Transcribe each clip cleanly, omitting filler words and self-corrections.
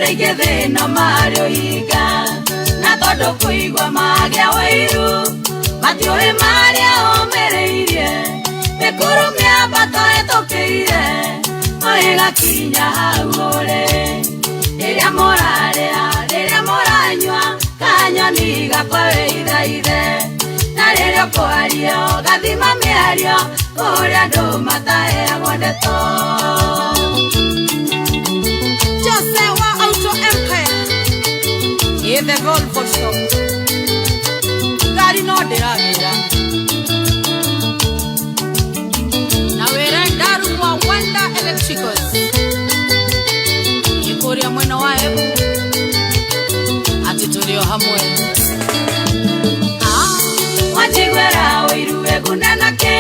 Andũ aingĩ thĩ ĩno marĩ ũhinga, na tondũ kũigua magĩa ũiru, matiũĩ marĩa ũmĩrĩirie, mĩkuru mĩambato ĩtũkĩire, o ĩgakinya hau ũrĩ. Rĩrĩa mũrarĩa, rĩrĩa mũranyua, kanyoni gakwa wĩithaithe, na rĩrĩa ũkwaria ũgathima mĩario, kũrĩa andũ mataheagwo ndeto. Jose wa Auto Empire ĩ the Volvo shop ngari no ndĩragĩra na wĩre ndarumwa Wanda Electricals ĩ kũrĩa mwena wa Embu atĩ tũrĩ o hamwe. Ah. Wanjiguĩra ũiru wĩgune nakĩ,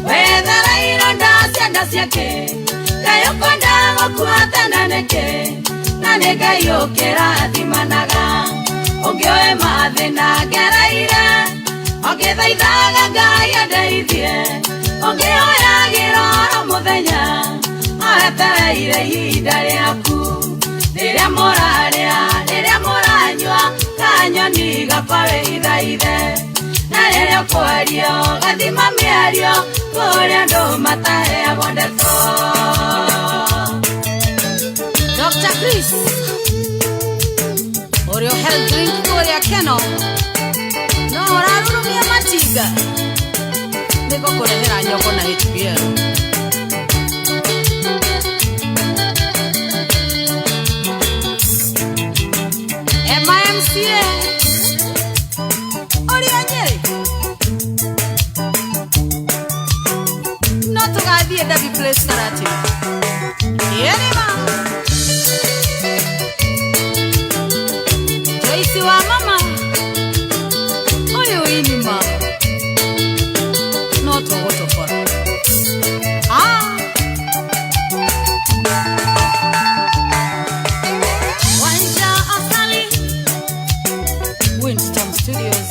wethera ironda cia nda ciake, Ngai ũkwenda gũkua tene nĩkĩ, na nĩ Ngai ũkĩrathimanaga, ũngĩoe mathĩna ngereire, ũngĩthaithaga Ngai andeithie, ũngĩhoyagĩra oro mũthenya, oetereire ihinda rĩaku. Rĩrĩa mũrarĩa, rĩrĩa mũranyua, kanyoni gakwa wĩithaithe, na rĩrĩa ũkwaria ũgathima mĩario, kũrĩa andũ mataheagwo ndeto. Dr. Chris ũrĩa health drink kũrĩa Keno no ũrarurumia matinga nĩgũkũrehera nyongo na HBL. Emma MCA ũrĩa Nyĩrĩ no tũgathiĩ Derby Place Karatina ĩrĩma Joyce wa mama ũyũ inima no tũgũtũkora. Ah. Wanja Asali Winston Studios.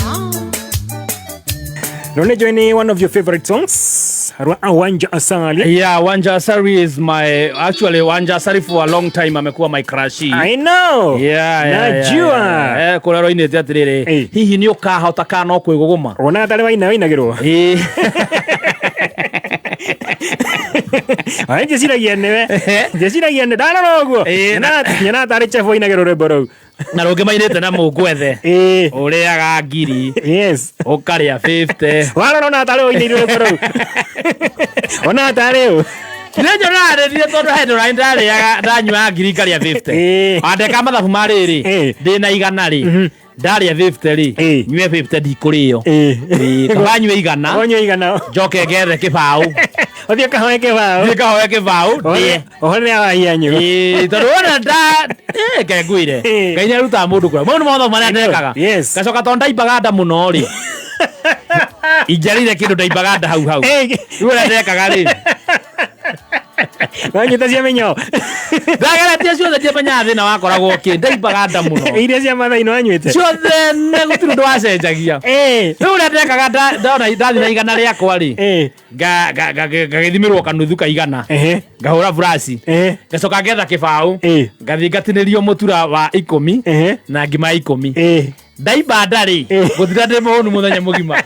Ah. None join one of your favorite songs. Rwa Wanja Asali. Yeah, Wanja Asari is my, actually Wanja Asari for a long time amekuwa my crush. I know. Yeah. Najua. Yeah. Kũrĩa roinĩte atĩrĩrĩ, hihi nĩ ũkahota kana no kwĩgũgũma? Ona tarĩ waina wainagĩrwo. Ĩĩ. Ai njĩciragia nĩwe. Njĩciragia nĩ ndarora ũguo. Nyona tarĩ chef wainagĩrwo rwĩmbo rũu. Na rũngĩ mainĩte na mũngwethe. Ũrĩaga ngiri. Ũkarĩa 50. Warora ona tarĩ wainĩirwo rwĩmbo rũu. Ona tarĩ ũ. Nĩnyonaga rĩrĩa tondũ he ndũrani ndarĩaga ndanyuaga ngiri ngarĩa 50. Andeka mathabu ma rĩrĩ ndĩna 100 rĩ ndarĩa 50 rĩ nyue 50 ndikũrĩo. Ĩĩ, kaba nyue 100. Ũnyue 100. Njoke ngethe kĩbaũ. Ũthiĩ ũkahoe kĩbaũ. Thiĩ kahoe kĩbaũ ndĩe. Ũhorere ahianyu. Ĩĩ, tondũ wona nda ke ngwĩre Ngai nĩarutaga mũndũ kũrĩa mau nĩ mathabu marĩa ndekaga. Ngacoka tondũ ndaimbaga nda mũno rĩ ingĩarĩire kĩndũ ndaimbaga nda hau hau rĩu ũrĩa ndekaga rĩ Wanyita cia mĩnyoo. Ndageretie ciothe ndiamenyaga thĩna wakoragwo kĩ ndaimbaga nda mũno. Iria cia mathainĩ wanyuĩte. Ciothe nĩ gũtirĩ ũndũ wacenjagia. Rĩu ũrĩa ndekaga ndona ndathiĩ na 100 rĩakwa rĩ ngagĩthimĩrwo kanuthu ka 100 ngahũra buraci ngacoka ngetha kĩbaũ ngathiĩ ngatinĩrio mũtura wa 10 na ngima 10 ndaimba nda rĩ gũtira ndĩ mũhũnu mũthenya mũgima.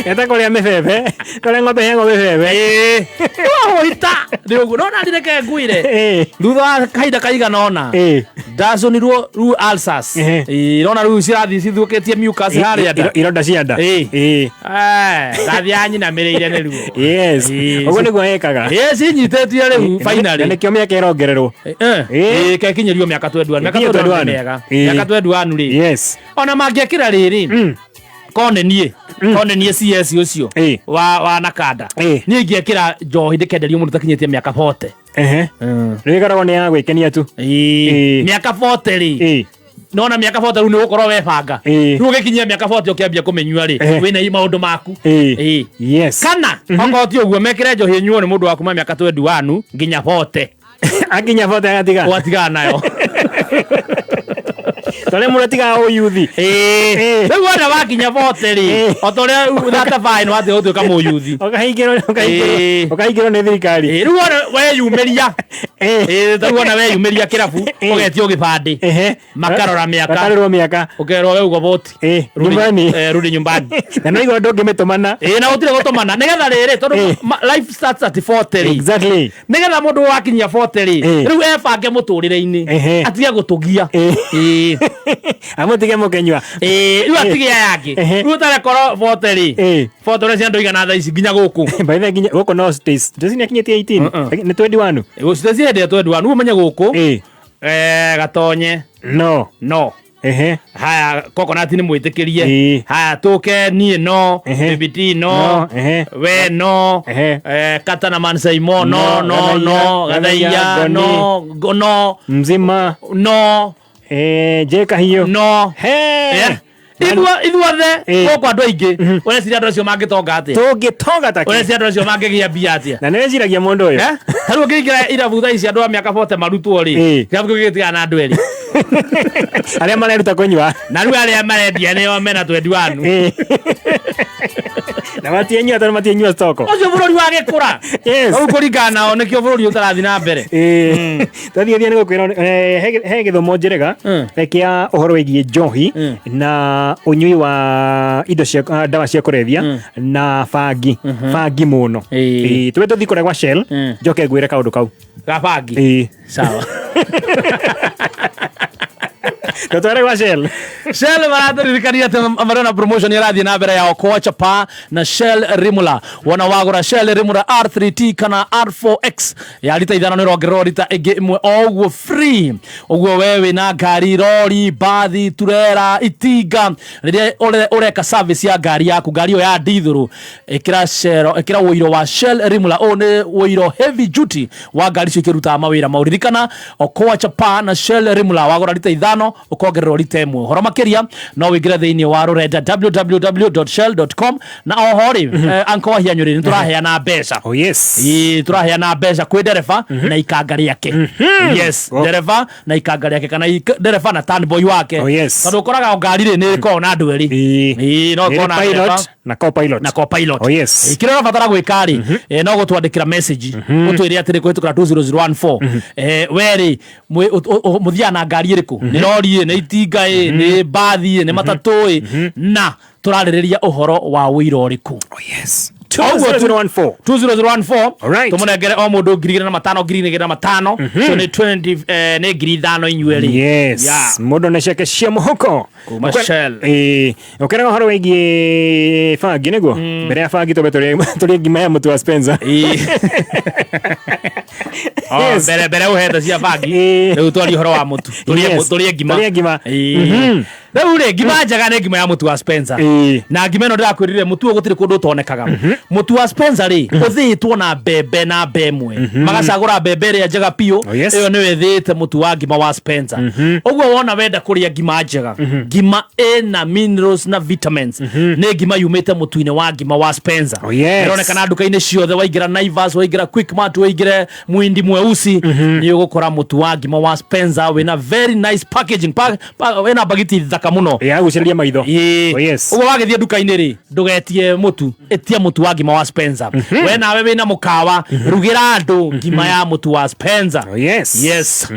Eta kũrĩa mĩbebe kũrĩa ng'ombe heagwo mĩbebe. Wahũita nĩ ũguo no nani reke ngwĩre thutha wa kahinda kaigana ũna ndacũnirwo rĩu ulcers. Ĩĩ, nona rĩu cirathiĩ cithuũkĩtie mucus harĩa nda. Ironda cia nda. Ĩĩ. Ndathiaga nyinamĩrĩire nĩ ruo. Yes. Ũguo nĩguo ekaga. Ĩĩ, cinyitĩtie rĩu finally. Na nĩkĩo mĩaka ĩrongererwo. Ĩĩ, kekinyĩrio mĩaka 21 mĩaka Ĩkinyie 21 nĩ 21. mĩega. Ĩĩ. Mĩaka 21 rĩ Yes. Ona mangĩekĩra rĩrĩ kone niĩ kone niĩ CS ũcio wa Nakanda niĩ ingĩekĩra njohi ndĩkenderio mũndũ takinyĩtie mĩaka 40. Rĩu ĩkoragwo nĩ ya gwĩkenia tu. Mĩaka 40 rĩ nona mĩaka 40 rĩu nĩ ũgũkorwo webanga rĩu ũgĩkinyia mĩaka 40 ũkĩambia kũmĩnyua rĩ wĩna maũndũ maku. Yes. Kana okorwo ti ũguo mekĩre njohi ĩnyuo nĩ mũndũ wa kuma mĩaka 21 nginya 40. Akinya 40 agatiga. Ũgatigana nayo. Tondũ mũratigaga ũyuthi. Ĩĩ. Rĩu wona wakinya 40 rĩ, o ta ũrĩa 35 nĩ watiga gũtuĩka mũyuthi. Ũkahingĩrwo ũkahingĩrwo Ĩĩ. ũkahingĩrwo nĩ thirikari. Ĩĩ, rĩu wona weyumĩria. Ĩĩ. Ĩĩ, ta rĩu wona weyumĩria kĩrabu, Ĩĩ. ũgetio gĩbandĩ. Ehe. Makarora mĩaka. Makarorwo mĩaka. Ũkerwo we ugo boti. Ĩĩ, Rudi- nyumbani. Rudi nyumbani. Na no igua ndũngĩmĩtũmana. Ĩĩ, na gũtirĩ gũtũmana. Nĩgetha rĩrĩ, tondũ Ĩĩ. life starts at 40 rĩ. Exactly. Nĩgetha mũndũ wakinyia 40 rĩ, Ĩĩ. rĩu ebange mũtũrĩre-inĩ. Ehe. Atige gũtũgia. Ĩĩ. Ĩĩ. Amũtige mũkĩnyua. Ĩĩ, rĩu atige aya angĩ. Ehe. Rĩu ũtarekorwo 40 rĩ. Ĩĩ. 40 ũrĩa ciana ndũigana thaa ici nginya gũkũ. By the way, nginya gũkũ no Stacy. Stacy nĩakinyĩtie 18. Nĩ 21. Gũciteci hĩndĩ ĩrĩa 21 rĩu ũmenye gũkũ. Ĩĩ. Gatonye. No. No. Ehe. Haya, coconut nĩ mwĩtĩkĩrie. Ĩĩ. Haya, tũke niĩ no. Ehe. BBT no. No, ehe. We no. Ehe. Kata na Mansaimo no, No, no, no. Gathaiya, Gathaiya no. No. Mzima. No. J Kahiũ. No. He. Yeah. Ithuothe Ĩĩ. gũkũ andũ aingĩ ũreciria andũ acio mangĩtonga atĩa? Tũngĩtonga ta kĩ? Ũreciria andũ acio mangĩgĩa mbia atĩa? Na nĩwĩciragia mũndũ ũyũ. Ta rĩu ũngĩingĩra irabu thaa ici andũ a mĩaka 40 marutwo rĩ, Ĩĩ. kĩrabu kĩu gĩgĩtigana na andũ erĩ. Arĩa mareruta kũnyua. Na rĩu arĩa marendia nĩo mena 21. Ĩĩ. Na matienyua tondũ matienyua stoko. Ũcio bũrũri wagĩkũra. Yes. Rĩu kũringana nao nĩkĩo bũrũri ũtarathiĩ na mbere. Ĩĩ. Twathiĩ thiĩ nĩgũkwĩra he gĩthomo njĩrĩga kĩa ũhoro wĩgiĩ njohi na ũnyui wa indo cia ndawa cia kũrebia na bangi bangi mũno. Ĩĩ. Ĩĩ, tũbe tũthiĩ kũrĩa gwa Shell njoke ngwĩre kaũndũ kau. Gabangi. Ĩĩ. Sawa. Tũtware gwa Shell. Shell maratũririkania atĩ marĩ na promotion ĩrathiĩ na mbere ya Okoa Chapa na Shell Rimula. Wona wagũra Shell Rimula R3T kana R4X ya rita 5 nĩ ũrongererwo rita ĩngĩ ĩmwe o ũguo free. Ũguo we wĩna ngari, rori, bathi, turera, itinga, rĩrĩa ũreka service ya ngari yaku, ngari ĩyo ya ndithũrũ, ĩkĩra Shell, ĩkĩra ũiro wa Shell Rimula. Ũyũ nĩ ũiro heavy duty wa ngari icio ikĩrutaga mawĩra mau. Ririkana Okoa Chapa na Shell Rimula wagũra rita 5 ũkongererwo rita ĩmwe. Ũhoro makĩria no wĩingĩre thĩinĩ wa rũrenda www.shell.com. Na oho rĩ, anko wa Hianyũ rĩ, nĩ tũraheana mbeca. Oh yes. Ĩĩ, tũraheana mbeca kwĩ ndereba na ikanga rĩake. Yes, ndereba na ikanga rĩake kana ndereba na turnboy wake. Oh, yes. Tondũ ũkoraga ngari rĩ nĩ ĩkoragwo na andũ erĩ. Ĩĩ. Ĩĩ, no Nĩ ĩkorwo na ndereba pilot na co-pilot. na co-pilot. Oh, yes. Kĩrĩa ũrabatara gwĩka rĩ, no gũtwandĩkĩra message ũtwĩre atĩrĩ kũhĩtũkĩra 20014. We rĩ, mũthiaga na ngari ĩrĩkũ? Nĩ rori ĩ, nĩ itinga ĩ, nĩ mbathi ĩ, nĩ matatũ ĩ, na tũrarĩrĩria ũhoro wa ũira ũrĩkũ? Oh yes. Ũguo tu. 20014. 20014. Alright. Tũmũnengere o mũndũ 2,500, 2,500. So nĩ 20, nĩ 5,000 inyuerĩ. Yes. Yeah. Mũndũ na ciake cia mũhuko. Kuma Shell. Ĩĩ. Ũkĩraga ũhoro wĩgiĩ bangi nĩguo? Mbere ya bangi twambe tũrĩe ngima ya mũtu wa Spencer. Ĩĩ. Oh, Yes. mbere ũhete cia bangi Ĩĩ. rĩu twarie ũhoro wa mũtu. Tũrĩe Yes. tũrĩe ngima. Tũrĩe ngima. Ĩĩ. Rĩu rĩ, ngima njega nĩ ngima ya mũtu wa Spencer. Ĩĩ. Na ngima ĩno ndĩrakwĩrire mũtu ũyũ gũtirĩ kũndũ ũtonekaga. Mũtu wa Spencer rĩ, ũthĩĩtwo na mbembe na mbemwe. Magacagũra mbembe ĩrĩa njega biũ. Oh, yes. Ĩyo nĩyo ĩthĩĩte mũtu wa ngima wa Spencer. Ũguo wona wenda kũrĩa ngima njega, ngima ĩna minerals na vitamins, nĩ ngima yumĩte mũtu-inĩ wa ngima wa Spencer. Oh, yes. Ĩronekana nduka-inĩ ciothe, waingĩra Naivas, waingĩra Quickmart, waingĩre Muhindi Mweusi, nĩ ũgũkora mũtu wa ngima wa Spencer wĩna very nice packaging, wĩna bagiti thaka mũno. Ya gucĩrĩria maitho. Ĩĩ. Oh, yes. Ũguo wagĩthiĩ nduka-inĩ rĩ, ndũgetie mũtu, ĩtia mũtu wa ngima wa Spencer. We nawe wĩna mũkawa, rugĩra andũ ngima ya mũtu wa Spencer. Oh, yes. Yes.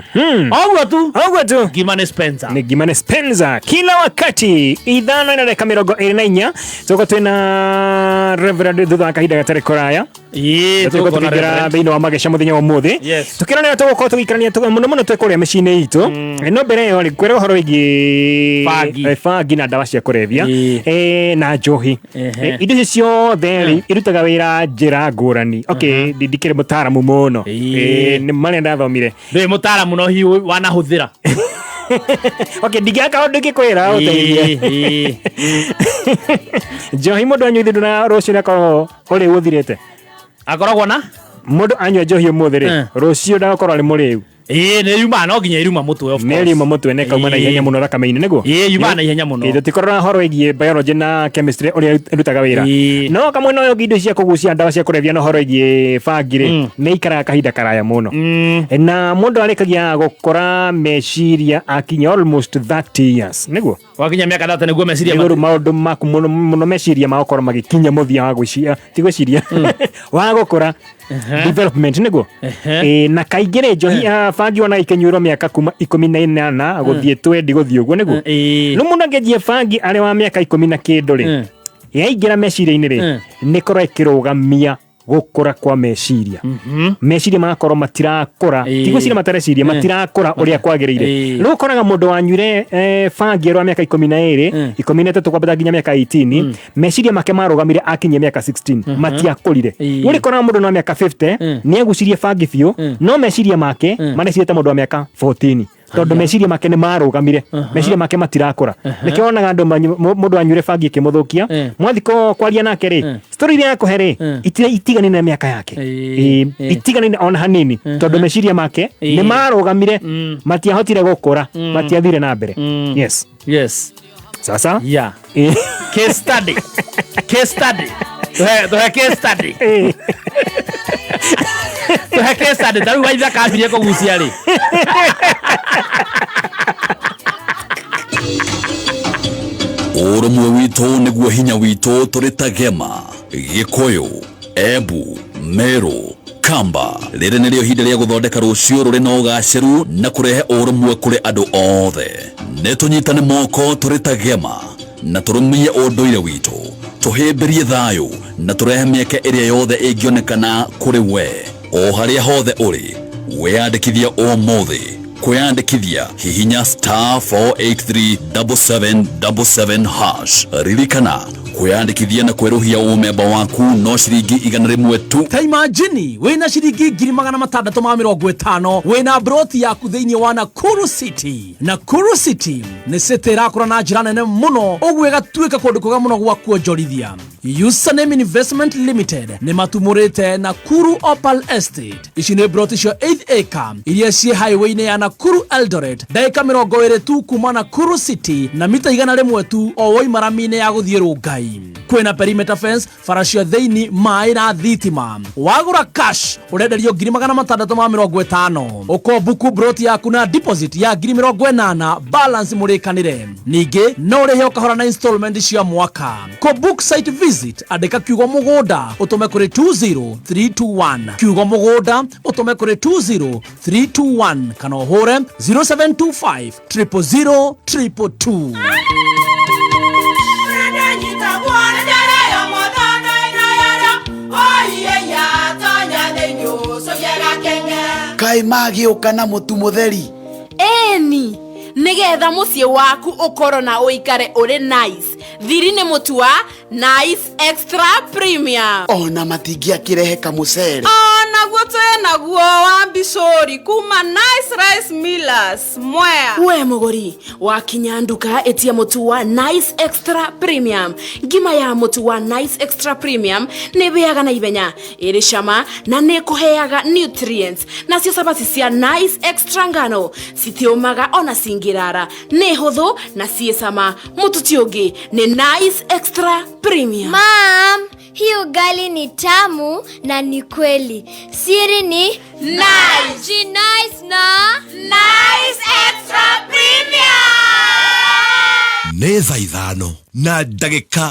Ũguo tu. Ũguo tu. Ngima nĩ Spencer. Nĩ ngima nĩ Spencer kila wakati 5:24 tũgũkorwo twĩna Reverend thutha wa kahinda gatarĩ kũraya. Ĩĩ, Tũgũkorwo tũkona tũkĩingĩra Reverend. thĩinĩ wa mageca mũthenya wa ũmũthĩ. Yes. Tũkĩronera tũgũkorwo tũgĩikarania mũno mũno twĩ kũrĩa mĩciĩ-inĩ itũ. No mbere ĩyo rĩ, ngwĩra ũhoro wĩgiĩ Bangi. bangi na ndawa cia kũrebia Ĩĩ. na njohi. Ehe. Indo icio ciothe rĩ, irutaga wĩra njĩra ngũrani. Okay, ndikĩrĩ mũtaaramu mũno. Ĩĩ. Nĩ marĩa ndathomire. Ndũrĩ mũtaaramu no hihi wanahũthĩra. Okay, ndingĩaka ũndũ ingĩkwĩra ũteithie. Ĩĩ, ĩĩ. Njohi mũndũ anyua ithindu na rũciũ nĩakorwo ũrĩu ũthirĩte. Akoragwo na Mũndũ anyua njohi ũmũthĩ rĩ, Eh. rũciũ ndagakorwo arĩ mũrĩu. Ĩĩ, nĩ yumaga, no nginya iruma mũtwe, of Nĩ course. riuma mũtwe nĩ kauma na ihenya mũno thakame-inĩ, nĩguo? Ĩĩ, yumaga na ihenya mũno. Ĩĩ, tũtikorora horo ĩgiĩ biology na chemistry ũrĩa ĩrutaga wĩra. No kamwe no ũngĩ, indo cia kũgucia, ndawa cia kũrebia na ũhoro ĩgiĩ bangi rĩ, nĩ ikaraga kahinda karaya mũno, na mũndũ arĩkagia gũkũra meciria akinya almost 30 years, nĩguo? Wakinya mĩaka 30 nĩguo meciria nĩguo rĩu maũndũ maku mũno mũno meciria magakorwo magĩkinya mũthia wa gwĩciria, ti gwĩciria, wa gũkũra, development, nĩguo. Ĩĩ, na kaingĩ rĩ, njohi ya bangi ona ikĩnyuĩrwo mĩaka kuma 18 gũthiĩ 20 gũthiĩ ũguo, nĩguo. No mũndũ angĩanjia bangi arĩ wa mĩaka 10 na kĩndũ rĩ, yaingĩra meciria-inĩ rĩ, nĩ korwo ĩkĩrũgamia gũkũra kwa meciria. Meciria magakorwo matirakũra, ti gwĩciria matareciria, matirakũra ũrĩa kwagĩrĩire. Rĩu ũkoraga mũndũ wanyuire bangi arĩ wa mĩaka 12, 13, kwambata nginya mĩaka 18, meciria make marũgamire akinyia mĩaka 16, matiakũrire. Rĩu ũrĩkoraga mũndũ na mĩaka 50 nĩ agucirie bangi biũ, no meciria make mareciria ta mũndũ wa mĩaka 14, tondũ meciria make nĩ marũgamire, meciria make matirakũra. Nĩkĩo wonaga andũ mũndũ anyuire bangi ĩkĩmũthũkia, mwathi kwaria nake rĩ, story iria akũhe rĩ, itiganine na mĩaka yake. Ĩĩ, itiganine ona hanini, tondũ meciria make nĩ marũgamire, matiahotire gũkũra, matiathire na mbere. Yes. Sasa. Case study, case study, tuhe case study. Tuhe case study. Ta rĩu Waithaka kambirie kũgucia rĩ? Ũrũmwe witũ nĩguo hinya witũ. Tũrĩ ta Gema, Gĩkũyũ, Embu, Meru, Kamba, rĩrĩ nĩrĩo ihinda rĩa gũthondeka rũciũ rũrĩ na ũgacĩru na kũrehe ũrũmwe kũrĩ andũ othe. Nĩ tũnyitane moko tũrĩ ta Gema na tũrũmie ũndũire witũ, tũhĩmbĩrie thayũ na tũrehe mĩeke ĩrĩa yothe ĩngĩonekana kũrĩ we o harĩa hothe ũrĩ. Wĩyandĩkithie ũmũthĩ. Kwĩyandĩkithia, hihinya *4837777#. Ririkana, kwĩyandĩkithia na kwerũhia ũmemba waku no ciringi 100 tu. Ta imagine wĩna ciringi 650,000, wĩna broti yaku thĩinĩ wa Nakuru City. Nakuru City nĩ city ĩrakũra na njĩra nene mũno, ũguo ĩgatuĩka kũndũ kwega mũno gwa kuonjorithia. Username Investment Limited nĩ matumũrĩte Nakuru Opal Estate. Ici nĩ broti cia 8 acre iria ciĩ highway-inĩ ya Nakuru Eldoret, ndagĩka 20 tu kuma Nakuru City na mita 100 tu o woima rami-inĩ ya gũthiĩ Rongai. Kwĩna perimeter fence, bara cia thĩinĩ, maĩ na thitima. Wagũra cash ũrenderio 650,000. Ũkombuku broti yaku na deposit ya 80,000, balance mũrĩkanĩre. Ningĩ no ũrĩhe o kahora na installment cia mwaka. Kũ book site visit, andĩka kiugo mũgũnda ũtũme kũrĩ 20321, kiugo mũgũnda ũtũme kũrĩ 20321, kana ũhũre 0725 000 222. Kaĩ magĩũka na mũtu mũtheri? Ĩni, nĩgetha mũciĩ waku ũkorwo na ũikare ũrĩ nice, thiri nĩ mũtu wa Nice Extra Premium. Ona matingĩakĩrehe kamũcere? Onaguo twĩ naguo wa mbicũri kuma Nice Rice Millers Mwea. We mũgũri, wakinya nduka ĩtia mũtu wa Nice Extra Premium. Ngima ya mũtu wa Nice Extra Premium nĩ ĩhĩaga na ihenya, ĩrĩ cama na nĩ ĩkũheaga nutrients. Nacio cabaci cia Nice Extra ngano citiũmaga ona cingĩrara, nĩ hũthũ na ciĩ cama. Mũtu ti ũngĩ, nĩ Nice Extra Premium. Mom, hii ugali ni tamu na ni kweli. Siri ni Nice. Ji nice na Nice Extra Premium. Nĩ thaa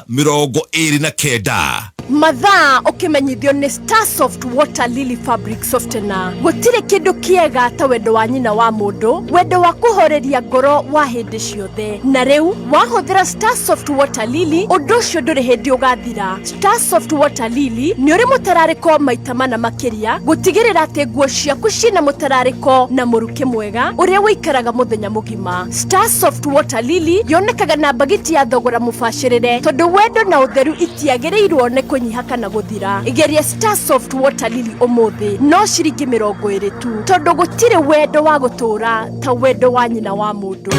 5:29. Mathaa ũkĩmenyithio nĩ Starsoft Water Lily Fabric Softener. Gũtirĩ kĩndũ kĩega ta wendo wa nyina wa mũndũ, wendo wa kũhoreria ngoro wa hĩndĩ ciothe. Na rĩu wahũthĩra Starsoft Water Lily, ũndũ ũcio ndũrĩ hĩndĩ ũgathira. Starsoft Water Lily nĩ ũrĩ mũtararĩko maita mana makĩria, gũtigĩrĩra atĩ nguo ciaku ciĩna mũtararĩko na mũrukĩ mwega ũrĩa ũikaraga mũthenya mũgima. Starsoft Water Lily yonekaga na mbagiti ya thogora mũbacĩrĩre, tondũ wendo na ũtheru itiagĩrĩirwo nĩ kũnyiha kana gũthira. Geria Starsoft Water Lily ũmũthĩ, no ciringi 20 tu, tondũ gũtirĩ wendo wa gũtũũra ta wendo wa nyina wa mũndũ.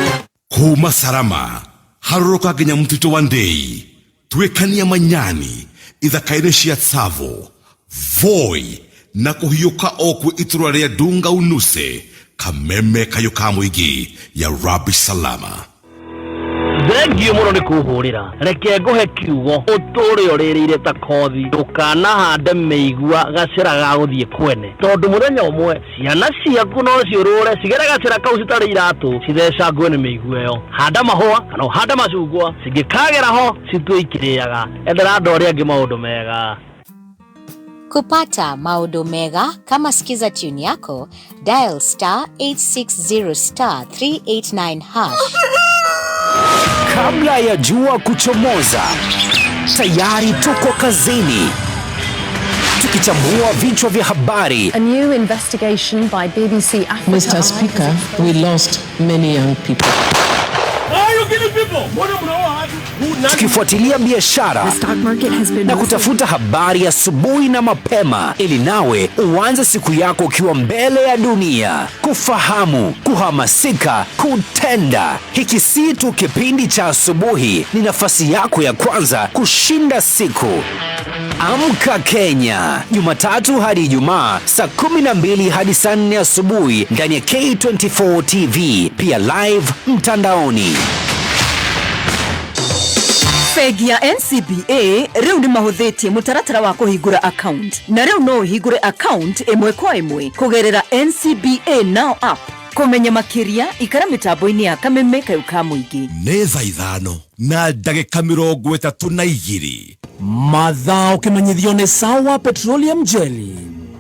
Kuma Salama harũrũka nginya mũtitũ wa Ndei, tuĩkania Manyani, ithaka-inĩ cia Tsavo, Voi na kũhiũka o kwĩ itũra rĩa Dunga Unuse. Kameme kayũ ka mũingĩ ya Rabi Salama. Thengio mũno nĩ kũhũrĩra. Reke ngũhe kiugo ũtũre ũrĩrĩire ta kothi, ndũkanahande mĩigua gacĩra ga gũthiĩ kwene, tondũ mũthenya ũmwe ciana ciaku no ciũrũre cigere gacĩra kau citarĩ iratũ cithecangwe nĩ mĩigua ĩyo. Handa mahũa kana ũhande macungwa, cingĩkagera ho citue ikĩrĩaga. Endera andũ arĩa angĩ maũndũ mega. Kupata maodo mega kama Skiza tune yako, dial star 860 star 389 hash. Kabla ya jua kuchomoza, tayari tuko kazini, tukichambua vichwa vya habari. A new investigation by BBC Africa. Mr. Speaker, we lost many young people. Tukifuatilia biashara na kutafuta habari asubuhi na mapema, ili nawe uanze siku yako ukiwa mbele ya dunia. Kufahamu, kuhamasika, kutenda. Hiki si tu kipindi cha asubuhi, ni nafasi yako ya kwanza kushinda siku. Amka Kenya, Jumatatu hadi Ijumaa saa 12 hadi saa 4 asubuhi ndani ya K24 TV, pia live mtandaoni. Bengi ya NCBA rĩu nĩ mahũthĩtie mũtaratara wa kũhingũra account, na rĩu no ũhingũre account ĩmwe kwa ĩmwe kũgerera NCBA Now app. Kũmenya makĩria ikara mĩtambo-inĩ ya Kameme kayũ ka mũingĩ. Nĩ thaa 5:32. Mathaa ũkĩmenyithio nĩ Sawa Petroleum Jelly.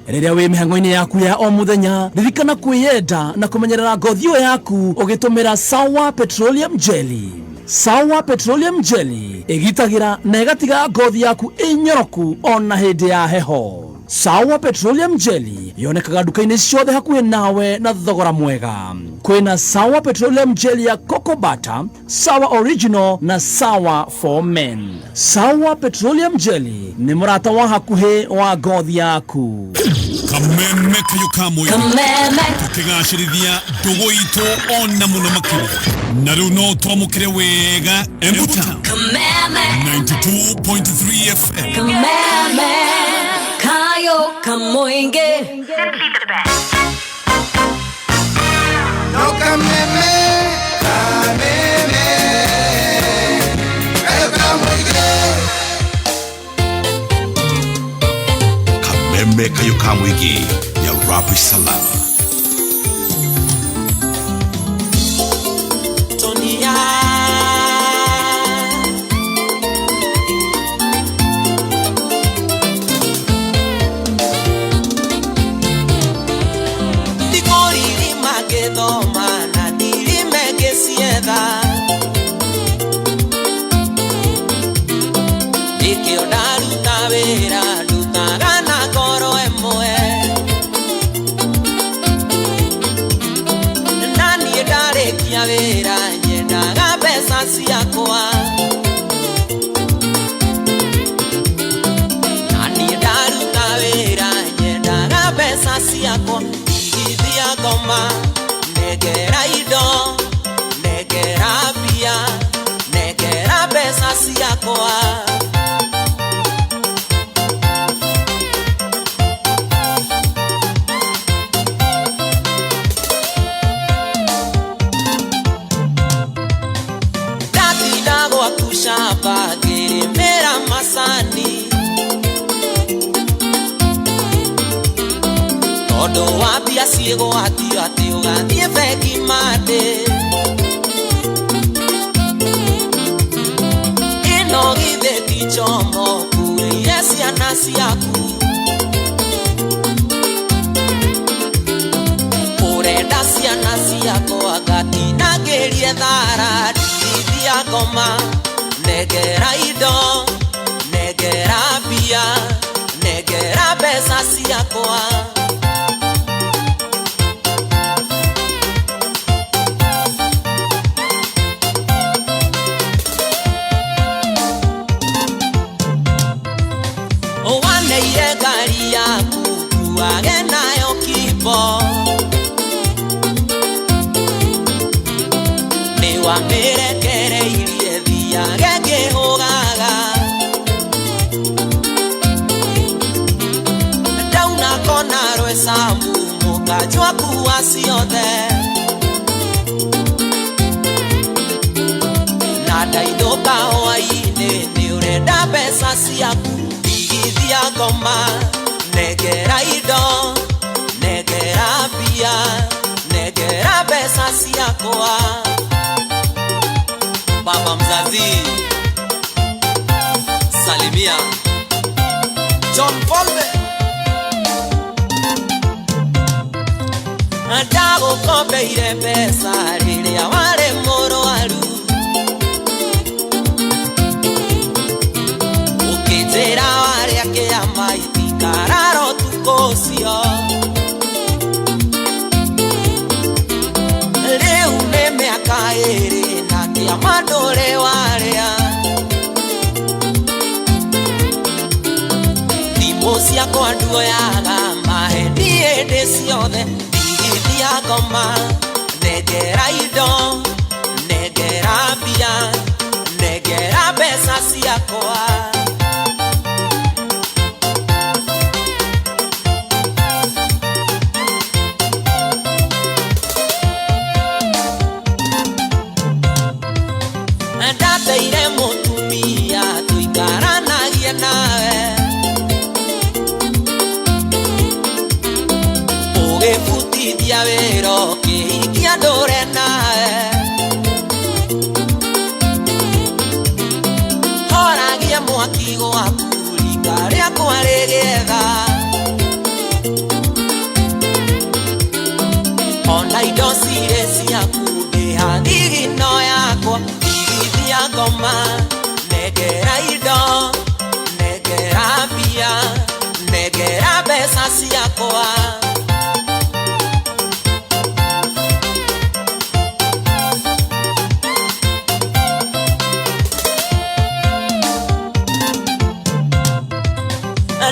Rĩrĩa wĩ mĩhang'o-inĩ yaku ya o mũthenya, ririkana kwĩyenda na kũmenyerera ngothi ĩyo yaku ũgĩtũmĩra Sawa Petroleum Jelly. Sawa Petroleum Jelly ĩgitagĩra na ĩgatiga ngothi yaku ĩnyoroku ona hĩndĩ ya heho. Sawa Petroleum Jelly yonekaga nduka-inĩ ciothe hakuhĩ nawe na thogora mwega. Kwĩna Sawa Petroleum Jelly ya Cocoa Butter, Sawa Original na Sawa for Men. Sawa Petroleum Jelly nĩ mũrata wa hakuhĩ wa ngothi yaku. Kameme kayũ ka mũingĩ tũkĩgacĩrithia ndũgũ itũ ona mũno makĩria, na rĩu no twamũkĩre wega Embu Town 92.3 FM. Kameme kayo kamoinge. No kameme, kameme kayo kamoinge. Kameme kayũ ka mũingĩ ya Rabi Salama. Tonia Nikio ndaruta wĩra ndutaga na ngoro ĩmwe, na niĩ ndarĩkia wĩra nyendaga mbeca ciakwa, na niĩ ndaruta wĩra nyendaga mbeca ciakwa. Igithia ngoma negera indo negera mbia negera mbeca ciakwa. Shamba ngĩrĩmĩra macani, tondũ wa mbia ciĩgwatio atĩ ũgathiĩ bengi mandĩ. Ĩno githĩ ti njomo kuĩire ciana ciaku, ũrenda ciana ciakwa ngatinangĩrie thara. Ndigithia ngoma negera indo negera mbia negera mbeca ciakwa. Waneire ngari yaku kuage nayo kimbo, nĩ wamĩrekereirie thiage ngĩhũgaga. Ndauna kona rwecamu mũka Twakuwa ciothe na ndainũka hwainĩ nĩ ũrenda mbeca ciaku igithia ngoma nengera indo nengera mbia nengera mbeca ciakwa. Baba mzazi salimia John Volve. Ndagũkombeire mbeca rĩrĩa warĩ mũrwaru, ũkĩnjĩra warĩa kĩama itikarara ũtukũ ũcio. Rĩu nĩ mĩaka ĩrĩ na kĩama ndũrĩ warĩa, thimũ ciakwa nduoyaga maheni hĩndĩ ciothe. Igithia ngoma nengera indo nengera mbia nengera mbeca ciakwa. Ndateire mũtumia tũikaranagia nawe, ũgĩbutithia wĩra ũkĩhikia ndũre nawe. Horagia mwaki gwaku rika rĩakwa rĩgĩetha, ona indo cirĩ ciaku ndĩha thigino yakwa. Igithia ngoma nengera indo nengera mbia nengera mbeca ciakwa.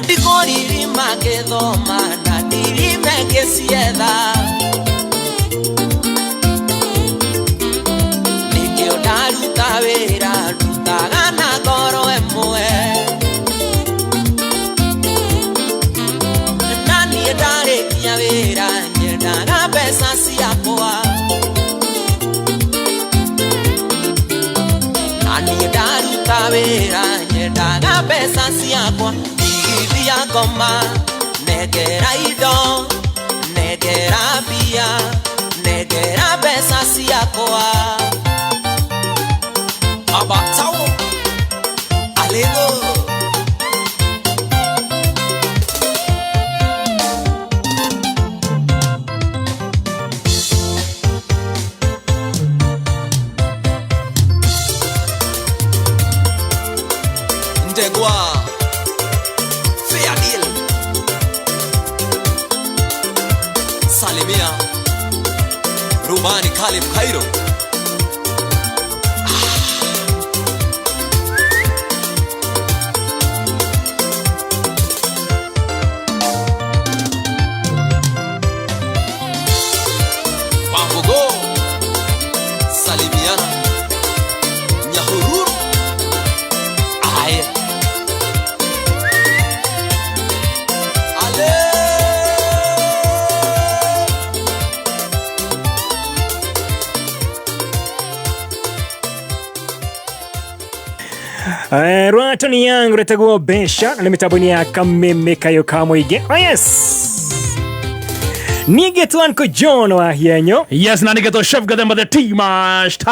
Ndikũririma ngĩthoma na ndirime ngĩcietha, nĩkĩo ndaruta wĩra ndutaga na ngoro ĩmwe. Na niĩ ndarĩkia wĩra nyendaga mbeca ciakwa, na niĩ ndaruta wĩra nyendaga mbeca ciakwa. Igithia ngoma nengera indo nengera mbia nengera mbeca ciakwa. Abatao alego Ndegwa Fair deal. Salimia Rubani Khalif Khairo. Wambugo Salimiana Nyahururu. Aye. Rwa Tony Young retagwo mbeca na nĩ mĩtambo-inĩ ya kameme kayo ka mũingĩ. Oh yes, ningĩ Uncle John wa Hienyo. Yes, na nĩgetwo Chef Gathemba the Tea Master.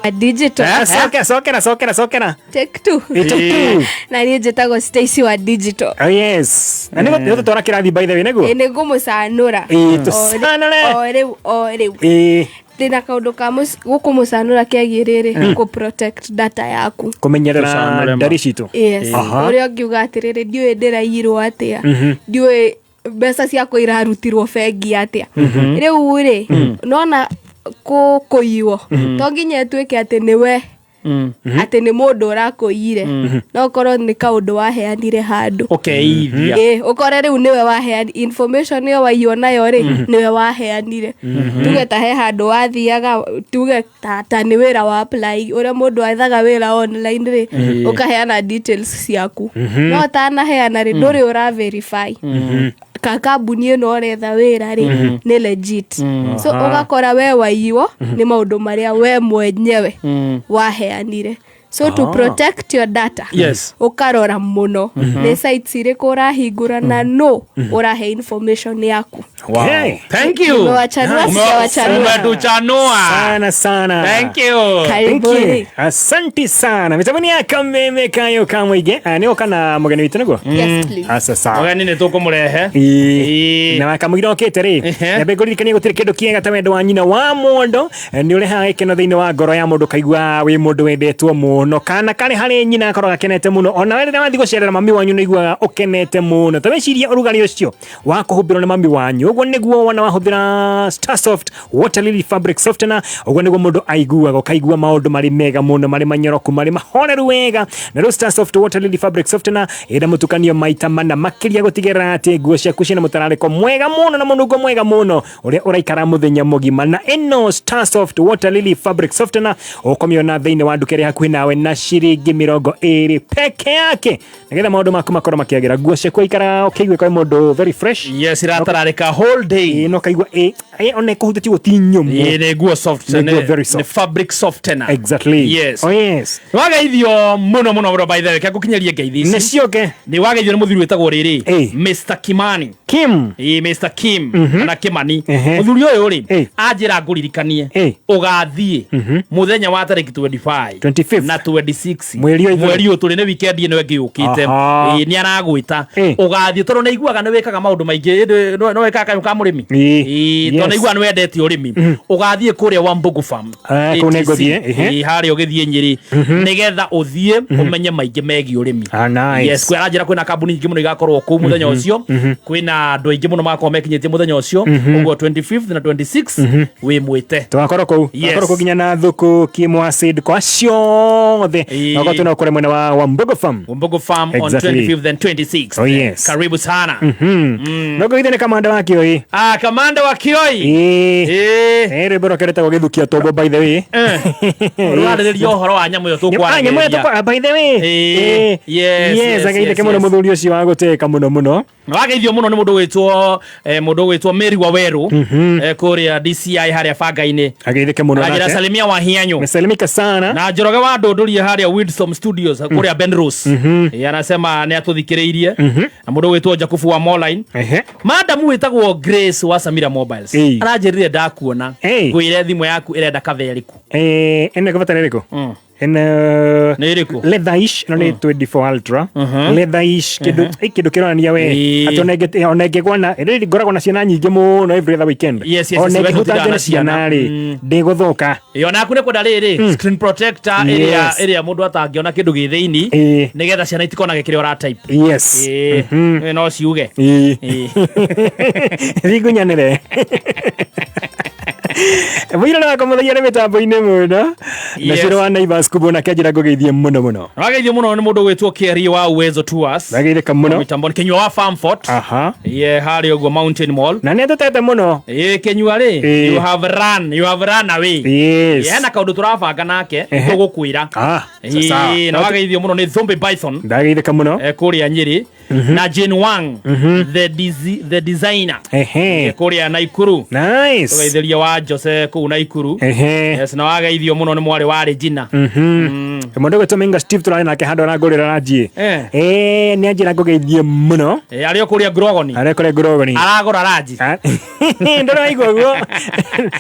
Wa digital. Sokera sokera sokera sokera. Take two. Take two. Na niĩ njĩtagwo Stacy wa digital. Oh yes. Na nĩguo tũtwara kĩrathi by the way nĩguo? Ĩ nĩngũmũcanũra. Ĩ tũcanũre. O rĩu o rĩu. Ĩ ndĩna kaũndũ ka gũkũmũcanũra kegiĩ rĩrĩ kũ protect data yaku. Kũmenyerera ndari citũ. Yes. Ũrĩa ũngiuga atĩrĩrĩ ndiũĩ ndĩraiyirwo atĩa. Ndiũĩ mbeca ciakwa irarutirwo bengi atĩa. Rĩu rĩ nona kũiywo to nginya ĩtuĩke atĩ nĩwe atĩ nĩ mũndũ ũrakũiyire, no ũkorwo nĩ kaũndũ waheanire handũ ũkeithia. Ĩ ũkore rĩu nĩwe waheanire information ĩyo waiywo nayo rĩ nĩwe waheanire. Tuge ta he handũ wathiaga, tuge ta nĩ wĩra wa apply ũrĩa mũndũ ethaga wĩra online rĩ ũkaheana details ciaku, no ũtanaheana rĩ ndũrĩ ũra verify. ka kambuni ĩno ũretha wĩra rĩ nĩ legit. So ũgakora we waiywo nĩ maũndũ marĩa we mwenyewe waheanire. So to protect your data, ũkarora mũno nĩ sites irĩkũ ũrahingũra na no ũrahe information yaku. Wow. Okay. Thank you. Nimewachanua, sijawachanua? Umetuchanua. Sana sana. Thank you. Thank you. Karibuni. Asanti sana. Mitambo ya kameme kayo kamwige. Nĩ kana mũgeni witũ nĩguo? Yes, please. Asa sawa. Mũgeni nĩ tũkũmũrehe. Ĩĩ. Na kamũira okĩte rĩ, nyambe ngũririkanie gũtirĩ kĩndũ kĩega ta wendo wa nyina wa mũndũ. Nĩ ũrehaga gĩkeno thĩinĩ wa ngoro ya mũndũ, kaigua wĩ mũndũ wendetwo mũno, kana karĩ harĩ nyina akorwo gakenete mũno. Ona we rĩrĩa wathiĩ gũcerera mami wanyu nĩ iguaga ũkenete mũno. Ta wĩcirie ũrugarĩ ũcio wa kũhumbĩrwo nĩ mami wanyu, ũguo nĩguo wona wahũthĩra Starsoft Water Lily Fabric Softener, ũguo nĩguo mũndũ aiguaga, ũkaigua maũndũ marĩ mega mũno, marĩ manyoroku, marĩ mahoreru wega. Na rĩu Starsoft Water Lily Fabric Softener ĩna mũtukanio maita mana makĩria gũtigĩrĩra atĩ nguo ciaku ciĩna mũtararĩko mwega mũno na mũnungo mwega mũno ũrĩa ũraikara mũthenya mũgima. Na ĩno Starsoft Water Lily Fabric Softener ũkũmĩona thĩinĩ wa nduka ĩrĩa hakuhĩ nawe na ciringi 20 peke yake, nĩgetha maũndũ maku makorwo makĩagĩra, nguo ciaku ikara ũkĩigua kwĩ mũndũ very fresh. Yes, iratararĩka whole day. Ĩĩ, no kaigua ĩ ona ĩkũhutĩtie guo ti nyũmũ. Ĩĩ, nĩ nguo soft. Nĩ nguo very Nĩ soft. fabric softener. Exactly. Yes. Oh yes. Wageithio mũno mũno mũno, by the way, kengũkinyerie ngeithi ici. Nĩcioke. Nĩ wageithio nĩ mũthuri wĩtagwo rĩrĩ Mr Kimani. Kim. Ĩĩ, Mr Kim kana Kimani. Mũthuri ũyũ rĩ, anjĩra ngũririkanie ũgathiĩ mũthenya wa tarĩki 25 25 na 26 Mweri ũyũ. Mweri ũyũ tũrĩ, nĩ weekend ĩno ĩngĩ yũkĩte. Aha. Ĩĩ, nĩ aragwĩta ũgathiĩ tondũ nĩ aiguaga nĩ wĩkaga maũndũ maingĩ. Ĩndĩ no wĩkaga kayũ ka mũrĩmi. Ĩĩ. Ĩĩ, tondũ nĩ aiguaga nĩ wendete ũrĩmi, ũgathiĩ kũrĩa Wambugu Farm. Kũu nĩ ATC. ngũthiĩ, ehe. Ĩĩ, harĩa ũgĩthiĩ Nyĩrĩ, nĩgetha ũthiĩ ũmenye maingĩ megiĩ ũrĩmi. Ah, nice. Yes, kwĩ aranjĩra kwĩna kambuni nyingĩ mũno igakorwo kũu mũthenya ũcio. Kwĩna andũ aingĩ mũno magakorwo mekinyĩtie mũthenya ũcio. Ũguo 25th na 26 wĩ mwĩte. Tũgakorwo kũu. Yes. Tũgakorwo kũu nginya na thuku kimwasid kwa ciothe. Nakorwo twĩna kũrĩa mwena wa Wambugu Farm. Wambugu Farm on Exactly. 25th and 26th. Oh, yes. Karibu sana. No ngũgithie nĩ kamanda wa Kĩoi. Ah, kamanda wa Kĩoi. Ĩĩ. Ĩĩ, rwĩmbo rwake rwĩtagwo gĩthukia tombo, by the way. Ũrarĩrĩria ũhoro wa nyamũ ĩyo Ah, nyamũ ĩyo tũkwaragĩrĩria. by the way. Ĩĩ. Ĩĩ. Yes, Yes, yes, ageithĩke yes, mũno yes. mũthuri ũcio wa gũtĩĩka mũno mũno. Wageithio mũno nĩ mũndũ wĩtwo mũndũ wĩtwo Mary Waweru kũrĩa DCI harĩa banga-inĩ. Ageithĩke mũno Anjĩra nake. salimia Wahianyu. Mesalimika sana. Na Njoroge wa Ndũndũrie harĩa Wisdom Studios kũrĩa Benrose. Anasema nĩ atũthikĩrĩirie. Na mũndũ wĩtwo Jakubu wa Moline. Madamu wĩtagwo Grace wa Samira Mobiles. Ĩĩ. Aranjĩrire ndakuona. Ĩĩ. Ngwĩre thimũ yaku ĩrenda cover ĩrĩkũ. Ĩno ĩkũbatara ĩrĩkũ? Ĩno Nĩ ĩrĩkũ? Leatherish, ĩno nĩ 24 Ultra. Leatherish, kĩndũ kĩndũ kĩronania we Ĩĩ. atĩ ona ĩngĩgwa na rĩrĩ ngoragwo na ciana nyingĩ mũno every other weekend. Yes, Ona we ĩngĩhutangio tũtindaga nĩ na ciana. ciana rĩ, ndĩgũthũka. Ĩĩ, ona yaku nĩ kwenda rĩrĩ screen protector ĩrĩa ĩrĩa mũndũ atangĩona kĩndũ gĩ thĩinĩ, nĩgetha ciana itikonage kĩrĩa ũratype. Yes. Ĩĩ, no ciuge. Ĩĩ. Thingunyanĩre. Mũira nĩ wakomothagia nĩ mĩtambo-inĩ mũno na Yes. ciro wa Naivas kubwo nake anjĩra ngũgeithie mũno mũno. Wageithio mũno nĩ mũndũ wĩtwo Kerry wa Uwezo Tours. Wageithĩka mũno. Mĩtambo nĩ Kĩnyua wa Farmfort. Aha. Ye harĩa ũguo Mountain Mall. Na nĩ atũtete mũno. Ĩĩ, Kĩnyua rĩ, Ĩĩ. you have run away. Yes. Ĩĩ, hena kaũndũ tũrabanga nake Ehe. tũgũkwĩra. Ah, sawa. Ĩĩ, na wageithio mũno nĩ Thumbi Python. Ndageithĩka mũno. Kũrĩa Nyĩrĩ. Na Jane Wang, the designer. Ehe. Kũrĩa Naikuru. Nice. Tũgeithĩria wa Jose kũu Naikuru. Ehe. Yes, na wageithio mũno nĩ mwarĩ wa Regina. Mũndũ gwĩtwo Minga Steve tũrarĩ nake handũ arangũrĩra ranji. Ĩĩ, nĩ anjĩra ngũgeithie mũno. Ĩĩ, arĩ o kũrĩa Grogoni. Arĩ kũrĩa Grogoni. Aragũra ranji. Ndũraigua ũguo.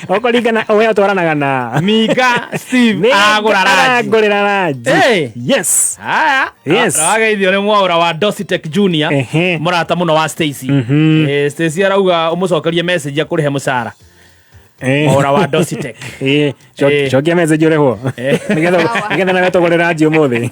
Ũkũringana we ũtwaranaga na Minga Steve aragũra ranji. Arangũrĩra ranji. Ĩĩ. Yes. Haya. Yes. Na wageithio nĩ mwaũra wa Dositech Junior. Mũrata mũno wa Stacy. Stacy arauga ũmũcokerie message akũrĩhe mũcara. Mwaũra wa Dositech. Ĩĩ, cokia message ũrĩhwo. Nĩgetha nawe tũgũre ranji ũmũthĩ.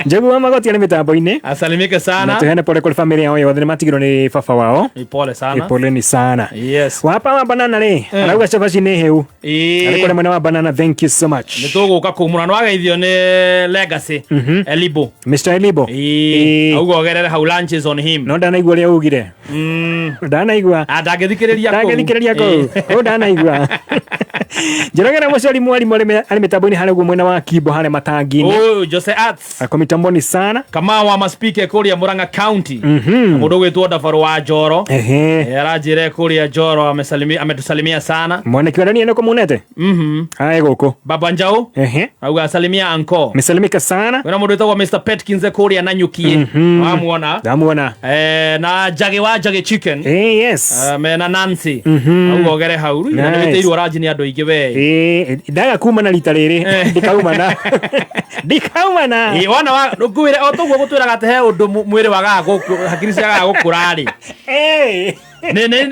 Njogu wa Magoti arĩ mĩtambo-inĩ. Asalimike sana. Na tuheane pole kũrĩ famĩlĩ yao yothe nĩ matigirwo nĩ baba wao. Ni pole sana. Ĩ, poleni sana. Yes. Wapa wa banana rĩ, arauga cabaci nĩ hĩu. Arĩ kũrĩ mwena wa banana, thank you so much. Nĩ tũgũka kũu mũno. Nĩ wageithio nĩ Legacy. Elibo. Mr. Elibo. Ĩĩ. Auga ogerere hau lunches on him. No ndanaigua ũrĩa ugire. Ndanaigua. Ndangĩthikĩrĩria kũu. Ndangĩthikĩrĩria kũu. Kũu ndanaigua. Njorogera mũcori mwarimũ arĩ mĩtambo-inĩ harĩa ũguo mwena wa Kimbo harĩa matangi-inĩ. Oh, Jose Arts. Ako mitamboni sana. Kamau wa Maspike kũrĩa Murang'a County. Mũndũ ũgwĩtwo Ndabaro wa Njoro. Aranjĩra kũrĩa Njoro ametusalimia sana. Mwanake wa Daniel nĩkũ munete? Ae gũkũ. Baba Njau. Auga asalimia anko. Mesalimika sana. Wena mũndũ wĩtagwo Mr Petkins kũrĩa Nanyuki. Wamuona? Ndamuona. Na Njagi wa Njagi Chicken. Yes. Mena Nancy. Auga ogere hau. Rĩu na Nice. nĩwĩtĩirwo ranji nĩ andũ aingĩ we. Ndaga kumana rita rĩrĩ. Ndikaumana. Ndikaumana. Wana wa ngwĩre o toguo gũtwĩraga atĩ he ũndũ mwĩrĩ wagaga hakiri ciagaga gũkũra rĩ.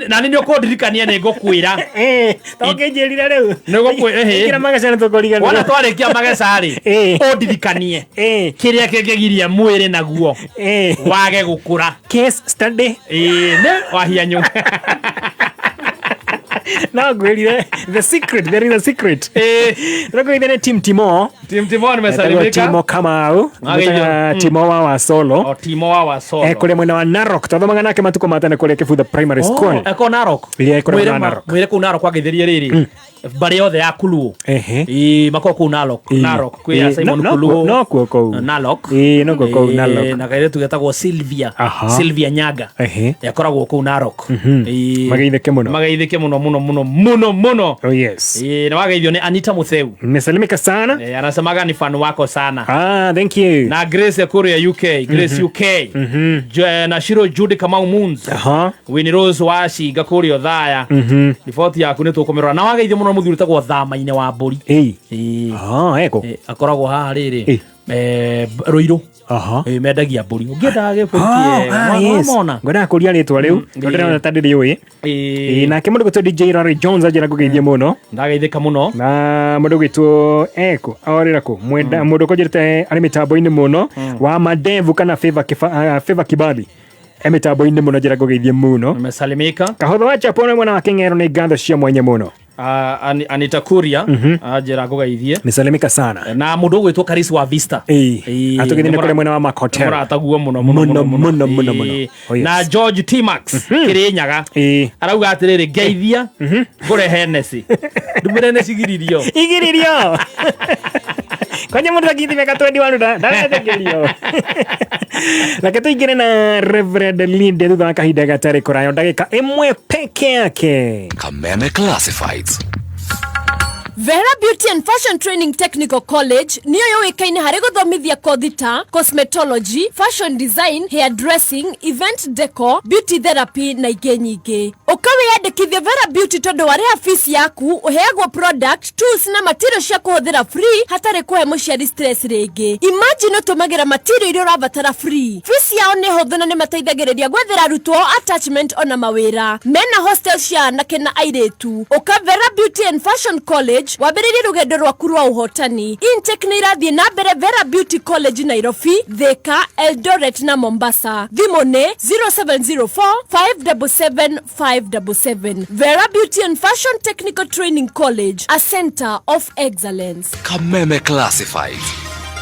Na nĩ ũkũndirikania nĩ ngũkwĩra. Ta ũkĩnjĩrire rĩu. Nĩ ngũkwĩra Ĩkĩra mageca nĩ tũkũriganĩrwo. Wona twarĩkia mageca rĩ, ũndirikanie kĩrĩa kĩngĩgiria mwĩrĩ naguo wage gũkũra. Case study. Nĩ wahianyũ. No ngwĩrire the secret, there is a secret. Tũrakwĩrire nĩ Team Timo. Team Timo nimesalimika. Timo Kamau. Mageithio. Timo wa Wasolo. O Timo wa Wasolo. Kũrĩa mwena wa Narok. Twathomaga nake matukũ ma tene kũrĩa Kĩbutha Primary School. Eko Narok. Ĩĩ, kũrĩa mwena wa Narok. Mwĩre kũu Narok wageithirie rĩrĩ. Mbarĩ yothe ya Kuluo. Makoragwo kũu Narok. Narok kwĩ ya Simon Kuluo. No kuo kũu. Narok. No kuo kũu Narok. Na kairĩtu getagwo Sylvia. Sylvia Nyaga. Yakoragwo kũu Narok. Mageithĩke mũno. Mageithĩke mũno mũno mũno mũno mũno. Oh yes. Na wageithio nĩ Anita Mutheu. Nimesalimika sana. Anasemaga ni fan wako sana. Ah, thank you. Na Grace ya kũrĩa UK, Grace UK. Na Shiro Judy Kamau Moons. Winnie Rose wa Cinga kũrĩa Othaya. Riboti yaku nĩ tũkũmĩrora. Na wageithio mũno mũthuri ũtagwo Thama-inĩ wa Mbũri. Eko. Akoragwo haha rĩrĩ. Rũirũ. Mendagia mbũri. Ũngĩenda gĩbũri kĩega. Wamona? Ngwendaga kũria rĩtwa rĩu. Tondũ ndĩrona ta ndĩrĩũĩ. Nake mũndũ gwĩtwo DJ Larry Jones anjĩra ngũgeithie mũno. Ndageithĩka mũno. Na mũndũ gwĩtwo Eko orĩra kũ? Mwenda mũndũ ũkũnjĩrĩte arĩ mĩtambo-inĩ mũno wa Madevu kana Favor Kibali. Mĩtambo-inĩ mũno njĩra ngũgeithie mũno. Nimesalimika. Kahotho wa Chapone mwena wa Kĩng'ero nĩ ngatho cia mwanya mũno. Anita Kuria anjĩra ngũgeithie. Nimesalimika sana. Na mũndũ ũgwĩtwo Karis wa Vista. Atũgeithie nĩ kũrĩa mwena wa Mac Hotel. Mũrataguo mũno mũno mũno mũno mũno mũno. Na George T Max Kĩrĩnyaga arauga atĩrĩrĩ ngeithia ngũre Hennessy. Ndumĩre nĩ cigiririo. Igiririo. Kwanja mũndũ akithi mĩaka 21 ndaretĩkĩrio. Reke tũingĩre na Reverend Linde thutha wa kahinda gatarĩ kũraya ndagĩka ĩmwe peke yake. Kameme Classifieds. Vera Beauty and Fashion Training Technical College niyo yũĩkaine harĩ gũthomithia kothi ta cosmetology, fashion design, hairdressing, event decor, beauty therapy na ingĩ nyingĩ. Ũka wĩyandĩkithie Vera Beauty tondũ warĩha fees yaku ũheagwo product, tools na material cia kũhũthĩra free hatarĩ kũhe mũciari stress rĩngĩ. Imagine ũtũmagĩra material iria ũrabatara free. Fees yao nĩ hũthũ na nĩmateithagĩrĩria gwethera arutwo attachment ona mawĩra. Mena hostel cia anake na airĩtu. Ũka Vera Beauty and Fashion College wambĩrĩrie rũgendo rwaku rwa ũhotani. Intake nĩ irathiĩ na mbere Vera Beauty College Nairobi, Thika, Eldoret na Mombasa. Thimũ nĩ 0704 577 577. Vera Beauty and Fashion Technical Training College, a center of excellence. Kameme Classifieds.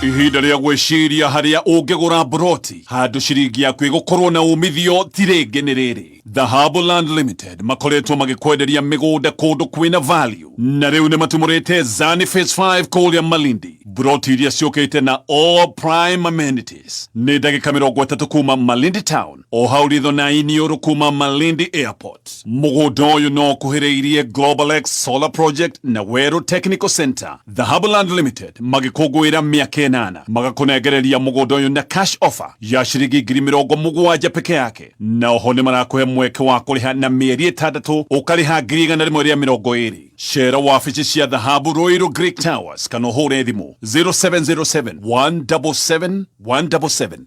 Ihinda rĩa gwĩciria harĩa ũngĩgũra broti handũ ciringi yaku ĩgũkorwo na umithio ti rĩngĩ nĩ rĩrĩ. Dhahabu Land Limited makoretwo magĩkwenderia mĩgũnda kũndũ kwĩna value na rĩu nĩ matumũrĩte Zani Phase 5 kũrĩa Malindi. Broti iria ciũkĩte na all prime amenities nĩ ndagĩka 30 kuma Malindi Town o hau ritho na Iniũrũ kuma Malindi Airport. Mũgũnda ũyũ no ũkuhĩrĩirie Global X Solar Project na Weru Technical Center. Dhahabu Land Limited magĩkũngũĩra mĩaka 8 magakũnengereria mũgũnda ũyũ na cash offer ya ciringi 70,000 peke yake na oho nĩ marakũhe mweke wa kũrĩha na mĩeri 6 ũkarĩha 120. Cera wabici cia Dhahabu Ruiru Greek Towers kana ũhũre thimũ 0707 177 177.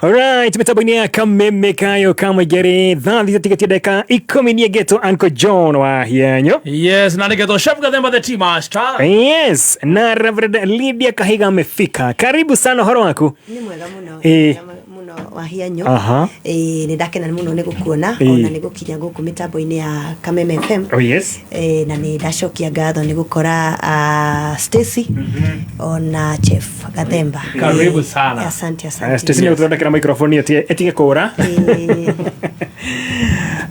Alright, mitambo-inĩ ya Kameme Kayo Kamũigĩrĩ thaa thita tigĩtie ndagĩka 10 nĩengetwo Uncle John wa Hianyo. Yes, na nĩgetwo Chef Gathemba the tea master. Yes, na Reverend Lydia Kahiga amefika. Karibu sana, horo waku? Nĩ mwega mũno. Mũno Mũno Wahianyo. Aha. Ĩĩ, nĩ ndakena mũno nĩ gũkuona Ĩĩ. ona nĩ gũkinya gũkũ mĩtambo-inĩ ya Kameme FM. Oh yes. Ĩĩ, na nĩ ndacokia ngatho nĩ gũkora Stacy ona Chef Gathemba. Karibu sana. Asante, asante. Stacy nĩ gũthondekera microphone ĩyo ĩtige kũra.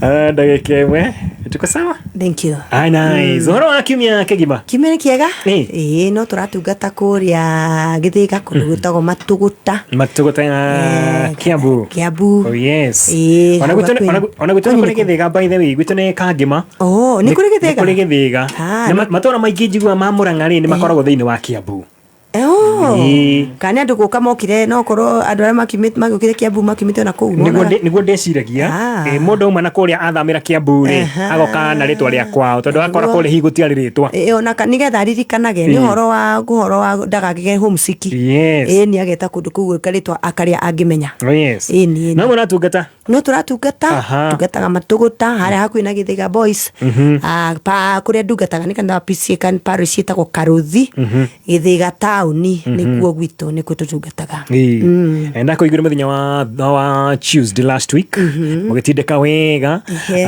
Ndagĩka ĩmwe. Tuko sawa? Thank you. Ah, nice. Ũhoro wa kiumia kĩgima? Kiumia nĩ kĩega? Ĩĩ, no tũratungata kũrĩa Gĩthĩga kũndũ gwĩtagwo Matũgũta. Matũgũta ya Kiambu. Kiambu. Oh yes. Ĩĩ, Ona hau gwitũ hakuhĩ. ona gwitũ nĩ kũrĩ Gĩthĩga, by the way, gwitũ nĩ Kangĩma. Oh, nĩ kũrĩ Gĩthĩga? Nĩ kũrĩ Gĩthĩga. Ah, Na matũra maingĩ njiguaga ma Mũrang'a rĩ nĩ makoragwo thĩinĩ wa Kiambu. Oh. Ĩĩ. Kana nĩ andũ gũka mokire, no korwo andũ arĩa magĩũkire Kiambu makiumĩte ona kũu. Nĩguo Nĩwonaga? Nĩguo ndĩciragia. Mũndũ auma na kũrĩa athamĩra Kiambu rĩ, agoka na rĩtwa rĩa kwao tondũ akora Nĩguo. kũrĩa hihi gũtiarĩ rĩtwa. Ĩ, ona nĩgetha aririkanage nĩ ũhoro wa ndagagĩe homesick. Yes. Ĩ, nĩ ageta kũndũ kũu karĩtwa akarĩa angĩmenya. Oh yes. Ĩ, nĩ No mũratungata? No tũratungata. Tungataga Matũgũta harĩa hakuhĩ na Gĩthĩga Boys. Ah, pa kũrĩa ndungataga nĩ kanitha wa PCEA kan parish ĩtagwo Karũthi, Gĩthĩga taũni. Nĩkuo gwitũ, nĩkuo tũtungataga. Ĩĩ. Ndakũiguire mũthenya wa Tuesday last week mũgĩtindĩka wega.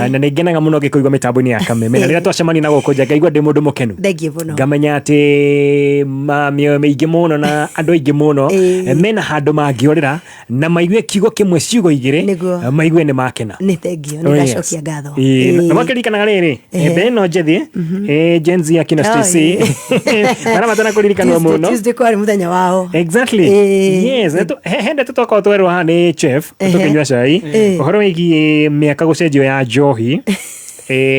Na nĩ ngenaga mũno ngĩkũigua mĩtambo-inĩ ya Kameme, na rĩrĩa twacemania na gũkũ nja ngaigua ndĩ mũndũ mũkenu. Thengiũ mũno. Ngamenya atĩ mĩoyo mĩingĩ mũno na andũ aingĩ mũno mena handũ mangĩorĩra na maigue kiugo kĩmwe, ciugo igĩrĩ. Nĩguo. Maigue nĩ makena. Nĩ thengiũ, nĩ Oh, yes. ndacokia ngatho. Ĩĩ, na makĩririkanaga rĩrĩ, mbere ĩno njĩthĩ, Gen Z akina Oh, Stacy marabatara kũririkanwo Tuesday- mũno. Tuesday kwarĩ mũthenya wao. Exactly. Yes, he ndeto twakorwo twerwo haha nĩ chef tũkĩnyua cai, ũhoro wĩgiĩ mĩaka gũcenjio ya njohi,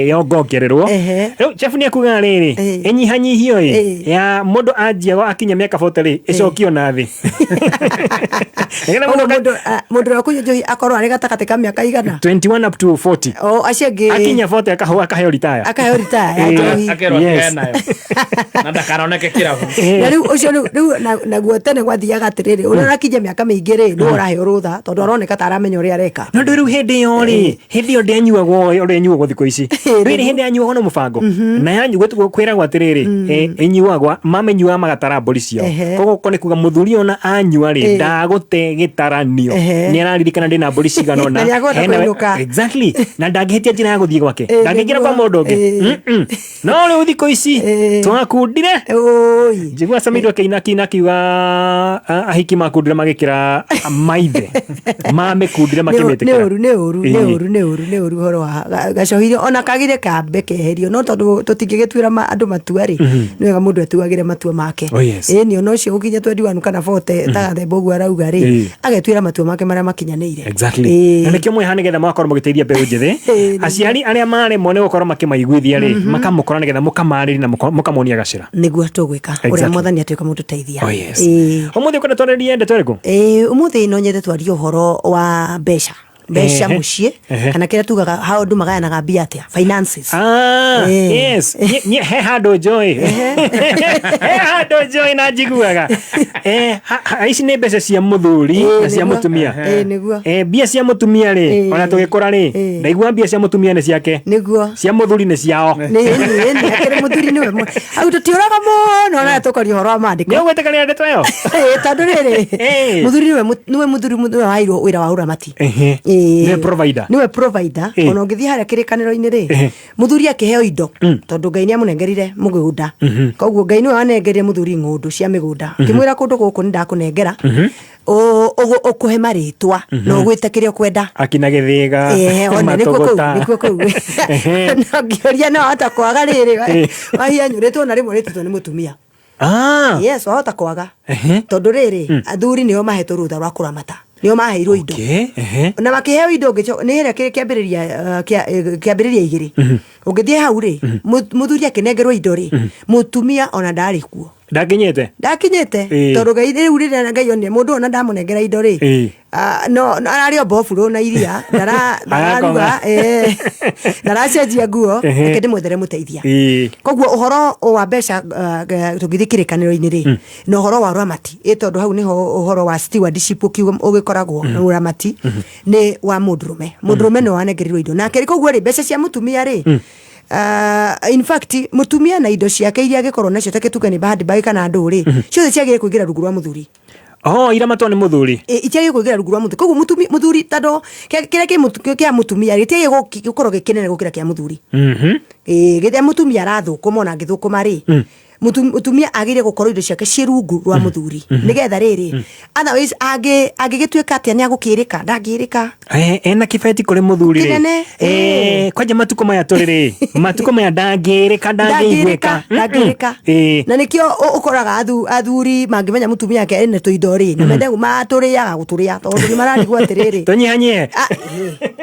yongongererwo. Rĩu chef nĩ akuga rĩrĩ, ĩnyihanyihio ĩ ya mũndũ anjia akinya mĩaka 40 rĩ, ĩcokio na thĩ. Nĩgetha Ũguo mũndũ ũrĩa ũkũnyua njohi akorwo arĩ gatagatĩ ka mĩaka igana? 21 up to 40. O acio angĩ Akinya 40 akaheo retire. Akaheo retire ya njohi. Akerwo Yes. atigane nayo na ndakanoneke kĩrabu. Na rĩu ũcio rĩu naguo tene gwathiaga atĩrĩrĩ, ũrĩa ũrakinyia mĩaka mĩingĩ rĩ, nĩwe ũraheo rũtha tondũ aroneka ta aramenya ũrĩa areka. No ndũ rĩu hĩndĩ ĩyo rĩ, hĩndĩ ĩyo ndĩanyuagwo ũrĩa ĩnyuagwo thikũ ici. Rĩrĩ hĩndĩ yanyuagwo na mũbango na yanyuagwo kwĩragwo atĩrĩrĩ, ĩnyuagwa mamĩnyuaga magatara mbũri ciao. Koguo ko nĩ kuga mũthuri ona anyua rĩ, ndagũte gĩtaranio, nĩ araririkana ndĩna mbũri cigana ũna. Na nĩakũhota kũinũka. Exactly, na ndangĩhĩtia njĩra ya gũthiĩ gwake, ndangĩingĩra kwa mũndũ ũngĩ. No rĩu thikũ ici twakundire, njigua Samido akĩina kina akiuga ahiki makundire magĩkĩra maithe mamĩkundire Nĩ makĩmĩtĩkĩra. ũru, nĩ ũru, nĩ ũru, nĩ ũru, nĩ ũru ũhoro wa gacohire ona kagire kambe keherio, no tondũ tũtingĩgĩtuĩra andũ matua rĩ, nĩ wega mũndũ etuagĩre matua make. Oh, yes. Ĩni ona ũcio gũkinya 21 kana 40 ta Gathemba ũguo arauga rĩ, agetuĩra matua make marĩa makinyanĩire. Exactly. Na nĩkĩo mwĩ haha nĩgetha mũgakorwo mũgĩteithia mbeũ njĩthĩ. Aciari arĩa maremwo nĩ gũkorwo makĩmaiguithia rĩ, makamũkora nĩgetha mũkamarĩria na mũkamonia gacĩra. Nĩguo tũgwĩka ũrĩa Mwathani atuĩka mũtũteithia. Oh, yes. Ũmũthĩ ũkwenda twarĩrie ndeto ĩrĩkũ? Ĩĩ, ũmũthĩ no nyende twarie ũhoro wa mbeca, mbeca mũciĩ, kana kĩrĩa tugaga how andũ magayanaga mbia atĩa, finances. Ah, yes. He handũ njũĩ, he handũ njũĩ na njiguaga. Ici nĩ mbeca cia mũthuri na cia mũtumia. Ĩĩ, nĩguo. Mbia cia mũtumia rĩ, ona tũgĩkũra rĩ, ndaigua mbia cia mũtumia nĩ ciake, nĩguo cia mũthuri nĩ ciao. Nĩ akĩrĩ mũthuri nĩwe hau tũtiũraga mũno na tũkaria ũhoro wa maandĩko. Nĩ ũgwĩtĩkanĩra ndeto ĩyo? Ĩĩ, tondũ rĩrĩ, mũthuri nĩwe mũthuri nĩwe waheirwo wĩra wa ũramati. Nĩwe provider. Nĩwe provider. Ona ũngĩthiĩ harĩa kĩrĩkanĩro-inĩ rĩ, mũthuri akĩheo indo tondũ Ngai nĩ amũnengerire mũgũnda. Koguo Ngai nĩwe wanengerire mũthuri ng'ũndũ cia mĩgũnda, akĩmwĩra kũndũ gũkũ nĩ ndakũnengera, ũkũhe marĩtwa na ũgwĩte kĩrĩa ũkwenda. Akina Gĩthĩga. Ehe, ona nĩkuo kũu, Matũgũta. nĩkuo kũu. Na ngĩũria no wahota kwaga rĩrĩ, wahianyũrĩtwo na rĩmwe rĩtĩtwo nĩ mũtumia. Yes, wahota kwaga tondũ rĩrĩ, athuri nĩo mahetwo rũtha rwa kũramata, nĩo maheirwo indo. Okay, Na makĩheo indo nĩ ĩrĩa kĩambĩrĩria kĩambĩrĩria 2. Ũngĩthiĩ hau rĩ, mũthuri akĩnengerwo indo rĩ, mũtumia ona ndarĩ kuo. Ndakinyĩte. Ndakinyĩte. Tondũ Ngai rĩu rĩrĩa Ngai onire mũndũ ona ndamũnengera indo rĩ, no ararĩ o mbofurũ na iria ndararuga, ndaracenjia nguo, reke ndĩmwethere mũteithia. Koguo ũhoro wa mbeca, tũngĩthiĩ kĩrĩkanĩro-inĩ rĩ, na ũhoro wa ũramati, ĩ tondũ hau nĩho ũhoro wa stewardship ũgĩkoragwo na ũramati nĩ wa mũndũrũme. Mũndũrũme nĩwe wanengerirwo indo nake. Koguo rĩ, mbeca cia mũtumia rĩ, in fact mũtumia na indo ciake iria angĩkorwo nacio, ta kĩtuge nĩ handbag kana ndũ rĩ, ciothe ciagĩrĩire kũingĩra rungu rwa mũthuri. Oh, iramatwo nĩ mũthuri. Itiagĩrĩire kũingĩra rungu rwa mũthuri. Koguo mũthuri tondũ kĩrĩa kĩa mũtumia gĩtiagĩrĩire gũkorwo gĩ kĩnene gũkĩra kĩa mũthuri. Rĩrĩa mũtumia arathũkũma ona angĩthũkũma rĩ, mũtumia agĩrĩire gũkorwo indo ciake ciĩ rungu rwa mũthuri, nĩgetha rĩrĩ, otherwise angĩgĩtuĩka atĩa nĩ agũkĩrĩka, ndangĩrĩka. Ena kĩbeti kũrĩ mũthuri rĩ. Kĩnene. Kwanja matukũ maya tũrĩ rĩ, matukũ maya ndangĩrĩka, ndangĩiguĩka. Ndangĩrĩka. Na nĩkĩo ũkoraga athuri mangĩmenya mũtumia ake ena tũindo rĩ, na mende matũrĩaga gũtũrĩa, tondũ nĩ mararigwo atĩrĩrĩ, tũnyihanyie.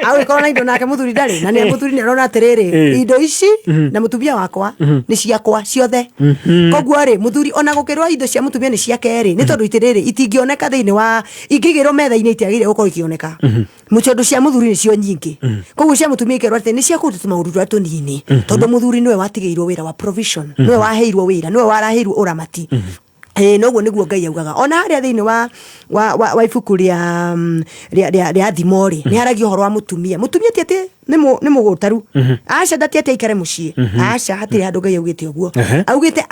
Agĩkorwo na indo nake mũthuri ndarĩ, na nĩ mũthuri nĩ arona atĩrĩrĩ, indo ici na mũtumia wakwa nĩ ciakwa ciothe. Koguo rĩ, mũthuri ona gũkĩrwo indo cia mũtumia nĩ ciake rĩ, nĩ tondũ itĩrĩrĩ itingĩoneka thĩinĩ wa ingĩigĩrwo metha-inĩ, itiagĩrĩire gũkorwo ikĩoneka, tondũ cia mũthuri nĩcio nyingĩ. Koguo cia mũtumia ikerwo atĩ nĩ cia kũruta tũmaũndũ tũrĩa tũnini, tondũ mũthuri nĩwe watigĩirwo wĩra wa provision, nĩwe waheirwo wĩra, nĩwe waraheirwo ũramati. Noguo nĩguo Ngai augaga ona harĩa thĩinĩ wa ibuku rĩa Thimo rĩ, nĩ haragia ũhoro wa mũtumia. Mũtumia ti atĩ nĩ mũgũtaru, aca, ndati atĩ aikare mũciĩ, aca, hatirĩ handũ Ngai augĩte ũguo. Augĩte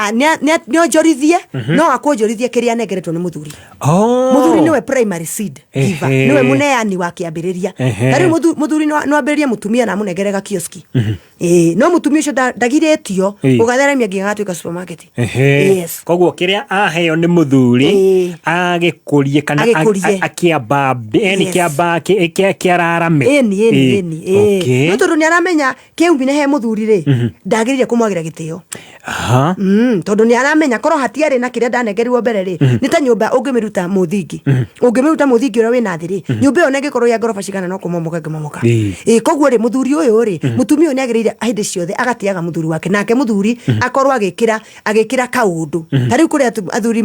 nĩ onjorithie, no akũnjorithie kĩrĩa anengeretwo nĩ mũthuri. Mũthuri nĩwe primary seed giver, nĩwe mũneani wa kĩambĩrĩria. Ta rĩu mũthuri no ambĩrĩrie mũtumia na amũnengere gakioski. No mũtumia ũcio ndagirĩtio gũgatheremia nginya gagatuĩka supermarket. Yes. Koguo kĩrĩa aheo nĩ mũthuri agĩkũrie kana Agĩkũrie. akĩambambe, yani kĩamba kĩararame. Ĩni, ĩni, ĩni, ĩĩ. No tondũ nĩ aramenya kĩumine he mũthuri rĩ, ndagĩrĩire kũmwagĩra gĩtĩo. Tondũ nĩ aramenya korwo hatiarĩ na kĩrĩa ndanengerirwo mbere rĩ, nĩ ta nyũmba ũngĩmĩruta mũthingi, ũngĩmĩruta mũthingi ũrĩa wĩna thĩ rĩ, nyũmba ĩyo nĩngĩkorwo ya ngoroba cigana no kũmomoka ĩngĩmomoka. Koguo rĩ, mũthuri ũyũ rĩ, mũtumia ũyũ nĩ agĩrĩire hĩndĩ ciothe agatĩaga mũthuri wake, nake mũthuri akorwo agĩkĩra kaũndũ. Ta rĩu kũrĩ athuri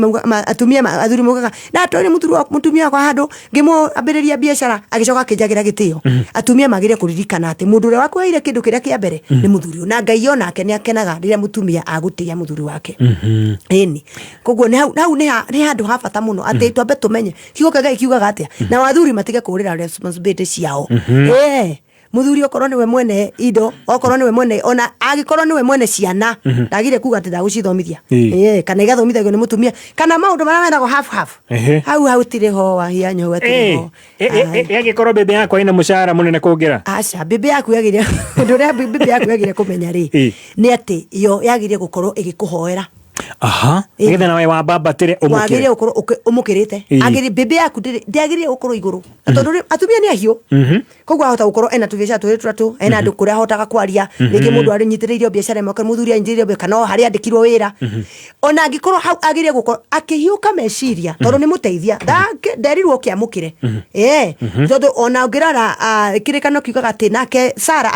atumia athuri maugaga ndatwarire mũthuri wa mũtumia wakwa handũ ngĩmwambĩrĩria biacara, agĩcoka akĩnjagĩra gĩtĩo. Atumia magĩrĩire kũririkana atĩ mũndũ ũrĩa wakũheire kĩndũ kĩrĩa kĩa mbere nĩ mũthuri ũyũ, na Ngai onake nĩ akenaga rĩrĩa mũtumia agũtĩa mũthuri wake. Ĩni, koguo nĩ hau nĩ handũ ha bata mũno atĩ twambe tũmenye kiugo kĩa Ngai kiugaga atĩa, na athuri matige kũrĩra responsibility ciao. Mũthuri okorwo nĩwe mwene indo, okorwo nĩwe mwene, ona angĩkorwo nĩwe mwene ciana, ndagire kuga atĩ ndagũcithomithia. Kana igathomithagio nĩ mũtumia, kana maũndũ marĩa mendagwo half half. Hau hatirĩ ho wahianyo, hau hatirĩ ho. Ĩangĩkorwo mbembe yakwa ĩna mũcara mũnene kũngĩra? Aca, mbembe yaku yagĩrĩire, ũndũ ũrĩa mbembe yaku yagĩrĩire kũmenya rĩ, nĩ atĩ yo yagĩrĩire gũkorwo ĩgĩkũhoera. Nĩgetha nawe wambambatĩre wagĩrĩire ũmũkĩre. Gũkorwo ũmũkĩrĩte. Mbembe yaku ndĩagĩrĩire gũkorwo igũrũ. Na tondũ rĩ, atumia nĩ ahiũ, koguo ahota gũkorwo ena tũbiacara twĩrĩ tũtatũ, ena andũ kũrĩa ahotaga kwaria, rĩngĩ mũndũ arĩnyitĩrĩire biacara ĩmwe kana mũthuri anyitĩrĩire biacara, kana o harĩa andĩkirwo wĩra. Ona angĩkorwo hau agĩrĩire gũkorwo akĩhiũka meciria, tondũ nĩ mũteithia, nderirwo ũkĩamũkĩre. Tondũ ona ũngĩrora, kĩrĩkanĩro kiugaga atĩ nake Sara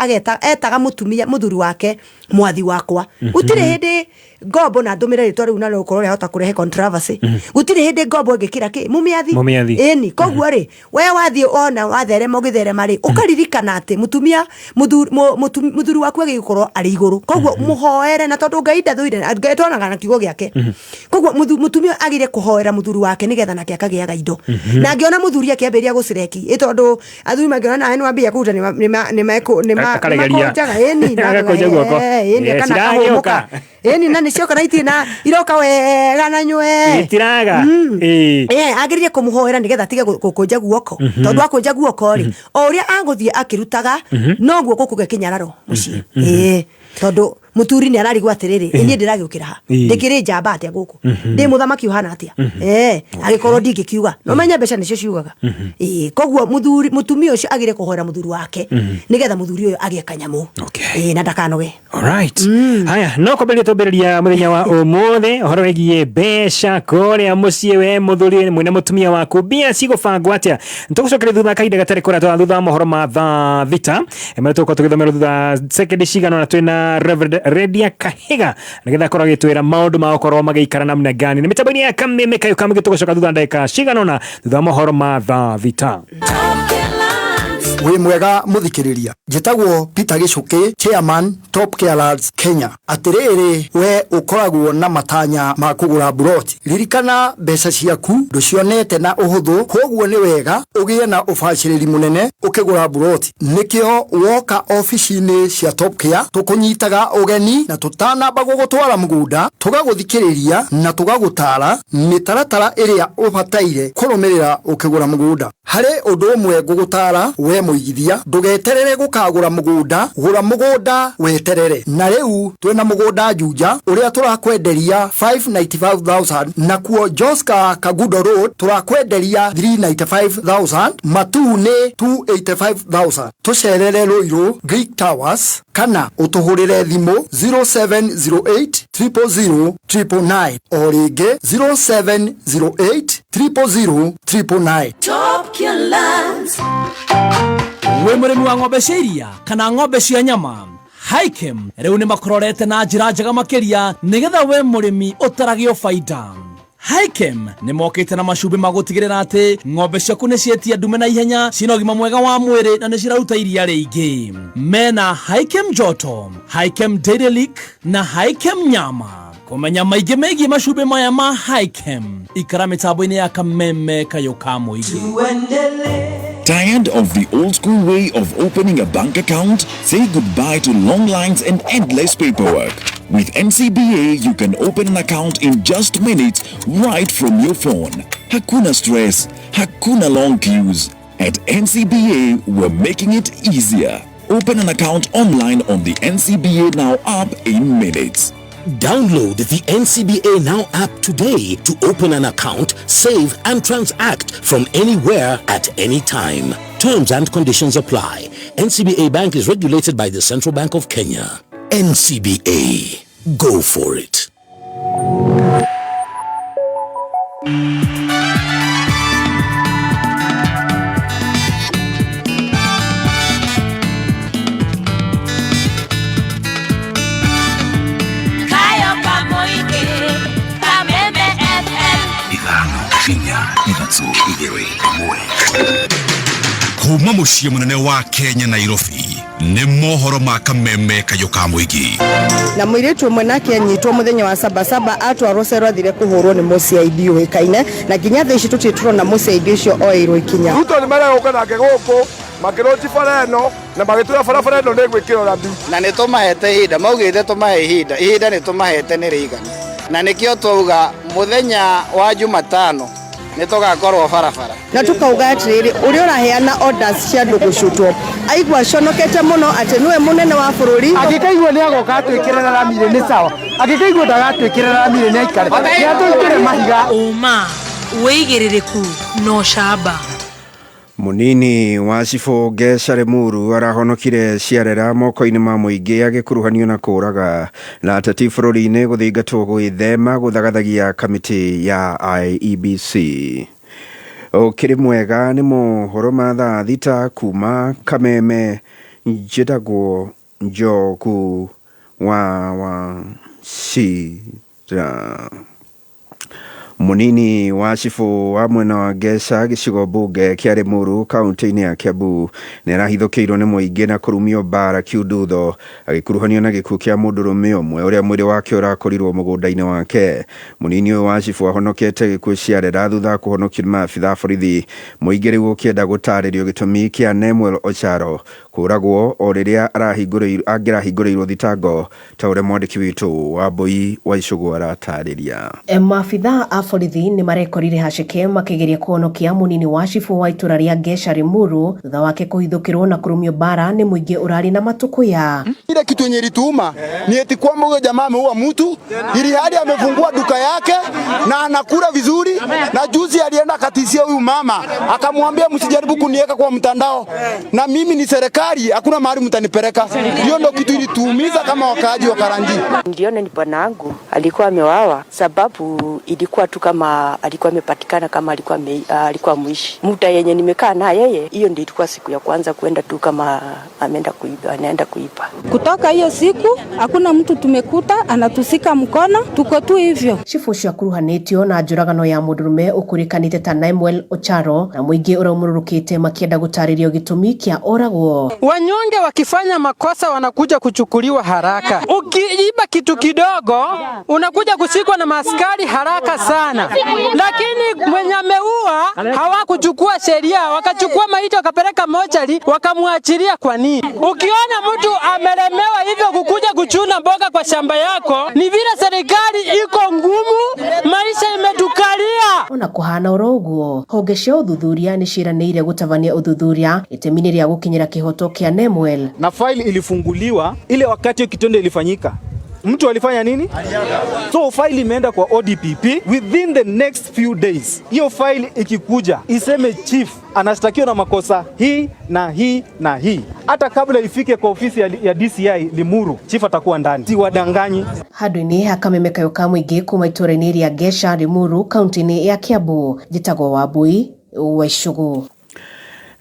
etaga mũtumia mũthuri wake mwathi wakwa. Gũtirĩ hĩndĩ ngombo, na ndũmĩre rĩtwa rĩu narĩo gũkorwo rĩahota kũrehe controversy, gũtirĩ hĩndĩ ngombo ĩngĩkĩra kĩ mũmĩathi. Mũmĩathi. Ĩni, koguo rĩ, we wathiĩ ona watherema ũgĩtherema rĩ, ũkaririkana atĩ mũtumia mũthuri waku agĩrĩire gũkorwo arĩ igũrũ. Koguo mũhoere, na tondũ Ngai ndathũire, Ngai twonaga na kiugo gĩake. Koguo mũtumia agĩrĩire kũhoera mũthuri wake nĩgetha nake akagĩaga indo. Na angĩona mũthuri akĩambĩrĩria gũcireki, ĩ tondũ athuri mangĩona nawe nĩ wambĩrĩria kũruta, Akaregeria. nĩmakũnjaga, ĩni, na Agakũnja guoko. Ĩni, kana ciragĩũka. akahũmũka. Ĩni, na nĩcioka na itirĩ na iroka wega na nywe. Itiraga. Agĩrĩire kũmũhoera nĩgetha atige gũkũnja guoko, tondũ akũnja guoko rĩ, o ũrĩa agũthiĩ akĩrutaga, noguo gũkũgĩa kĩnyararo mũciĩ. Tondũ mũturi nĩ ararigwo atĩrĩrĩ, niĩ ndĩragĩũkĩra ha, ndĩkĩrĩ njamba atĩa gũkũ, ndĩ mũthamaki ũhana atĩa? Agĩkorwo ndingĩkiuga, no menye mbeca nĩcio ciugaga. Koguo mũthuri, mũtumia ũcio agĩrĩire kũhoera mũthuri wake nĩgetha mũthuri ũyũ agĩe kanyamũ. Na ndakanoge. Alright. Haya, no kwambĩrĩria twambĩrĩria mũthenya wa ũmũthĩ ũhoro wĩgiĩ mbeca kũrĩa mũciĩ, we mũthuri mwĩna mũtumia waku, mbia cigũbangwo atĩa? Tũgũcokeria thutha kahinda gatarĩ kũraya, thutha wa mohoro ma thaa 6 marĩa tũgũkorwo tũgĩthomerwo thutha sekendi cigana ũna twĩna Reverend Redia Kahiga nĩgetha akorwo agĩtwĩra maũndũ ma gũkorwo magĩikara namna gani na mĩtambo-inĩ ya Kameme Kayo Kamũingĩ. Tũgũcoka thutha ndagĩka cigana ũna thutha wa mohoro ma thaa 6. Wĩ mwega mũthikĩrĩria, njĩtagwo Peter Gĩcũkĩ, chairman Top Care Lands Kenya. Atĩrĩrĩ, we ũkoragwo na matanya ma kũgũra mburoti, ririkana mbeca ciaku ndũcionete na ũhũthũ, koguo nĩ wega ũgĩe na ũbacĩrĩri mũnene ũkĩgũra mburoti. Nĩkĩo woka obici-inĩ cia Top Care tũkũnyitaga ũgeni na tũtanamba gũgũtwara mũgũnda tũgagũthikĩrĩria na tũgagũtara mĩtaratara ĩrĩa ũbataire kũrũmĩrĩra ũkĩgũra mũgũnda. Harĩ ũndũ ũmwe ngũgũtara we mũigithia, ndũgeterere gũkagũra mũgũnda, gũra mũgũnda weterere. Na rĩu twĩna mũgũnda Juja ũrĩa tũrakwenderia 595,000, nakuo Joska Kagudo Road tũrakwenderia 395,000, Matuu nĩ 285,000. Tũcerere Ruiru Greek Towers kana ũtũhũrĩre thimũ 0708 000 999, o rĩngĩ 0708 000 999. Top Care Lands. Wĩ mũrĩmi wa ng'ombe cia iria kana ng'ombe cia nyama, Hikem rĩu nĩ makũrorete na njĩra njega makĩria nĩgetha we mũrĩmi ũtaragio baida. Hikem nĩ mokĩte na macumbĩ ma gũtigĩrĩra atĩ ng'ombe ciaku nĩ ciĩtia ndume na ihenya, ciĩna ũgima mwega wa mwĩrĩ na nĩ ciraruta iria rĩingĩ. Mena Hikem Joto, Hikem Dairy Lick na Hikem Nyama. Kũmenya maingĩ megiĩ macumbĩ maya ma Hikem, ikara mĩtambo-inĩ ya Kameme Kayũ ka Mũingĩ. Tired of the old school way of opening a bank account? Say goodbye to long lines and endless paperwork. With NCBA, you can open an account in just minutes right from your phone. Hakuna stress, hakuna long queues. At NCBA, we're making it easier. Open an account online on the NCBA Now app in minutes. Download the NCBA Now app today to open an account, save and transact from anywhere at any time. Terms and conditions apply. NCBA Bank is regulated by the Central Bank of Kenya. NCBA. Go for it. Kayo Kamoige, Kameme FM. 5 4 3 2 1. Kuma muciĩ mũnene wa Kenya Nairobi nĩ mohoro ma Kameme Kayũ ka Mũingĩ. Na mũirĩtu ũmwe nake anyitwo mũthenya wa sabasaba atwarwo cero athire kũhũrwo nĩ mũCID ũĩkaine, na nginya thaa ici tũtirĩ tũrona mũCID ũcio oeirwo ikinya. Ruto nĩ maregũka nake gũkũ makĩrũnji bara ĩno na magĩtwĩra barabara ĩno nĩ ĩgwĩkĩrwo rami. Na nĩ tũmahete ihinda, maugĩte tũmahe ihinda, ihinda nĩ tũmahete nĩ rĩiganu, na nĩkĩo twauga mũthenya wa Jumatano nĩ tũgakorwo barabara. Na tukauga atĩrĩrĩ, ũrĩa ũraheana orders cia andũ gũcutwo aigua aconokete mũno atĩ nĩwe mũnene wa bũrũri. Angĩkaigua nĩ agoka atwĩkĩre rami nĩ sawa, angĩkaigua ndagatwĩkĩre rami nĩ aikare, nĩ atwĩkĩre mahiga. Ũma wĩigĩrĩrĩku no camba. Munini wa cibũ Ngeca Limuru arahonokire ciarera moko-inĩ ma mũingĩ agĩkuruhanio na kũraga na ateti bũrũri-inĩ gũthingatwo gwĩthema gũthagathagia kamĩtĩ ya IEBC. Ũkĩrĩ mwega nĩ mohoro ma thaa 6 kuma Kameme. Njĩtagwo Njoku wa Wachira. Munini wa cibũ wa mwena wa Ngeca gĩcigo mbunge kĩa Limuru kaunti-inĩ ya Kiambu nĩ arahithũkĩirwo nĩ mũingĩ na kũrumio mbara kiundutho agĩkuruhanio na gĩkuũ kĩa mũndũrũme ũmwe ũrĩa mwĩrĩ wake ũrakorirwo mũgũnda-inĩ wake. Munini ũyũ wa cibũ ahonokete gĩkuũ ciarera thutha wa kũhonokio nĩ maabitha a borithi. Mũingĩ rĩu ũkĩenda gũtarĩrio gĩtũmi kĩa Nemuel Ocharo kũragwo o rĩrĩa angĩrahingũrĩirwo thitango ta ũrĩa mwandĩki witũ wa Mbui wa Icũgũ aratarĩria. Maabitha a borithi nĩ marekorire haceke makĩgeria kũhonokia mũnini wa cibũ wa itũra rĩa Ngeca Limuru thutha wake kũhithũkĩrwo na kũrumio mbara nĩ mũingĩ ũrarĩ na matũkũya. Ile kitu yenye ilituuma ni eti kwamba huyo jamaa ameua mtu ili hadi amefungua duka yake na anakula vizuri, na juzi alienda akatishia huyu mama akamwambia msijaribu kuniweka kwa mtandao na mimi ni serikali. Serikali hakuna mahali mtanipeleka. Hiyo ndio kitu ilituumiza kama wakaaji wa Karanji. Niliona ni bwanangu alikuwa amewawa, sababu ilikuwa tu kama alikuwa amepatikana kama alikuwa mwishi. Muda yenye nimekaa na yeye, hiyo ndio ilikuwa siku ya kwanza kuenda tu kama ameenda kuiba, anaenda kuiba. Kutoka hiyo siku hakuna mtu tumekuta anatusika mkono, tuko tu hivyo. Chifu ũcio akuruhanĩtio na njũragano ya mũndũrũme ũkũrĩkanĩte ta Naimwel Ocharo na mũingĩ ũraumũrũrũkĩte makĩenda gũtarĩrio gĩtũmi kĩa oragwo. Wanyonge wakifanya makosa wanakuja kuchukuliwa haraka. Ukiiba kitu kidogo unakuja kushikwa na maaskari haraka sana, lakini mwenye ameua hawakuchukua sheria, wakachukua maiti wakapeleka mochari wakamwachilia. Kwa nini? Ukiona mtu amelemewa hivyo kukuja kuchuna mboga kwa shamba yako, ni vile serikali iko ngumu, maisha imetukalia. Ona kũhana oro ũguo, honge cia ũthuthuria nĩ ciĩranĩire gũtabania ũthuthuria itemi-inĩ rĩa gũkinyĩra kĩhoto kĩa Nemwel. Na faili ilifunguliwa ile wakati hiyo kitendo ilifanyika. Mtu alifanya nini? So faili imeenda kwa ODPP within the next few days. Hiyo faili ikikuja iseme chief anashtakiwa na makosa hii na hii na hii, hata kabla ifike kwa ofisi ya DCI Limuru, chief atakuwa ndani. Si wadanganyi. Handũ-inĩ ha kameme kayũ ka mũingĩ kuma itũũra-inĩ rĩa Ngeca, Limuru, kaunti-inĩ ya Kiambu, njĩtagwo Wambui wa Icũgũ.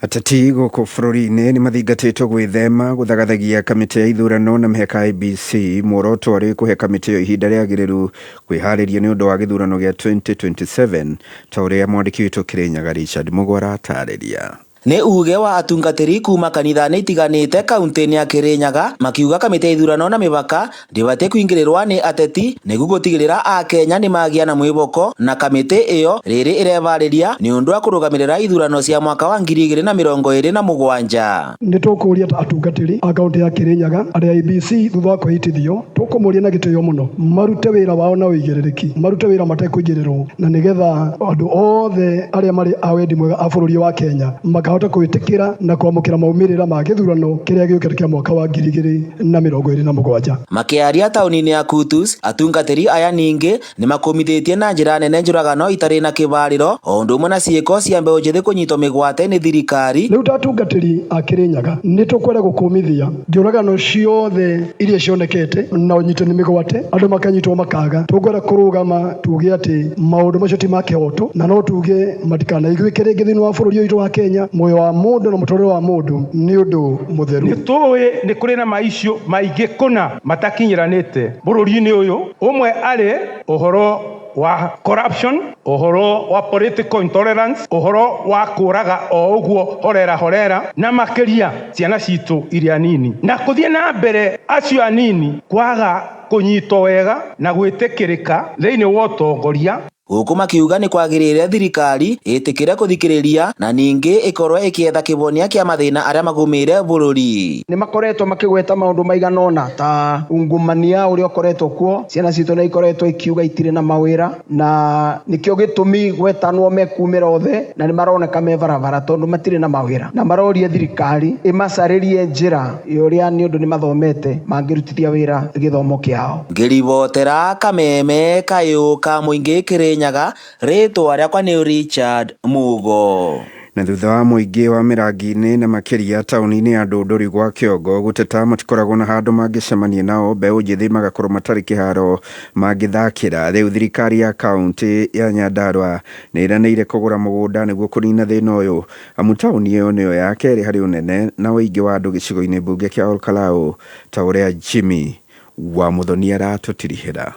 Ateti gũkũ bũrũri-inĩ nĩ mathingatĩtwo gwĩthema gũthagathagia kamĩtĩ ya ithurano na mĩhaka IEBC, muoroto arĩ kũhe kamĩtĩ ĩyo ihinda rĩagĩrĩru kwĩharĩria nĩ ũndũ wa gĩthurano gĩa 2027, ta ũrĩa mwandĩki witũ Kĩrĩnyaga Richard Mũgwara atarĩria. Nĩ uge wa atungatĩri kuma kanitha-inĩ itiganĩte kaunti-inĩ ya Kĩrĩnyaga makiuga kamĩtĩ ya ithurano na mĩhaka ndĩbatiĩ kũingĩrĩrwa nĩ ateti nĩguo gũtigĩrĩra akenya nĩmagĩa na mwĩhoko na kamĩtĩ ĩyo rĩrĩ ĩrebarĩria nĩ ũndũ wa kũrũgamĩrĩra ithurano cia mwaka wa 2027. Nĩ tũkũria ta atungatĩri a kaunti ya Kĩrĩnyaga arĩa IEBC thutha wa kwĩhĩtithio, tũkũmoria na gĩtĩo mũno marute wĩra wao na ũigĩrĩrĩki, marute wĩra matekũingĩrĩrwo, na nĩgetha andũ othe arĩa marĩ a wendi mwega a bũrũri wa Kenya makahota kwĩtĩkĩra na kwamũkĩra maumĩrĩra ma gĩthurano kĩrĩa gĩũkĩte kĩa mwaka wa 2027. Makĩaria taũni-inĩ ya Kutus, atungatĩri aya ningĩ nĩmakũmithĩtie na njĩra nene njũragano itarĩ na kĩbarĩro o ũndũ ũmwe na ciĩko cia mbeũ njĩthĩ kũnyitwo mĩgwate nĩ thirikari. Rĩu ta atungatĩri a Kĩrĩnyaga nĩ tũkwenda gũkũmithia njũragano ciothe iria cionekete na ũnyitani mĩgwate, andũ makanyitwo makaga. Tũkwenda kũrũgama tuge atĩ maũndũ macio ti ma kĩhoto, na no tuge matikanaiguĩke rĩngĩ thĩinĩ wa bũrũri ũyũ witũ wa Kenya. Muoyo wa mũndũ na mũtũrĩre wa mũndũ nĩ ũndũ mũtheru. Nĩ tũĩ nĩ kũrĩ na maicio maingĩ kũna matakinyiranĩte bũrũri-inĩ ũyũ. Ũmwe arĩ ũhoro wa corruption, ũhoro wa political intolerance, ũhoro wa kũraga o ũguo horera horera, na makĩria ciana citũ iria nini, na kũthiĩ na mbere acio anini kwaga kũnyitwo wega na gwĩtĩkĩrĩka thĩinĩ wa ũtongoria. Gũkũ makiuga nĩ kwagĩrĩire thirikari ĩtĩkĩre kũthikĩrĩria na ningĩ ĩkorwo ĩkĩetha kĩhonia kĩa mathĩna arĩa magũmĩire bũrũri. Nĩ makoretwo makĩgweta maũndũ maigana ũna ta ungumania ũrĩa ũkoretwo kuo, ciana citũ nĩ ikoretwo ikiuga itirĩ na mawĩra, na nĩkĩo gĩtũmi gwetanwo mekumĩra othe, na nĩ maroneka me barabara tondũ matirĩ na mawĩra, na maroria thirikari ĩmacarĩrie njĩra ya ũrĩa nĩ ũndũ nĩ mathomete mangĩrutithia wĩra gĩthomo kĩao. Ngĩribotera kameme kayũ ka mũingĩ Kĩrĩnyaga, rĩtwa rĩakwa nĩ Richard Mugo. Na thutha wa mũingĩ wa mĩrangi-inĩ na makĩria taũni-inĩ ya Ndũndũri gwa Kĩongo gũteta matikoragwo na handũ mangĩcemania nao, mbeũ njĩthĩ magakorwo matarĩ kĩharo mangĩthakĩra. Rĩu thirikari ya kaũntĩ ya Nyandarua nĩ ĩranĩire kũgũra mũgũnda nĩguo kũnina thĩna ũyũ, amu taũni ĩyo nĩyo ya kerĩ harĩ ũnene na ũingĩ wa andũ gĩcigo-inĩ mbunge kĩa Olkalau, ta ũrĩa Jimmy wa Mũthoni aratũtirihĩra.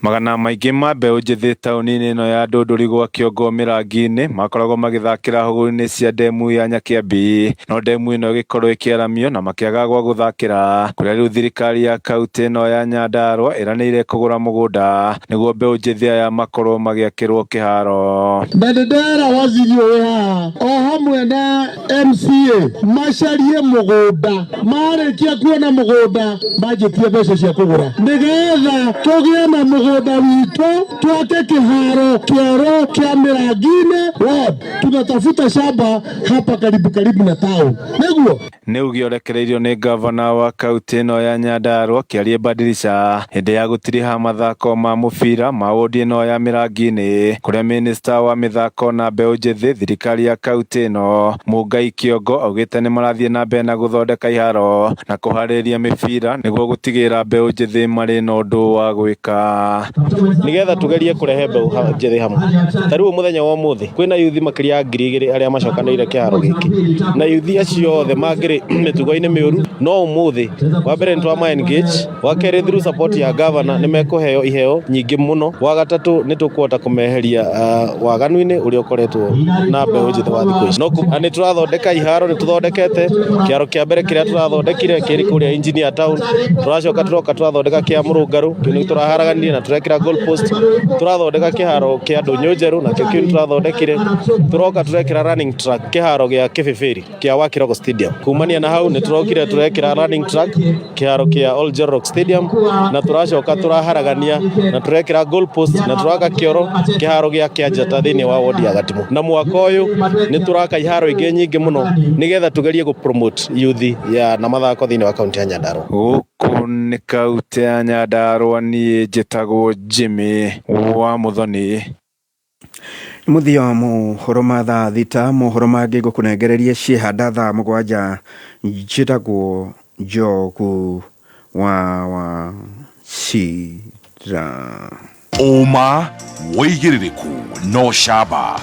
Magana maingĩ ma mbeũ njĩthĩ taũni-inĩ ĩno ya Ndũndũri gwa Kĩongo mĩrangi-inĩ makoragwo magĩthakĩra hũgũrũ-inĩ cia ndemu ya Nyakĩambi, no ndemu ĩno ĩgĩkorwo ĩkĩaramio na makĩaga gwa gũthakĩra, kũrĩa rĩu thirikari ya kaũntĩ ĩno ya Nyandarua ĩranĩire kũgũra mũgũnda nĩguo mbeũ njĩthĩ aya makorwo magĩakĩrwo kĩharo. Na nĩ ndera waziri ũyũ haha o hamwe na MCA macarie mũgũnda, marĩkia kuona mũgũnda manjĩtie mbeca cia kũgũra nĩgetha tũgĩe na mũgũnda Mũgũnda witũ twake kĩharo kĩerũ kĩa Mĩrangi-inĩ ward. Tunatafuta shamba hapa karibu karibu na town. Nĩguo. Nĩ uge ũrekereirio nĩ ngavana wa kaũntĩ ĩno ya Nyandarua Kĩarie Badilisha hĩndĩ ya gũtiriha mathako ma mũbira ma wodi ĩno ya Mĩrangi-inĩ kũrĩa minista wa mĩthako na mbeũ njĩthĩ thirikari ya kaũntĩ ĩno Mũngai Kĩongo augĩte nĩ marathiĩ na mbere na gũthondeka iharo na kũharĩrĩria mĩbira nĩguo gũtigĩrĩra mbeũ njĩthĩ marĩ na ũndũ wa gwĩka. Nigetha tugerie kurehe mbeũ njĩthĩ hamwe. Ta rĩu mũthenya wa ũmũthĩ kwĩna yuthi makĩria ya 2000 arĩa macokanĩrĩire kĩharo gĩkĩ, na yuthi acio othe mangĩrĩ mĩtugo-inĩ mĩũru, no ũmũthĩ wa mbere nĩ twama engage, wa kerĩ through support ya governor nĩ mekũheo iheo nyingĩ mũno, wa gatatũ nĩ tũkũhota kũmeheria waganu-inĩ ũrĩa ũkoretwo na mbeũ njĩthĩ wa thikũ ici. Na nĩ tũrathondeka iharo, nĩ tũthondekete kĩharo kĩa mbere kĩrĩa tũrathondekire kĩrĩ kũrĩa Engineer Town, tũracoka tũroka tũrathondeka kĩa Mũrũngarũ, kĩu nĩ tũraharaganirie na tũrekĩra goal post, tũrathondeka kĩharo kĩa Ndũnyũ Njerũ nakĩo kĩu nĩ tũrathondekire, tũroka tũrekĩra running track kĩharo gĩa Kĩbĩbĩri kĩa Wakĩrogo Stadium. Kumania na hau nĩ tũrokire tũrekĩra running track kĩharo kĩa Old Jorock Stadium, na tũracoka tũraharagania na tũrekĩra goal post na tũraka kĩoro kĩharo gĩa Kĩanjata thĩinĩ wa wodi ya Gatimu. Na mwaka ũyũ nĩ tũraka iharo ingĩ nyingĩ mũno nĩgetha tũgerie gũ promote youth ya na mathako thĩinĩ wa kaunti ya Nyandarua. Gũkũ nĩ kaunti ya Nyandarua, niĩ njĩtagwo Jimmy wa Muthoni. Mũthia wa mohoro ma thaa 6, mohoro mangĩ ngũkũnengereria ciehanda thaa 7. Njĩtagwo Njogu wa Wachira. Ũma, wĩigĩrĩrĩku no camba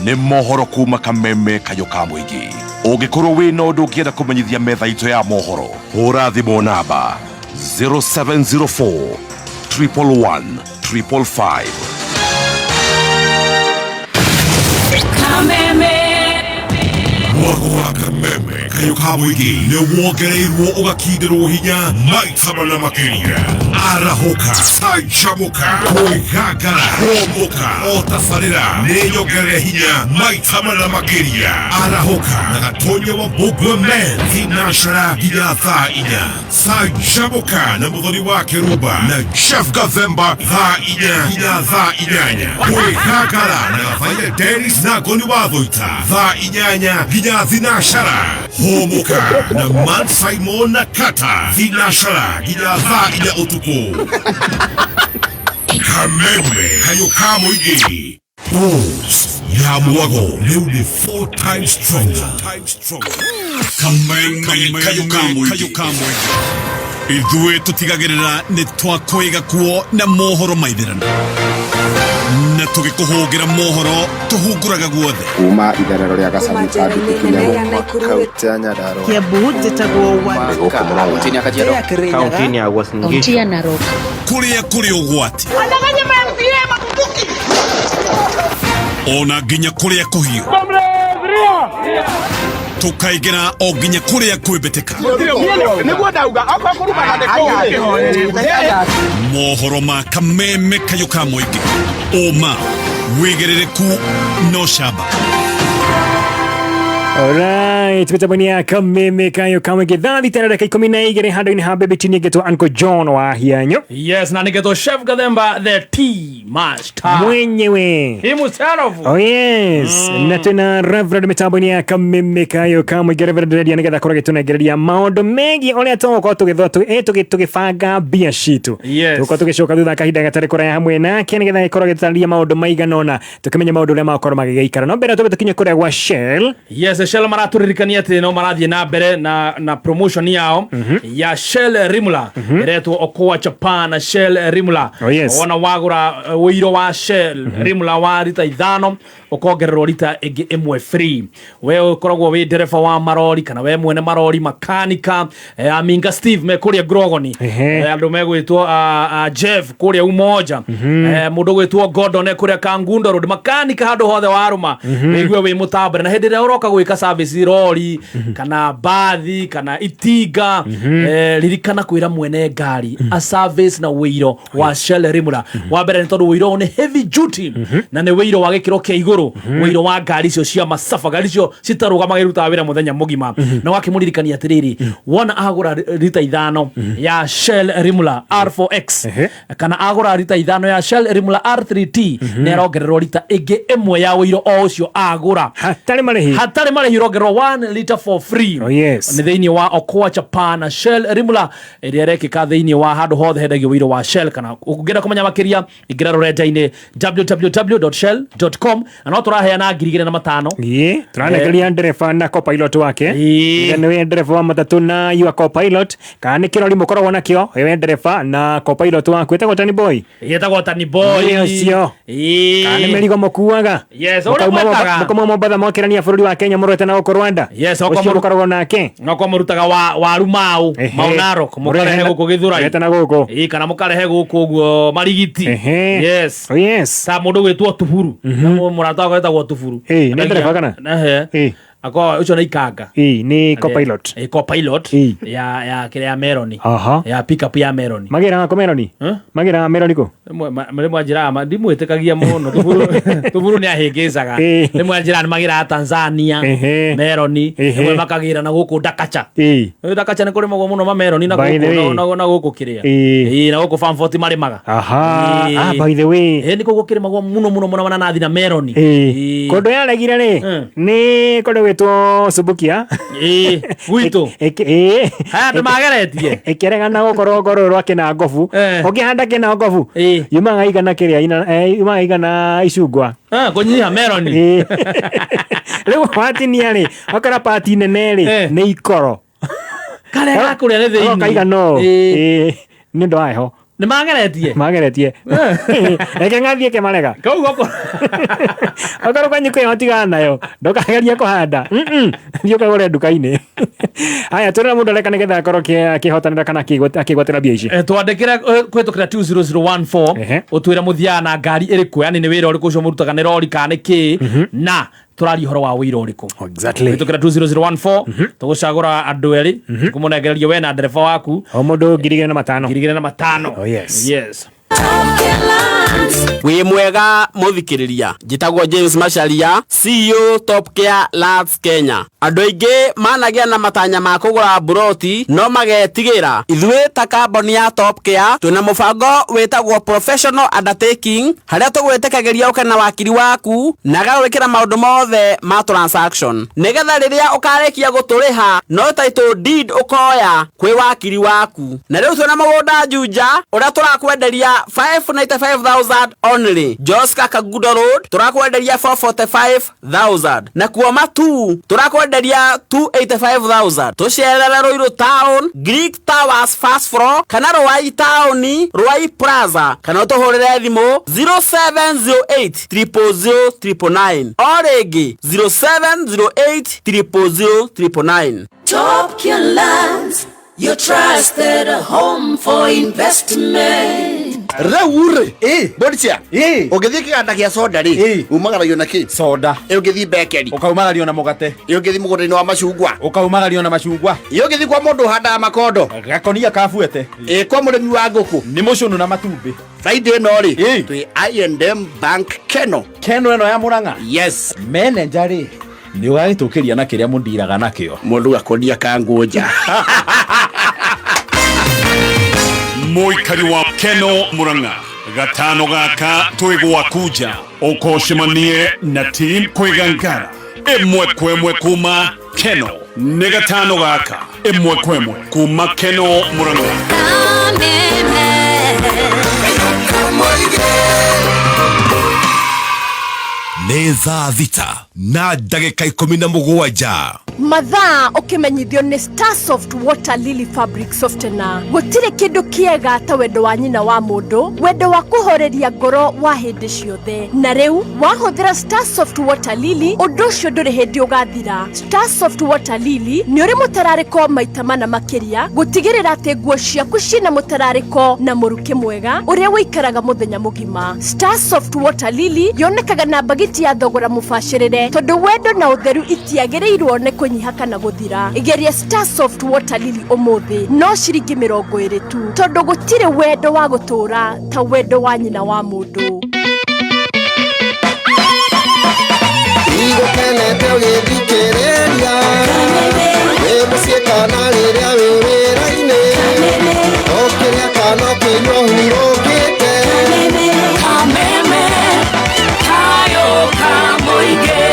nĩ mohoro kuma Kameme Kayũ ka Mũingĩ. Ũngĩkorwo wĩna ũndũ ũngĩenda kũmenyithia metha itũ ya mohoro, hũra thimũ namba 0704 111 555. Kameme. Mwago wa Kameme Kayũ ka Mũingĩ nĩ wongereirwo ũgakindĩrwo hinya maita mana makĩria. Arahũka, canjamũka, kwĩgangara, kũmbũka, o tabarĩra nĩ nyongerere hinya maita mana makĩria. Arahũka na Gatonya wa Mbũngwe Men thinacera nginya thaa 4. Canjamũka na Mũthoni wa Kĩrumba na Jeff Gathemba thaa 4 nginya thaa 8. Kwĩgangara na Gabaia Dennis na Ngoni wa Thũita thaa 8 nginya thinacera. Hũmũka na Man Simon na Kata thinacera nginya thaa 4 ũtukũ. Kameme Kayũ ka Mũingĩ. Pulse ya mwago rĩu nĩ 4 times stronger. Kameme Kayũ ka Mũingĩ. Ithuĩ tũtigagĩrĩra nĩ twakwĩga kuo na mohoro maithĩrano, na tũgĩkũhũngĩra mohoro tũhunguraga guothe. Kuma itherero rĩa Gacagu Kaunti ya Nyandarua. Kiambu njĩtagwo Kaunti ya Uasin Gishu. ya Narok. Kũrĩa kũrĩ ũgwati ona nginya kũrĩa kũhiũ, tũkaingĩra o nginya kũrĩa kwĩmbĩtĩka. Nĩguo ndauga okorwo kũrumana nĩ kũu. Mohoro ma Kameme Kayũ ka Mũingĩ, ũma, wĩigĩrĩrĩku no camba. Alright, mitambo ya Kameme Kayo Kamwe thaa 6 na dakika 12 handũ-inĩ ha Baby T nĩngetwo Uncle John wa Hianyo. Yes, na nĩngetwo Chef Gathemba the Tea Master. Mwenyewe. Himself. Oh yes. Na twĩna Reverend mitambo-inĩ ya Kameme Kayo Kamwe Reverend Radio nĩgetha akorwo agĩtũnengereria maũndũ megiĩ ũrĩa tũgũkorwo tũgĩbanga mbia citũ. Yes. Tũgũkorwo tũgĩcoka thutha kahinda gatarĩ kũraya hamwe nake nĩgetha agĩkorwo agĩtũtarĩria maũndũ maigana ũna, tũkĩmenye maũndũ ũrĩa magũkorwo magĩgĩikara. No mbere tũbe tũkinye kũrĩa gwa Shell. Yes, Shell maraturirikania atĩ no marathiĩ na mbere na promotion yao ya Shell Rimula, ĩretwo Okoa Japan na Shell Rimula. Oh, yes. Wona wagũra ũiro wa Shell Rimula wa rita 5, ũkongererwo rita ĩngĩ 1 free. We ũkoragwo wĩ ndereba wa marori kana we mwene marori, makanika, Aminga Steve me kũrĩa Grogoni, andũ megwĩtwo Jeff kũrĩa Umoja, mũndũ gwĩtwo Gordon e kũrĩa Kangundo Road, makanika handũ hothe warũma, wĩigue wĩ mũtambũre. Na hĩndĩ ĩrĩa ũroka gwĩka service rori kana bathi kana itinga, ririkana kwĩra mwene ngari a service na ũiro wa Shell Rimula. Wa mbere nĩ tondũ ũiro nĩ heavy duty na nĩ ũiro wa gĩkĩro kĩa igũrũ. igũrũ wĩiro wa ngari icio cia masafa, ngari icio citarũgamaga irutaga wĩra mũthenya mũgima. Na wakĩmũririkania atĩrĩrĩ, wona agũra rita 5 ya Shell Rimula R4X kana agũra rita 5 ya Shell Rimula R3T, nĩ arongererwo rita ĩngĩ 1 ya wĩiro o ũcio agũra hatarĩ marĩhi, hatarĩ marĩhi, ũrongererwo 1 liter for free. Oh, yes. Nĩ thĩinĩ wa Okoa Chapa na Shell Rimula ĩrĩa ĩrekĩka thĩinĩ wa handũ hothe hendagio wĩiro wa Shell. Kana ũngĩenda kũmenya makĩria, ingĩra rũrenda-inĩ www.shell.com. Na no tũraheana 2,500. Ĩĩ, tũranegeria ndereba na copilot wake. Ĩĩ. Nĩwe ndereba wa matatũ na your copilot, kana nĩ kĩrori mũkoragwo nakĩo, wewe ndereba na copilot waku ĩtagwo Tani Boy. Ĩtagwo Tani Boy. Nĩ ũcio. Ĩĩ. Kana nĩ mĩrigo mũkuaga. Yes, ũrĩa mwekaga. Mũkauma Mombatha mwakĩrania bũrũri wa Kenya mũrorete na gũkũ Rwanda. Yes, ũcio mũkoragwo nake. Noko mũrutaga wa waru mau mau Narok mũkarehe gũkũ Gĩthũrai. Mũrehete na gũkũ. Ĩĩ, kana mũkarehe gũkũ ũguo Marigiti. Yes. Oh, yes. Ta mũndũ gwĩtwo Tuburu. Mũrata wakwa wetagwo Tuburu. Ĩĩ, nĩ ndereba kana? Ehe. Ako ũcio nĩ ikanga. Ĩĩ, nĩ copilot. Ĩĩ, copilot ya ya kĩrĩa ya Meroni. Aha. Ya pickup ya Meroni. Magĩraga kũ Meroni? Magĩraga Meroni kũ? Rĩmwe anjĩraga ndimwĩtĩkagia mũno Tuburu. Tuburu nĩ ahĩngĩcaga. Rĩmwe anjĩraga nĩ magĩraga Tanzania Meroni, rĩmwe makagĩra na gũkũ Ndakacha. Ĩĩ. Ndakacha nĩ kũrĩmagwo mũno mameroni na By the gũkũ way. na gũkũ kĩrĩa. Ĩĩ. Ĩĩ, na gũkũ Farm 40 marĩmaga. Aha. Ĩĩ. Ah, by the way. Ĩĩ, nĩ kũu gũkĩrĩmagwo mũno mũno mũno mananathi na meroni. Ĩĩ. Kũndũ yaregire rĩ, nĩ kũndũ gwĩtwo Subukia. Ĩĩ, gwitũ. Ĩĩ. Haya andũ mageretie. Ĩkĩregana gũkorwo ngorwo rwa kĩnangobu. Ũngĩhanda kĩnangobu, yumaga igana kĩrĩa, yumaga igana icungwa. Kũnyiha meroni. Ĩĩ. Rĩu watinia rĩ, wakora pati nene rĩ, nĩ ikoro. Karĩa gakũrĩa nĩ thĩinĩ. Agoka igana ũũ. Ĩĩ. Nĩ ũndũ wa heho. Nĩ mageretie. Mageretie. Reke ng'athiĩ kĩmarega. Kau goko. Okorwo kwanyu kwĩho tigana nayo. Ndũkagerie kũhanda. Thiĩ ũkagũre nduka-inĩ. Haya, twĩrĩra mũndũ areka nĩgetha akorwo akĩhotanĩra kana akĩgwatĩra mbia ici. Twandĩkĩre kũhĩtũkĩra 20014 ũtwĩre mũthiaga na ngari ĩrĩkũ, yani nĩ wĩra ũrĩkũ ũcio mũrutaga, nĩ rori kana nĩ kĩĩ, na tũraria ũhoro wa wĩra ũrĩkũ. Exactly. Kũhĩtũkĩra 20014 tũgũcagũra andũ erĩ kũmũnengereria we na ndereba waku o mũndũ 2,500. 2,500. Oh, yes. Yes. Wĩ mwega mũthikĩrĩria, njĩtagwo James Macharia, CEO Top Care Labs Kenya. Andũ aingĩ managĩa na matanya ma kũgũra mburoti no magetigĩra. Ithuĩ ta kambuni ya Top Care twĩna mũbango wĩtagwo Professional Undertaking, harĩa tũgwĩtĩkagĩria ũke na wakiri waku na agagwĩkĩra maũndũ mothe ma transaction, nĩgetha rĩrĩa ũkarĩkia gũtũrĩha no title deed ũkoya kwĩ wakiri waku. Na rĩu twĩna mũgũnda Juja ũrĩa tũrakwenderia 595,000 only. Joska Kagudo Road turakwenderia 445,000, na kuo Matu turakwenderia 285,000. Tucerere Ruiru Town, Greek Towers first floor, kana Ruai Town, Ruai Plaza, kana ũtũhũrĩre thimũ 0708 000 999, o rĩngĩ 0708 000 999. Top Lands, your trusted home for investment. Rĩu rĩ, Boricia, ũngĩthiĩ kĩganda gĩa soda rĩ, umagaragio na kĩ? Soda. Ũngĩthiĩ bakery ũkaumagario na mũgate. Ũngĩthiĩ mũgũnda-inĩ wa macungwa ũkaumagario na macungwa. Ũngĩthiĩ kwa mũndũ ũhandaga makondo gakonia kabuete. Kwa mũrĩmi wa ngũkũ nĩ mũcũnũ na matumbĩ. Friday ĩno rĩ, twĩ I&M Bank Keno. Keno ĩno ya Mũrang'a. Yes. Manager rĩ, nĩ ũgagĩtũkĩria na kĩrĩa mũndiraga nakĩo. Mũndũ gakonia ka ngũnja. Mũikari wa Keno Murang'a, gatano gaka twĩ gwaku nja, ũkocemanie na team kwĩgangara ĩmwe kwa ĩmwe kuma Keno. Nĩ gatano gaka ĩmwe kwa ĩmwe kuma Keno Murang'a. Nĩ thaa 6 na ndagĩka 17. Mathaa ũkĩmenyithio nĩ Starsoft Water Lily Fabric Softener. Gũtirĩ kĩndũ kĩega ta wendo wa nyina wa mũndũ, wendo wa kũhoreria ngoro wa hĩndĩ ciothe. Na rĩu wahũthĩra Starsoft Water Lily, ũndũ ũcio ndũrĩ hĩndĩ ũgathira. Starsoft Water Lily nĩ ũrĩ mũtararĩko maita mana makĩria, gũtigĩrĩra atĩ nguo ciaku ciĩna mũtararĩko na mũrukĩ mwega ũrĩa ũikaraga mũthenya mũgima. Starsoft Water Lily yonekaga na mbagiti ya thogora mũbacĩrĩre, tondũ wendo na ũtheru itiagĩrĩirwo nĩ kũnyiha kana gũthira. Geria Starsoft Water Lily ũmũthĩ, no ciringi 20 tu, tondũ gũtirĩ wendo wa gũtũũra ta wendo wa nyina wa mũndũ. Ũkenete ũgĩthikĩrĩria Wĩ mũciĩ kana rĩrĩa wĩ wĩra-inĩ Ũkĩrĩa kana ũkĩnyua ũhurũkĩte Kameme kayo kamũingĩ.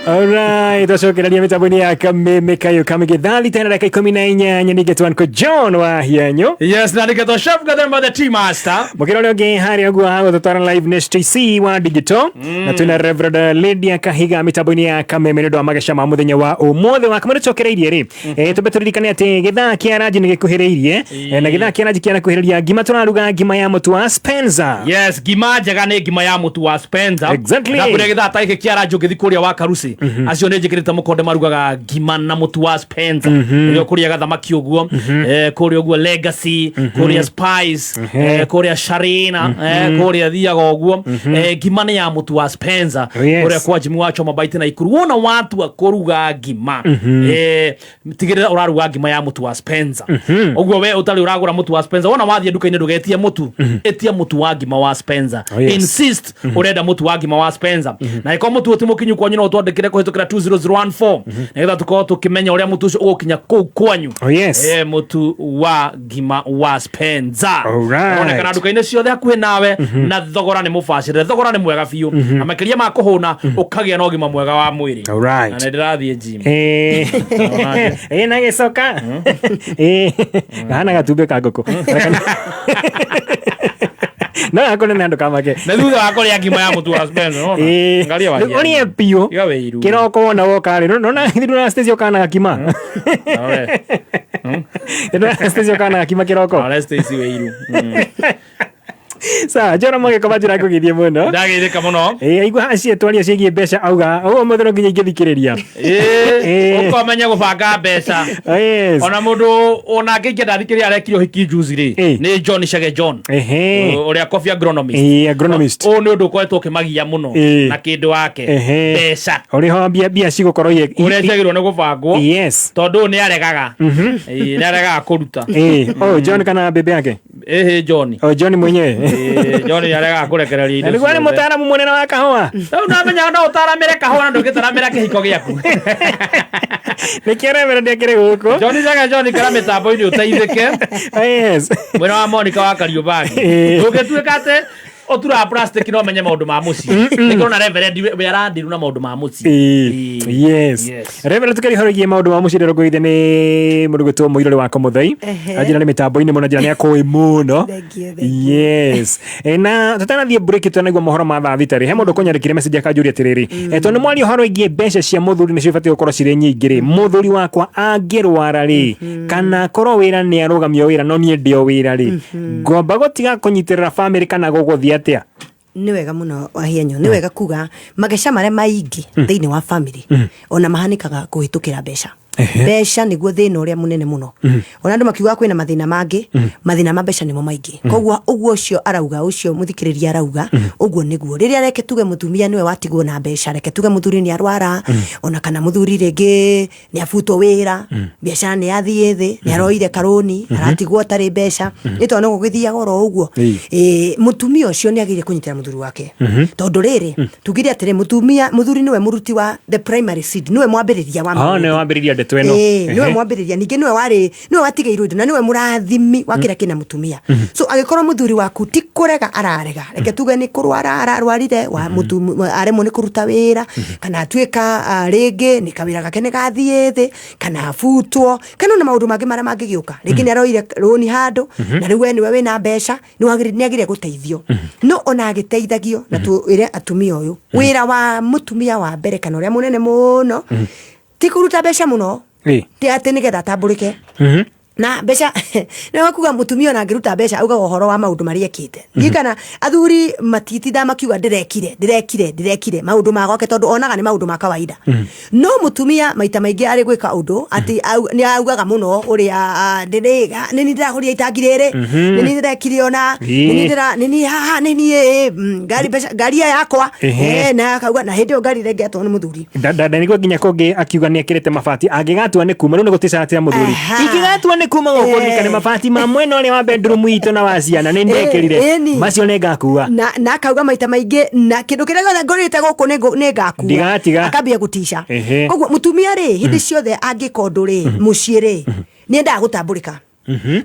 Alright, twacokereria mĩtambo-inĩ ya kameme kayo kamĩngĩ thaa thita na ndagĩka 18 ningĩ twanko John wa Hianyo. Yes, na nĩgetwo Chef Gathemba the tea master. Mũkĩra ũrĩa ũngĩ harĩa ũguo hagũtũtwara live nĩ STC wa digital na twĩna Reverend Lydia Kahiga mĩtambo-inĩ ya kameme nĩ ũndũ wa mageca ma mũthenya wa ũmũthĩ wa kamwe tũcokereirie rĩ tũmbe tũririkane atĩ gĩthaa kĩa ranji nĩ gĩkuhĩrĩirie na gĩthaa kĩa ranji kĩanakuhĩrĩria ngima tũraruga ngima ya mũtu wa Spencer. Yes, ngima njega nĩ ngima ya mũtu wa Spencer. Exactly. Na kũrĩa gĩthaa ta gĩkĩ kĩa ranji ũngĩthiĩ kũrĩa wa Karusi acio nĩ njĩkĩrĩte mũkonde marugaga ngima na mũtu wa Spencer. Rĩrĩa ũkũrĩaga thamaki ũguo kũrĩa ũguo Legacy, kũrĩa Spice, kũrĩa Sharina, kũrĩa thiaga ũguo ngima nĩ ya mũtu wa Spencer. Oh, yes. Kũrĩa kwa Jimmy wa Choma Bite na Ikuru wona watua kũruga ngima tigĩrĩra ũraruga ngima ya mũtu wa Spencer. Ũguo we ũtarĩ ũragũra mũtu wa Spencer wona wathiĩ nduka-inĩ ndũgetie mũtu ĩtia mũtu wa ngima wa Spencer. Oh, yes. Insist ũrenda mũtu wa ngima wa Spencer na ĩkorwo mũtu ũyũ ti mũkinyu kwanyu no ũtwandĩkĩre kũhĩtũkĩra 20014 nĩgetha tũkorwo tũkĩmenya ũrĩa mũtu ũcio ũgũkinya kũu kwanyu. Oh, yes. Mũtu wa ngima wa Spencer Alright. ũronekana nduka-inĩ ciothe hakuhĩ nawe na thogora nĩ mũbacĩrĩre thogora nĩ mwega biũ na makĩria ma kũhũna ũkagĩa na ũgima mwega wa mwĩrĩ. Alright. Na nĩ ndĩrathiĩ gym. Na gĩcoka gahana gatumbĩ ka ngũkũ no gakũnene andũ kamake na thutha wa kũrĩa ngima ya mũtu wa Spencer nona ngaria wa ũrĩe biũ Iga wĩiru. kĩroko wona woka rĩ nona ndona Stacy ũkana gakima ndona Stacy ũkana gakima kĩroko Ore Stacy wĩiru. Sawa Njoro Mũgĩko njĩra kũgeithie mũno Ndageithĩka mũno. Aigua acio twaria ciĩgiĩ mbeca auga ũmũthĩ no nginya ingĩthikĩrĩria. Ũkamenya gũbanga mbeca. Oh, yes. Ona mũndũ ona angĩingĩenda thikĩrĩria arekire ũhiki juzi rĩ nĩ John Chege John. Ũrĩa coffee agronomist. Agronomist. Ũyũ nĩ ũndũ ũkoretwo ũkĩmagia mũno na kĩndũ wake mbeca. Ũrĩho mbia cigũkorwo Ũrĩa ciagĩrĩirwo nĩ gũbangwo. Yes. Tondũ ũyũ nĩ aregaga. Nĩ aregaga kũruta. Oh, John kana bebe yake? Ĩhĩ John. Oh, John mwenyewe. John nĩ aregaga kũrekereria indo. Na nĩguo arĩ mũtaaramu mũnene wa kahũa. Rĩu namenya no ũtaramĩre kahũa na ndũngĩtaramĩra kĩhiko gĩaku. Nĩkĩo Reverend akĩrĩ gũkũ. John Chege John kara mĩtambo-inĩ ũteithĩke. Yes. Mwena wa Monica wa Kariũbangi. Ndũngĩtuĩka atĩ ũturaga plastic no menye maũndũ ma mũciĩ. Nĩkĩo na Reverend we arandiru na maũndũ ma mũciĩ. Yes. Reverend tukĩaria ũhoro wĩgiĩ maũndũ ma mũciĩ ndĩrĩa ngũgeithia nĩ mũndũ gwĩtwo Mũirũrĩ wa Komuthai. Anjĩra nĩ mĩtambo-inĩ mũno njĩra nĩ akũĩ mũno. Yes. Na tũtanathiĩ break tũtanaigua mohoro ma thaa thita rĩ he mũndũ ũkũnyandĩkire message akanjũria atĩrĩrĩ tondũ nĩ mwaria ũhoro wĩgiĩ mbeca cia mũthuri nĩcio ibatiĩ gũkorwo cirĩ nyingĩ rĩ mũthuri wakwa angĩrwara rĩ kana akorwo wĩra nĩ arũgamio wĩra no niĩ ndĩ o wĩra rĩ ngomba gũtiga kũnyitĩrĩra famĩlĩ kana gũgũthiĩ atĩa? Nĩ wega mũno Wahienyo, nĩ wega kuga mageca marĩa maingĩ thĩinĩ wa family ona mahanĩkaga kũhĩtũkĩra mbeca. Mbeca nĩguo thĩna ũrĩa mũnene mũno. Ona andũ makiuga kwĩna mathĩna mangĩ, mathĩna ma mbeca nĩmo maingĩ. Koguo ũguo ũcio arauga, ũcio mũthikĩrĩria arauga, ũguo nĩguo. Rĩrĩa reke tuge mũtumia nĩwe watigwo na mbeca, reke tuge mũthuri nĩ arwara, ona kana mũthuri rĩngĩ nĩ abutwo wĩra, biacara nĩ yathiĩ thĩ, nĩ aroire karũni, aratigwo atarĩ mbeca, nĩ tondũ no gũgĩthiaga oro ũguo. Mũtumia ũcio nĩ agĩrĩire kũnyitĩra mũthuri wake. Tondũ rĩrĩ, tugire atĩrĩ, mũtumia, mũthuri nĩwe mũruti wa the primary seed, nĩwe mwambĩrĩria wa Ah, nĩwe wambĩrĩria ndeto ĩno. Nĩwe mwambĩrĩria, ningĩ nĩwe warĩ, nĩwe watigĩirwo indo na nĩwe mũrathimi wa kĩrĩa kĩna mũtumia. So angĩkorwo mũthuri waku ti kũrega ararega, reke tuge nĩ kũrwara ararwarire, aremwo nĩ kũruta wĩra, kana atuĩka rĩngĩ nĩ kawĩra gake nĩ gathiĩ thĩ, kana abutwo, kana ona maũndũ mangĩ marĩa mangĩgĩũka. Rĩngĩ nĩ aroire rũni handũ, na rĩu we nĩwe wĩna mbeca, nĩ agĩrĩire gũteithio. No ona agĩteithagio, na twĩre atumia ũyũ, wĩra wa mũtumia wa mbere kana ũrĩa mũnene mũno, ti kũruta mbeca mũno, ti atĩ nĩgetha atambũrĩke. Na mbeca nĩ kuga mũtumia ona angĩruta mbeca augaga ũhoro wa maũndũ marĩa ekĩte. Ndirikana athuri matitindaga makiuga ndĩrekire, ndĩrekire, ndĩrekire maũndũ ma gwake tondũ onaga nĩ maũndũ ma kawaida. No mũtumia maita maingĩ arĩ gwĩka ũndũ atĩ nĩ augaga mũno ũrĩa nĩ niĩ ndĩragũrire itangi rĩrĩ, nĩ niĩ ndĩrekire ona, nĩ niĩ ndĩra, nĩ niĩ haha, nĩ niĩ, ngari mbeca, ngari ĩyo yakwa. Na akauga, na hĩndĩ ĩyo ngari ĩrengetwo nĩ mũthuri. Ndanigua nginya kũngĩ akiuga nĩ ekĩrĩte mabati, angĩgatua nĩ kuma rĩu nĩ gũticatĩra mũthuri. Ingĩgatua nĩ nĩ kuma gũkũ ndirikane mabati ma mwena ũrĩa wa bedroom itũ na wa ciana nĩ ndekĩrire Ĩni. macio nĩ ngakua na akauga maita maingĩ na kĩndũ kĩrĩa gĩothe ngũrĩte gũkũ nĩ ngakua Ndigatiga. akambia gũtica Ehe. koguo mũtumia rĩ hĩndĩ ciothe angĩka ũndũ rĩ mũciĩ rĩ nĩ endaga gũtambũrĩka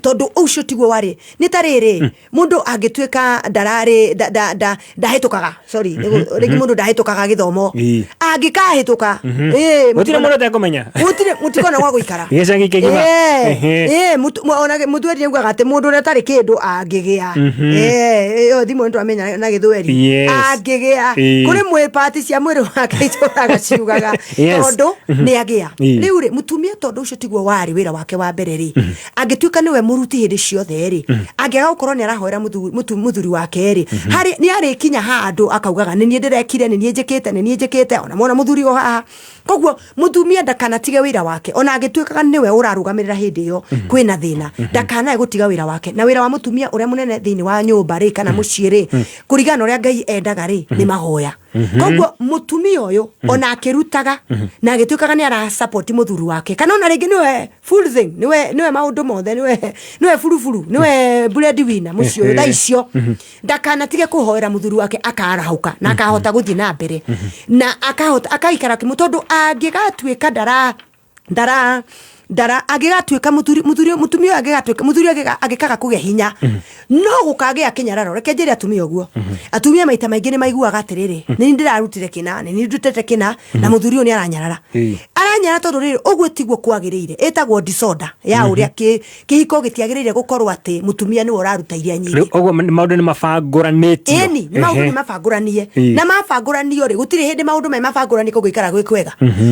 tondũ ũcio tiguo warĩ nĩ ta rĩrĩ mũndũ angĩtuĩka ndararĩ ndahĩtũkaga sorry rĩngĩ mũndũ ndahĩtũkaga gĩthomo Ĩĩ. angĩkahĩtũka ĩĩ, gũtirĩ mũndũ ũtekũmenya gũtirĩ mũtikona gwa gũikara Gĩcagi kĩgima. Ehe. ona mũthweri augaga atĩ mũndũ ũrĩa ũtarĩ kĩndũ angĩgĩa ĩyo thimũ nĩ twamenya na gĩthweri Yes. angĩgĩa Ĩĩ. kũrĩ mwĩ pati cia mwĩrĩ wake itũraga ciugaga Yes. tondũ nĩ agĩa Ĩĩ. rĩu rĩ mũtumia tondũ ũcio tiguo warĩ wĩra wake wa mbere rĩ angĩtuĩka nĩwe mũruti hĩndĩ ciothe rĩ angĩaga gũkorwo nĩ arahoera mũthuri wake rĩ harĩ nĩ arĩkinya handũ akaugaga nĩ niĩ ndĩrekire nĩ niĩ njĩkĩte nĩ niĩ njĩkĩte ona mona mũthuri o haha koguo mũtumia ndakanatige wĩra wake ona angĩtuĩkaga nĩwe ũrarũgamĩrĩra hĩndĩ ĩyo kwĩna thĩna ndakanae gũtiga wĩra wake na wĩra wa mũtumia ũrĩa mũnene thĩinĩ wa nyũmba rĩ kana mũciĩ rĩ kũringana na ũrĩa Ngai endaga rĩ nĩ mahoya koguo mũtumia ũyũ ona akĩrutaga na agĩtuĩkaga nĩ arasapoti mũthuri wake kana ona rĩngĩ nĩwe full thing nĩwe maũndũ mothe nĩwe buruburu nĩwe bread winner mũciĩ ũyũ thaa icio ndakanatige kũhoera mũthuri wake akarahũka na akahota gũthiĩ na mbere na akahota akaikara kĩmwe tondũ angĩgatuĩka ndara ndara ndara angĩgatuĩka mũthuri mũthuri mũtumia ũyũ angĩgatuĩka mũthuri angĩkaga kũgĩa hinya no gũkagĩa kĩnyararo reke njĩre atumia ũguo atumia maita maingĩ nĩ maiguaga atĩrĩrĩ nĩ niĩ ndĩrarutire kĩna nĩ niĩ ndutĩte kĩna na mũthuri ũyũ nĩ aranyarara aranyara tondũ rĩrĩ ũguo tiguo kwagĩrĩire ĩtagwo disorder ya ũrĩa kĩhiko gĩtiagĩrĩire gũkorwo atĩ mũtumia nĩwe ũraruta iria nyingĩ Rĩu ũguo maũndũ nĩ mabangũranĩtio ĩni nĩ maũndũ nĩ mabangũranie Ĩĩ. na mabangũranio rĩ gũtirĩ hĩndĩ maũndũ me mabangũranie kũngĩikara gwĩ kwega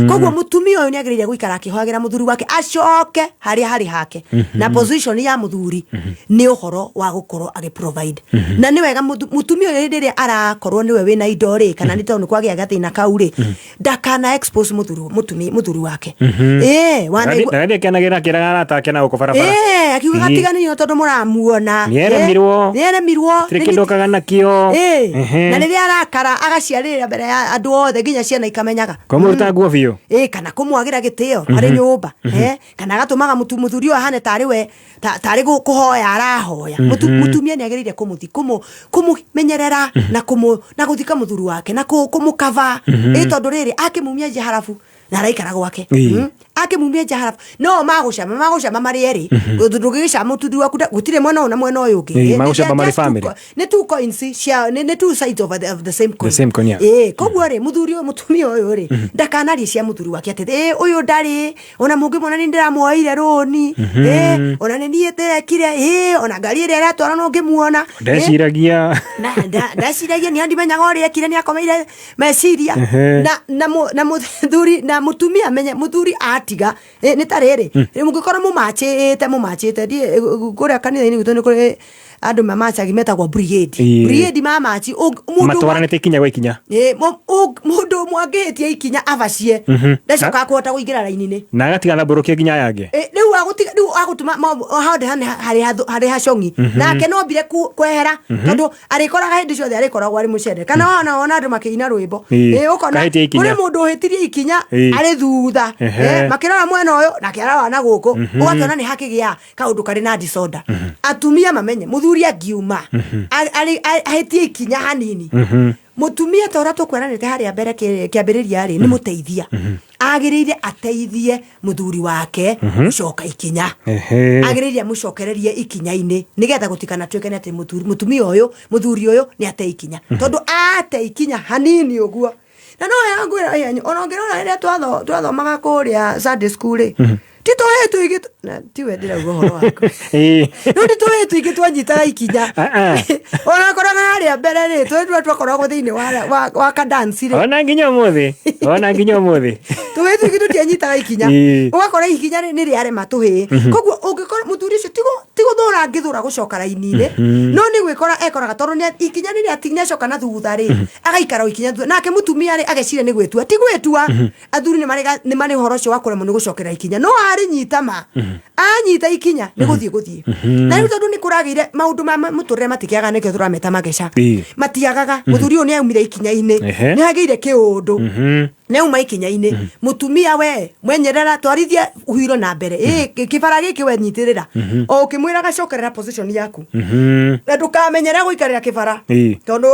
koguo mũtumia ũyũ nĩ agĩrĩire gũikara akĩhoyagĩra mũthuri wake acoke harĩa harĩ hake na position ya mũthuri nĩ ũhoro wa gũkorwo agĩ provide na nĩ wega mũtumia ũyũ hĩndĩ ĩrĩa arakorwo nĩwe wĩna indo rĩ kana nĩ tondũ nĩ kwagĩa gathĩna kau rĩ ndakana expose mũthuri wake ĩĩ wanaigua Ndagathiĩ akĩanagĩrĩra akĩraga arata ake na gũkũ barabara ĩĩ akiuga Ĩĩ. gatiganĩrio tondũ mũramuona Nĩeremirwo. nĩeremirwo Gũtirĩ kĩndũ okaga nakĩo Ĩĩ. Ehe. na rĩrĩa arakara agaciarĩrĩra mbere ya andũ othe nginya ciana ikamenyaga Kũmũruta nguo biũ ĩĩ kana kũmwagĩra gĩtĩo arĩ nyũmba kana agatũmaga mũthuri ũyũ ahane tarĩ we tarĩ kũhoya arahoya Mũtumia nĩ agĩrĩire kũmũthi kũmũmenyerera na kũmũ na gũthika mũthuri wake na kũmũkava ĩĩ tondũ rĩrĩ akĩmumia nja harabu na araikara gwake akĩmumia nja harabu no magũcama marĩ erĩ ndũngĩgĩcama mũthuri waku gũtirĩ mwena ũyũ na mwena ũyũ ũngĩ Ĩĩ, magũcama marĩ just two family. nĩ two coins cia nĩ two sides of the same coin The same coin, yeah. ĩĩ koguo rĩ mũthuri ũyũ mũtumia ũyũ rĩ ndakanarie cia mũthuri wake atĩ ĩĩ ũyũ ndarĩ ona mũngĩmuona nĩ ndĩramuoire rũni ĩĩ ona nĩ niĩ ndĩrekire ĩĩ ona ngari ĩrĩa ĩratwara no ngĩmuona Ndeciragia ndeciragia nĩ ndimenyaga ũrĩa ekire nĩ akomeire meciria na mũthuri na mũtumia amenye mũthuri atiga nĩ ta rĩrĩ mũngĩkorwo mũmachĩte ndiĩ kũrĩa kanitha-inĩ gwitũ nĩ kũrĩ andũ mamachagi metagwo brigade brigade mamachi matwaranĩte ikinya gwa ikinya mũndũ ũmwe angĩhĩtia ikinya abacie ndacokaga kũhota kũingĩra raini-inĩ na agatigana mbũrũkie nginya aya angĩ rĩu agũtiga rĩu agũtũma handũ harĩ hacong'i nake no mbire kwehera tondũ arĩkoraga hĩndĩ ciothe arĩkoragwo arĩ mũcere kana wona andũ makĩina rwĩmbo ũkona kũrĩ mũndũ ũhĩtirie ikinya arĩ thutha makĩrora mwena ũyũ nake ararora na gũkũ ũgakĩona nĩ hakĩgĩa kaũndũ karĩ na disorder atumia mamenye mũthuri angiuma ahĩtie ikinya hanini mũtumia ta ũrĩa tũkweranĩte harĩa mbere kĩambĩrĩria rĩ nĩ mũteithia agĩrĩire ateithie mũthuri wake gũcoka ikinya agĩrĩire amũcokererie ikinya-inĩ nĩgetha gũtikanatuĩke nĩ atĩ mũtumia ũyũ mũthuri ũyũ nĩ ate ikinya tondũ ate ikinya hanini ũguo na no ya ngwĩra yanyu ona ũngĩrora rĩrĩa twathomaga kũrĩa Sunday school rĩ ti tũhĩĩ tũingĩ na tiwe ndĩrauga ũhoro waku no nĩ tũhĩĩ tũingĩ twanyitaga ikinya ona koraga harĩa mbere rĩ tũhĩĩ tũrĩa twakoragwo thĩinĩ wa kadansi rĩ ona nginya ũmũthĩ tũhĩĩ tũingĩ tũtianyitaga ikinya ũgakora ikinya nĩ rĩarema tũhĩĩ koguo ũngĩkora mũthuri ũcio ti gũthũra angĩthũra gũcoka raini-inĩ no nĩ gwĩkora ekoraga tondũ ikinya rĩrĩa nĩacoka na thutha rĩ agaikara o ikinya thutha nake mũtumia rĩ ageciria nĩ gwĩtua ti gwĩtua athuri nĩ marĩ ũhoro ũcio wa kũremwo nĩ gũcokera ikinya no nyita ma anyita ikinya nĩ gũthiĩ na rĩu tondũ nĩ kũragĩire maũndũ ma mũtũrĩre matikĩaga nĩkĩo tũrameta mageca matiagaga mũthuri ũyũ nĩ aumire ikinya-inĩ nĩ agĩire kĩũndũ Nĩ auma ikinya-inĩ. Mũtumia we mwenyerera, twarithia huiro na mbere. Ĩ kĩbara gĩkĩ we nyitĩrĩra. O ũkĩmwĩraga cokerera position yaku. Na ndũkamenyere gũikarĩra kĩbara. Tondũ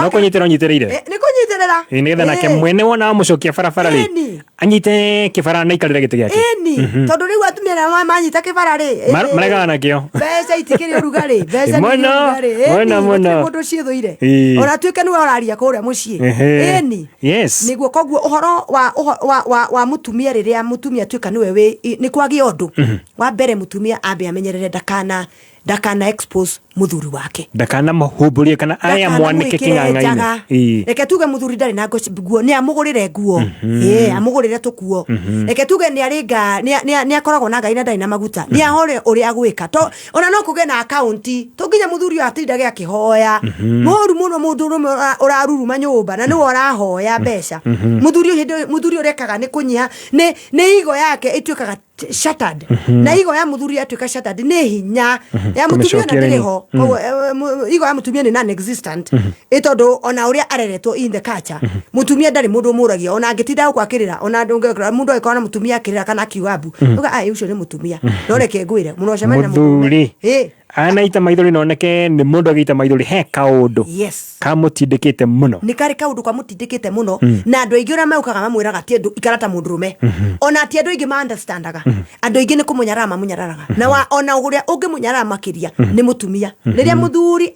No kũnyitĩra ũnyitĩrĩire. Nĩ kũnyitĩrĩra. Ĩ, nĩgetha nake mwene wona wamũcokia barabara rĩ, Ĩni. anyite kĩbara na aikarĩre gĩtĩ gĩake. Ĩni. Tondũ rĩu atumia arĩa manyita kĩbara rĩ, Maregana nakĩo. Mbeca itikĩrĩ ũrugarĩ, mbeca nĩ Mũno, ũrugarĩ. Ĩni, mũno, mũno. gũtirĩ mũndũ ciĩthũire. Ona atuĩke nĩwe ũraria kũrĩa mũciĩ. Ĩni. Nĩguo koguo ũhoro wa wa mũtumia, rĩrĩa mũtumia atuĩka nĩwe wĩ nĩ kwagĩa ũndũ, wa mbere mũtumia ambe amenyerere ndakana expose mũthuri wake. Ndakana mũhumbũrie kana aya mwanĩke Ndakanamwĩkĩre kĩng'ang'a-inĩ. njaga. Reke tuge mũthuri ndarĩ na nguo, nĩ amũgũrĩre nguo. Ĩĩ, amũgũrĩre tũkuo. Reke tuge nĩ arĩ nĩ akoragwo na ngari na ndarĩ na maguta, nĩ ahore ũrĩa agwĩka. To ona no kũgĩe na akaunti, to nginya mũthuri ũyũ atindage akĩhoya. Mũru mũno mũndũ ũrũme ũraruruma nyũmba na nĩwe ũrahoya mbeca. Mũthuri ũyũ hĩndĩ mũthuri ũrĩa ekaga nĩ kũnyiha, nĩ igo yake ĩtuĩkaga shattered. Na igo ya mũthuri yatuĩka shattered nĩ hinya ya mũtumia na Kũmĩcokia ndĩrĩ rĩngĩ. ho. Koguo, igo ya mũtumia nĩ non existent, ĩ tondũ ona ũrĩa areretwo in the culture, mũtumia ndarĩ mũndũ ũmũragia ona angĩtinda gũkũ akĩrĩra. Ona mũndũ angĩkorwo na mũtumia akĩrĩra kana akiuga mbu, uga ai ũcio nĩ mũtumia. No reke ngwĩre mũno ũcemania na Mũthuri Ĩ. anaita maithori na oneke nĩ mũndũ agĩita maithori, he kaũndũ kamũtindĩkĩte mũno. Nĩ karĩ kaũndũ kamũtindĩkĩte mũno. Na andũ aingĩ ũrĩa maukaga mamwĩraga ti andũ ikara ta mũndũrũme. Ona ti andũ aingĩ ma understandaga. Andũ aingĩ nĩ kũmũnyarara mamũnyararaga. Na ona ũrĩa ũngĩmũnyarara makĩria nĩ mũtumia. Rĩrĩa mũthuri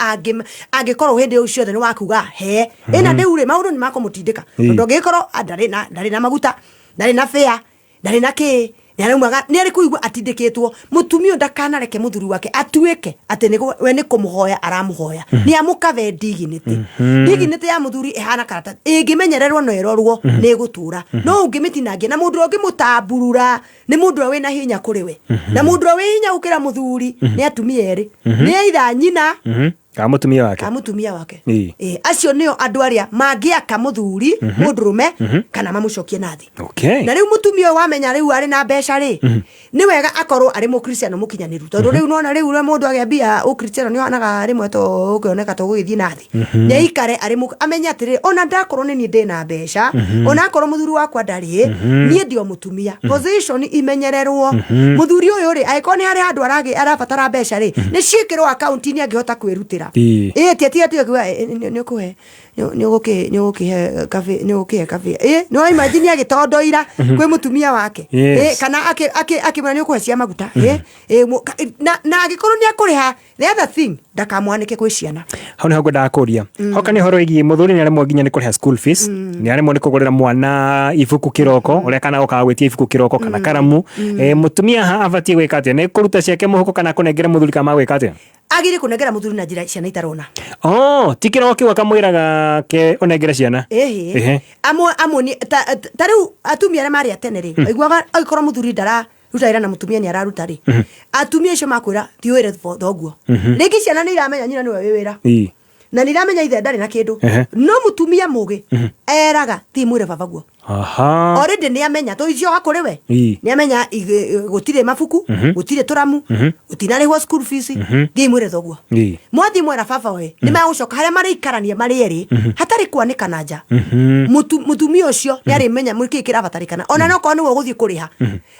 angĩkorwo hĩndĩ ĩyo ciothe nĩ wakuga he ĩna rĩu rĩ, maũndũ nĩ makũmũtindĩka. Tondũ angĩgĩkorwo ndarĩ na maguta, ndarĩ na fare, ndarĩ na kĩ, nĩaraumaga, nĩarĩ kũigua atindĩkĩtwo. Mũtumia ũyũ ndakanareke mũthuri wake atuĩke atĩ we nĩ kũmũhoya aramũhoya. Nĩ amũkave dignity. Dignity ya mũthuri ĩhana karatathi, ĩngĩmenyererwo na ĩrorwo, nĩ ĩgũtũra. No ũngĩmĩtinangia na mũndũ ũrĩa ũngĩmũtamburura nĩ mũndũ ũrĩa wĩna hinya kũrĩ we. Na mũndũ ũrĩa wĩ hinya gũkĩra mũthuri nĩ atumia erĩ. Nĩ either nyina Kana mũtumia wake. Kana mũtumia wake. Acio nĩo andũ arĩa mangĩaka mũthuri, mũndũrũme, kana mamũcokie na thĩ. Na rĩu mũtumia ũyũ wamenya rĩu arĩ na mbeca rĩ, nĩ wega akorwo arĩ mũkristiano mũkinyanĩru, tondũ rĩu nona rĩu ũrĩa mũndũ agĩa mbia ũkristiano nĩ ũhanaga rĩmwe to ũkĩoneka to gũgĩthiĩ na thĩ. Nĩ aikare arĩ amenye atĩrĩrĩ, ona ndakorwo nĩ niĩ ndĩna mbeca, ona akorwo mũthuri wakwa ndarĩ, niĩ ndĩ o mũtumia. Position imenyererwo. Mũthuri ũyũ rĩ, angĩkorwo nĩ harĩ handũ arabatara mbeca rĩ, nĩ ciĩkĩrwo akaunti-inĩ angĩhota kwĩrutĩra. Ĩ, ti ati ati akiuga, nĩ ũkũhe, nĩ ũgũkĩ, nĩ ũgũkĩhe kabe, nĩ ũgũkĩhe kabe. Ĩ, nĩ wa imagine agĩtondoira kwĩ mũtumia wake. Ĩ, kana akĩmwĩra nĩ ũkũhe cia maguta. Ĩ, ĩ, na angĩkorwo nĩ akũrĩha, the other thing, ndakamwanĩke kwĩ ciana. Hau nĩho ngwendaga kũria. Hoka nĩ ũhoro wĩgiĩ mũthuri nĩ aremwo nginya nĩ kũrĩha school fees, nĩ aremwo nĩ kũgũrĩra mwana ibuku kĩroko, ũrĩa kana okaga gwĩtia ibuku kĩroko kana karamu. Mũtumia haha abatiĩ gwĩka atĩa? Nĩ kũruta ciake mũhuko kana kũnengera mũthuri kana magwĩka atĩa? Agĩrĩire kũnengera mũthuri na njĩra ciana itarona. Oh, ti kĩroko kĩu akamwĩraga ke ũnengere ciana. Ĩhĩ. Ehe. Amwe ta rĩu atumia arĩa marĩ a tene rĩ, aiguaga angĩkorwo mũthuri ndara ruta wĩra na mũtumia nĩ araruta rĩ, atumia acio makwĩra ti wĩre thoguo. Rĩngĩ ciana nĩ iramenya nyina nĩwe wĩ wĩra. Na nĩ iramenya ithe ndarĩ na kĩndũ. No mũtumia mũgĩ eraga ti mwĩre baba guo. Already nĩ amenya to icio hakũrĩ we. Nĩ amenya gũtirĩ mabuku, gũtirĩ tũramu, gũtinarĩhwo school fees, thiĩ mwĩre thoguo. Mwathiĩ mwera baba we, nĩ magũcoka harĩa marĩikarania marĩ erĩ, hatarĩ kwanĩka na nja. Mũtumia ũcio nĩ arĩmenya kĩĩ kĩrabatarĩkana. Ona no korwo nĩwe ũgũthiĩ kũrĩha.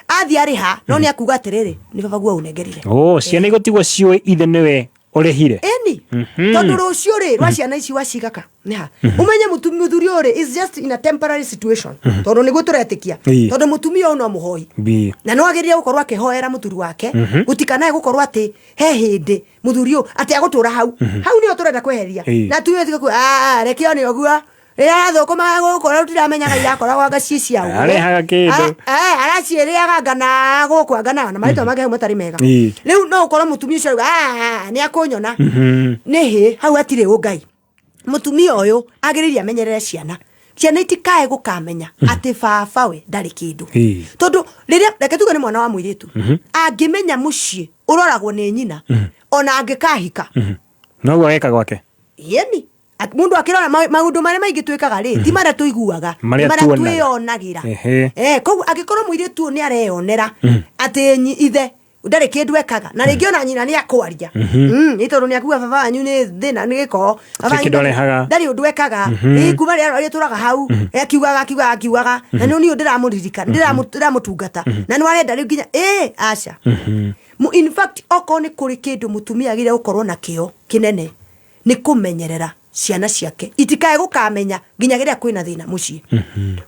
Athiĩ arĩha, no nĩ akuga atĩrĩrĩ, nĩ baba guo ũnengerire. Oh, ciana igũtigwo ciũĩ ithe nĩwe ũrĩhire. Ĩni. Tondũ rũciũ rĩ, rwa ciana ici wacigaka nĩ ha? Ũmenye mũthuri ũyũ rĩ, is just in a temporary situation. Tondũ nĩguo tũretĩkia. Tondũ mũtumia ũyũ no mũhoi. Na no agĩrĩire gũkorwo akĩhoera mũthuri wake. Gũtikanae gũkorwo atĩ he hĩndĩ mũthuri ũyũ atĩ agũtũra hau. Hau nĩho tũrenda kweheria. Na tuge tiga kuga, reke one ũguo. Rĩrĩa arathũkũmaga gũkũ rĩu tũtiramenyaga irakoragwo anga ciĩ cia ũguo. Arehaga kĩndũ. Araciĩrĩaga anga na gũkũ anga na marĩtwa make hau matarĩ mega. Rĩu no ũkorwo mũtumia ũcio arauga, nĩ akũnyona. Nĩ hĩ, hau hatirĩ ũngai. Mũtumia ũyũ agĩrĩire amenyerere ciana. Ciana itikae gũkamenya atĩ baba we ndarĩ kĩndũ. Tondũ rĩrĩa, reke tuge nĩ mwana wa mũirĩtu, angĩmenya mũciĩ ũroragwo nĩ nyina, ona angĩkahika. Noguo ageka gwake. Yeni. Mũndũ akĩrora maũndũ marĩa maingĩ twĩkaga rĩ, ti marĩa tũiguaga, nĩ Marĩa marĩa tuonaga. twĩyonagĩra. Koguo angĩkorwo mũirĩtu ũyũ nĩ areyonera atĩ ithe Ndarĩ kĩndũ ekaga, na rĩngĩ ona nyina nĩ akwaria. Nĩ tondũ nĩ akuga baba wanyu nĩ thĩna, nĩ gĩko. Baba wanyu kĩndũ arehaga. Ndarĩ ũndũ ekaga. Ĩ, kuma rĩrĩa arwarire tũraga hau, akiugaga akiugaga akiugaga, na nĩ niĩ ndĩramũririkana, ndĩramũtungata, na nĩ warenda rĩu nginya ĩ aca. In fact, okorwo nĩ kũrĩ kĩndũ mũtumia agĩrĩire gũkorwo nakĩo kĩnene, nĩ kũmenyerera ciana ciake itikae gũkamenya nginya rĩrĩa kwĩna thĩna mũciĩ.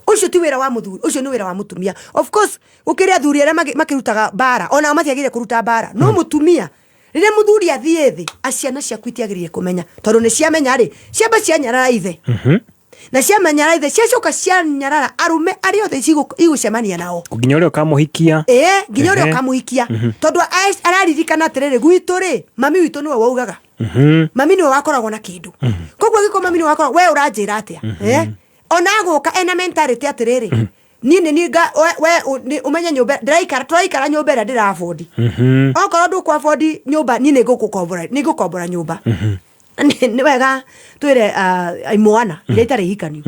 Ũcio ti wĩra wa mũthuri, ũcio nĩ wĩra wa mũtumia. Of course, gũkĩrĩ athuri arĩa makĩrutaga mbara, onao matiagĩrĩire kũruta mbara, no mũtumia, rĩrĩa mũthuri athiĩ thĩ, ciana ciaku itiagĩrĩire kũmenya, tondũ nĩ ciamenya rĩ, ciamba cianyarara ithe, na ciamenyara ithe, ciacoka cianyarara arũme arĩa othe igũcemania nao. Nginya ũrĩa ũkamũhikia. Ĩĩ, nginya ũrĩa ũkamũhikia, tondũ araririkana atĩrĩrĩ, gwitũ rĩ, mami witũ nĩwe waugaga, mami nĩwe wakoragwo na kĩndũ, koguo angĩkorwo mami nĩwe wakoragwo, we ũranjĩra atĩa? Eh? Ona agũka ena mentality atĩrĩrĩ, niĩ nĩ niĩ we ũmenye nyũmba ndĩraikara, tũraikara nyũmba ĩrĩa ndĩra afford. Okorwo ndũkũ afford nyũmba, niĩ nĩ ngũkũkombora, nĩ ngũkombora nyũmba. Nĩ wega twĩre imwana iria itarĩ hikanio,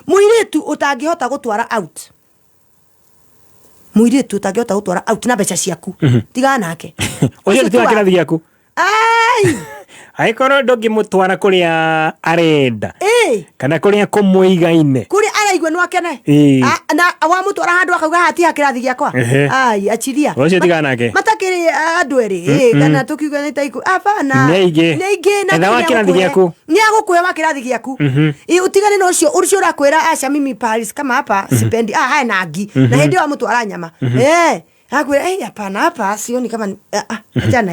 mũirĩtu ũtangĩhota gũtwara out, mũirĩtu ũtangĩhota gũtwara out na mbeca ciaku, tigana nake. Ũcio ti wa kĩrathi gĩaku. Ai! Angĩkorwo ndũngĩmũtwara kũrĩa arenda kana kũrĩa kũmũigaine, kũrĩa araigua no akene. Na wamũtwara handũ akauga haha ti ha kĩrathi gĩakwa. Ai, achiria. Ũcio tigana nake. Matakĩrĩ andũ erĩ. Kana tũkiuga nĩ ta abana. Nĩ aingĩ. Nĩ aingĩ na Etha wa nĩ kĩrathi agũkũhe. gĩaku. Nĩ agũkũhe wa kĩrathi gĩaku. Ĩ, ũtigane na ũcio ũcio ũrakwĩra aca, mimi Paris kama hapa sipendi, ah, haya na ngi na hĩndĩ ĩyo amũtwara nyama, akwĩra, "Eh, hapana, hapa sioni kama ah, ah, achana."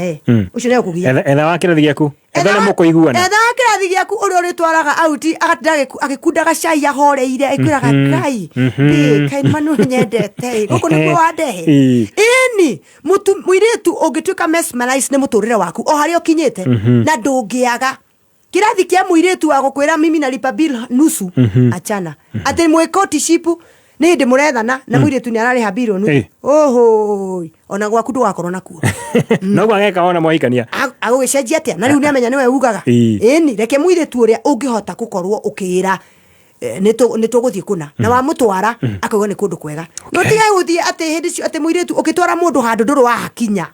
Ũcio nĩ ũkũgia. Etha wa kĩrathi gĩaku, etha ũrĩa mũkũiguana. Etha wa kĩrathi gĩaku, ũrĩa ũrĩtwaraga auti agatinda agĩkundaga cai ahoreire, akwĩraga, "Ngai, kaĩ manu nyendete ĩ, gũkũ nĩkuo wandehe." Ĩni mũirĩtu ũngĩtuĩka mesmerized nĩ mũtũrĩre waku o harĩa ũkinyĩte, na ndũngĩaga kĩrathi kĩa mũirĩtu wa gũkwĩra, "Mimi nalipa bill nusu," achana. Atĩ mwĩ courtship, nĩ hĩndĩ mũrethana na mũirĩtu nĩ ararĩha bill nusu, ũhũi, ona gwaku ndũgakorwo nakuo. Noguo ageka wona mwahikania. Agũgĩcenjia atĩa na rĩu nĩamenya nĩwe ugaga? Ĩni, reke mũirĩtu ũrĩa ũngĩhota gũkorwo ũkĩĩra, nĩ tũgũthiĩ kũna, na wamũtwara akauga nĩ kũndũ kwega, no tiga gũthiĩ atĩ hĩndĩ cio atĩ mũirĩtu ũkĩtwara mũndũ handũ ndũrĩ wahakinya.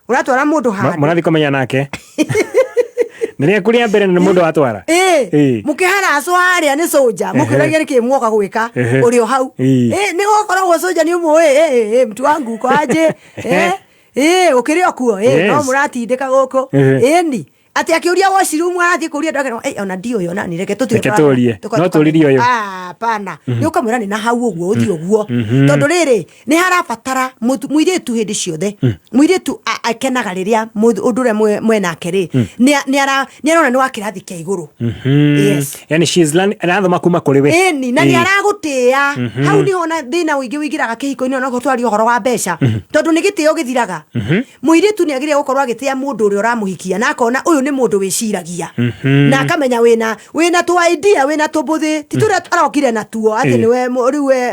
Ũratwara mũndũ handũ Mũrathiĩ kũmenya nake nĩ rĩaku rĩa mbere na nĩ mũndũ watwara. Mũkĩharacwo harĩa nĩ soja, mũkĩũragia nĩkĩ mwoka gwĩka, ũrĩ o hau. Nĩ gũkoragwo soja nĩ ũmũĩ, "Mtu wangu uko aje? Ũkĩrĩ o kuo?" No mũratindĩka gũkũ. Ĩni atĩ akĩũria washroom, arathiĩ kũria andũ akerwo, "Ĩ, ona ndiũĩ ona ni, reke tũthiĩ." Reke tũrie. No tũririe ũyũ. Ah, hapana, nĩ ũkamwĩra nĩ na hau ũguo, ũthiĩ ũguo, tondũ rĩrĩ nĩ harabatara mũirĩtu hĩndĩ ciothe. Mũirĩtu akenaga rĩrĩa ũndũ ũrĩa mwenake rĩ, nĩ arona nĩ wa kĩrathi kĩa igũrũ. Yes. Yani she is learning, arathoma kuma kũrĩ we. Ĩni, na nĩ aragũtĩĩa. Hau niho na thĩna ũingĩ wĩingĩraga kĩhiko-inĩ, onakorwo twaria ũhoro wa mbeca, tondũ nĩ gĩtĩo gĩthiraga. Mũirĩtu nĩ agĩrĩire gũkorwo agĩtĩa mũndũ ũrĩa ũramũhikia, na akona ũyũ nĩ mũndũ wĩciragia, na akamenya wĩna tũ idea, wĩna tũmbũthĩ, ti tũrĩa arokire natuo atĩ nĩwe rĩu we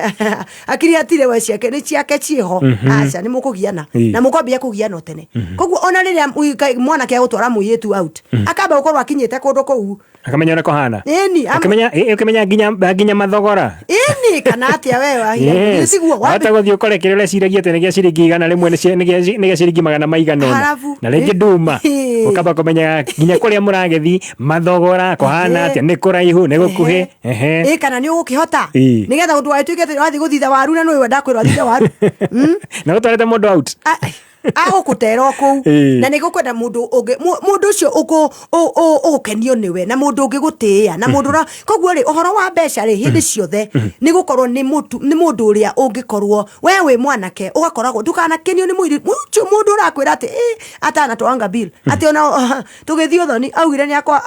akiri hatirĩ we ciake nĩ ciake ciĩho. Aca, nĩ mũkũgiana na mũkwambia kũgiana o tene. Koguo ona rĩrĩa mwanake agũtwara mũirĩtu out, akamba gũkorwo akinyĩte kũndũ kũu. Akamenya ũrĩa kũhana. Ĩni. Ũkĩmenya nginya mathogora. Ĩni, kana atĩa we wahia? Tiguo Wahota gũthiĩ ũkore kĩrĩa ũreciragia atĩ nĩ gĩa ciringi 100 nĩ gĩa ciringi magana maigana ũna. Harabu. Na rĩngĩ nduma. Ũkamba kũmenya nginya kũrĩa mũragĩthiĩ, mathogora kũhana atĩa, nĩ kũraihu, nĩ gũkuhĩ. Ĩ, kana nĩ ũgũkĩhota, nĩgetha ũndũ wagĩtuĩke atĩ wathiĩ gũthitha waru na nĩwe ndakwĩrwo athithe waru. Na ũtwarĩte mũndũ out. Agũkũtera o kũu. Na nĩ gũkwenda mũndũ ũngĩ, mũndũ ũcio ũgũkenio nĩwe, na mũndũ ũngĩgũtĩĩa, na mũndũ ũra koguo rĩ, ũhoro wa mbeca rĩ, hĩndĩ ciothe nĩ gũkorwo nĩ nĩ mũndũ ũrĩa ũngĩkorwo we wĩ mwanake ũgakoragwo, ndũkanakenio nĩ mũirĩtu ũcio, mũndũ ũrakwĩra atĩ atanatwanga bill, atĩ ona tũgĩthiĩ ũthoni augire nĩ akwa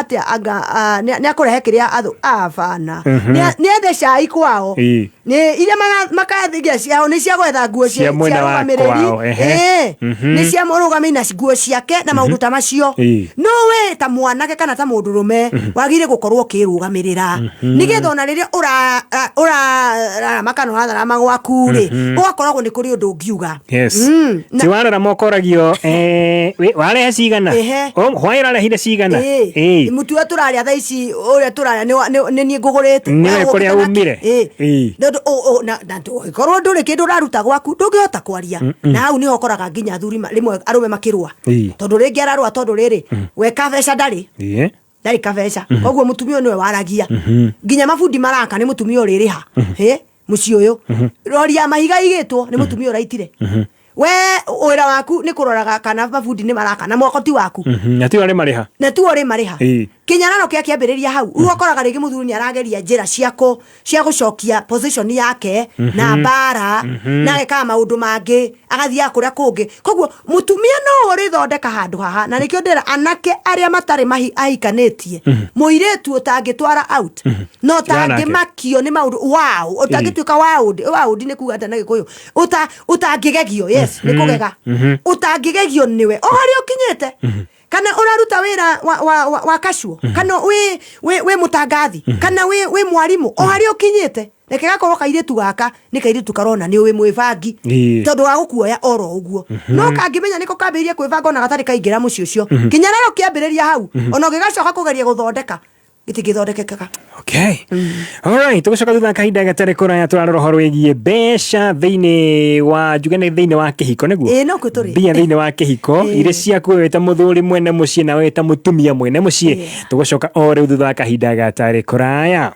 atĩ anga nĩ akũrehe kĩrĩa athũ, abana. Nĩ ethe cai kwao. Nĩ iria makathigia ciao nĩ cia gwetha nguo Cia mwena wa rũgamĩrĩri. kwao, ehe. Nĩ cia mũrũgamĩrĩri na nguo ciake na maũndũ ta macio. No we ta mwanake kana ta mũndũrũme wagĩrĩire gũkorwo ũkĩrũgamĩrĩra, nĩgetha ona rĩrĩa ũrararama kana ũratharama gwaku rĩ, ũgakoragwo nĩ kũrĩ ũndũ ũngiuga. Yes. Ti warora mokoragio, warehe cigana? Oh, hwaĩ ũrarehire cigana? Mũtu ũrĩa tũrarĩa thaa ici, ũrĩa tũrarĩa nĩ niĩ ngũgũrĩte. Nĩwe Wee kũrĩa ũgũkĩte umire. Tondũ Na ndũngĩkorwo ndũrĩ kĩndũ ũraruta gwaku, ndũngĩhota kwaria. Na hau nĩho ũkoraga nginya athuri rĩmwe arũme makĩrũa, tondũ rĩngĩ ararũa tondũ rĩrĩ, we kabeca ndarĩ, ndarĩ kabeca. Koguo mũtumia ũyũ nĩwe waragia. Nginya mabundi maraka nĩ mũtumia ũrĩrĩha. Hĩ, mũciĩ ũyũ, rori ya mahiga igĩtwo nĩ mũtumia ũraitire. We wĩra waku nĩ kũroraga kana mabundi nĩ maraka na mwako ti waku. Na tiwe arĩ marĩha. Na tiwe ũrĩ marĩha. Kĩnyararo kĩa kĩambĩrĩria hau. Rĩu ũkoraga rĩngĩ mũthuri nĩ arageria njĩra cia gũcokia position yake na mbara, na agekaga maũndũ mangĩ, agathiaga kũrĩa kũngĩ. Koguo mũtumia no ũrĩthondeka handũ haha, na nĩkĩo ndĩra anake arĩa matarĩ ahikanĩtie, mũirĩtu ũtangĩtwara out, no Tigana nake. ũtangĩmakio nĩ maũndũ wow, ũtangĩtuĩka waũndi. Waũndi nĩ kuga atĩa na Gĩkũyũ? Ũtangĩgegio, yes, nĩ kũgega. Ũtangĩgegio nĩwe o harĩa ũkinyĩte, kana ũraruta wĩra wa kacuo, kana wĩ mũtangathi, kana wĩ mwarimũ, o harĩa ũkinyĩte, reke gakorwo kairĩtu gaka nĩ kairĩtu karona nĩ ũĩ mwĩbangi, tondũ wa gũkuoya oro ũguo. No kangĩmenya nĩko kambĩrĩria kwĩbanga ona gatarĩ kaingĩra mũciĩ ũcio, kĩnyararo kĩambĩrĩria hau, ona ũngĩgacoka kũgeria gũthondeka, gĩtingĩthondekekaga. Okay. Alright, tũgũcoka thutha wa kahinda gatarĩ kũraya, tũrarora ũhoro wĩgiĩ mbeca thĩinĩ wa, njuge nĩ thĩinĩ wa kĩhiko, nĩguo? Ĩĩ, no kuo tũrĩ. Mbia thĩinĩ wa kĩhiko, irĩ ciaku we wĩ ta mũthuri mwene mũciĩ na we wĩ ta mũtumia mwene mũciĩ. Tũgũcoka o rĩu thutha wa kahinda gatarĩ kũraya.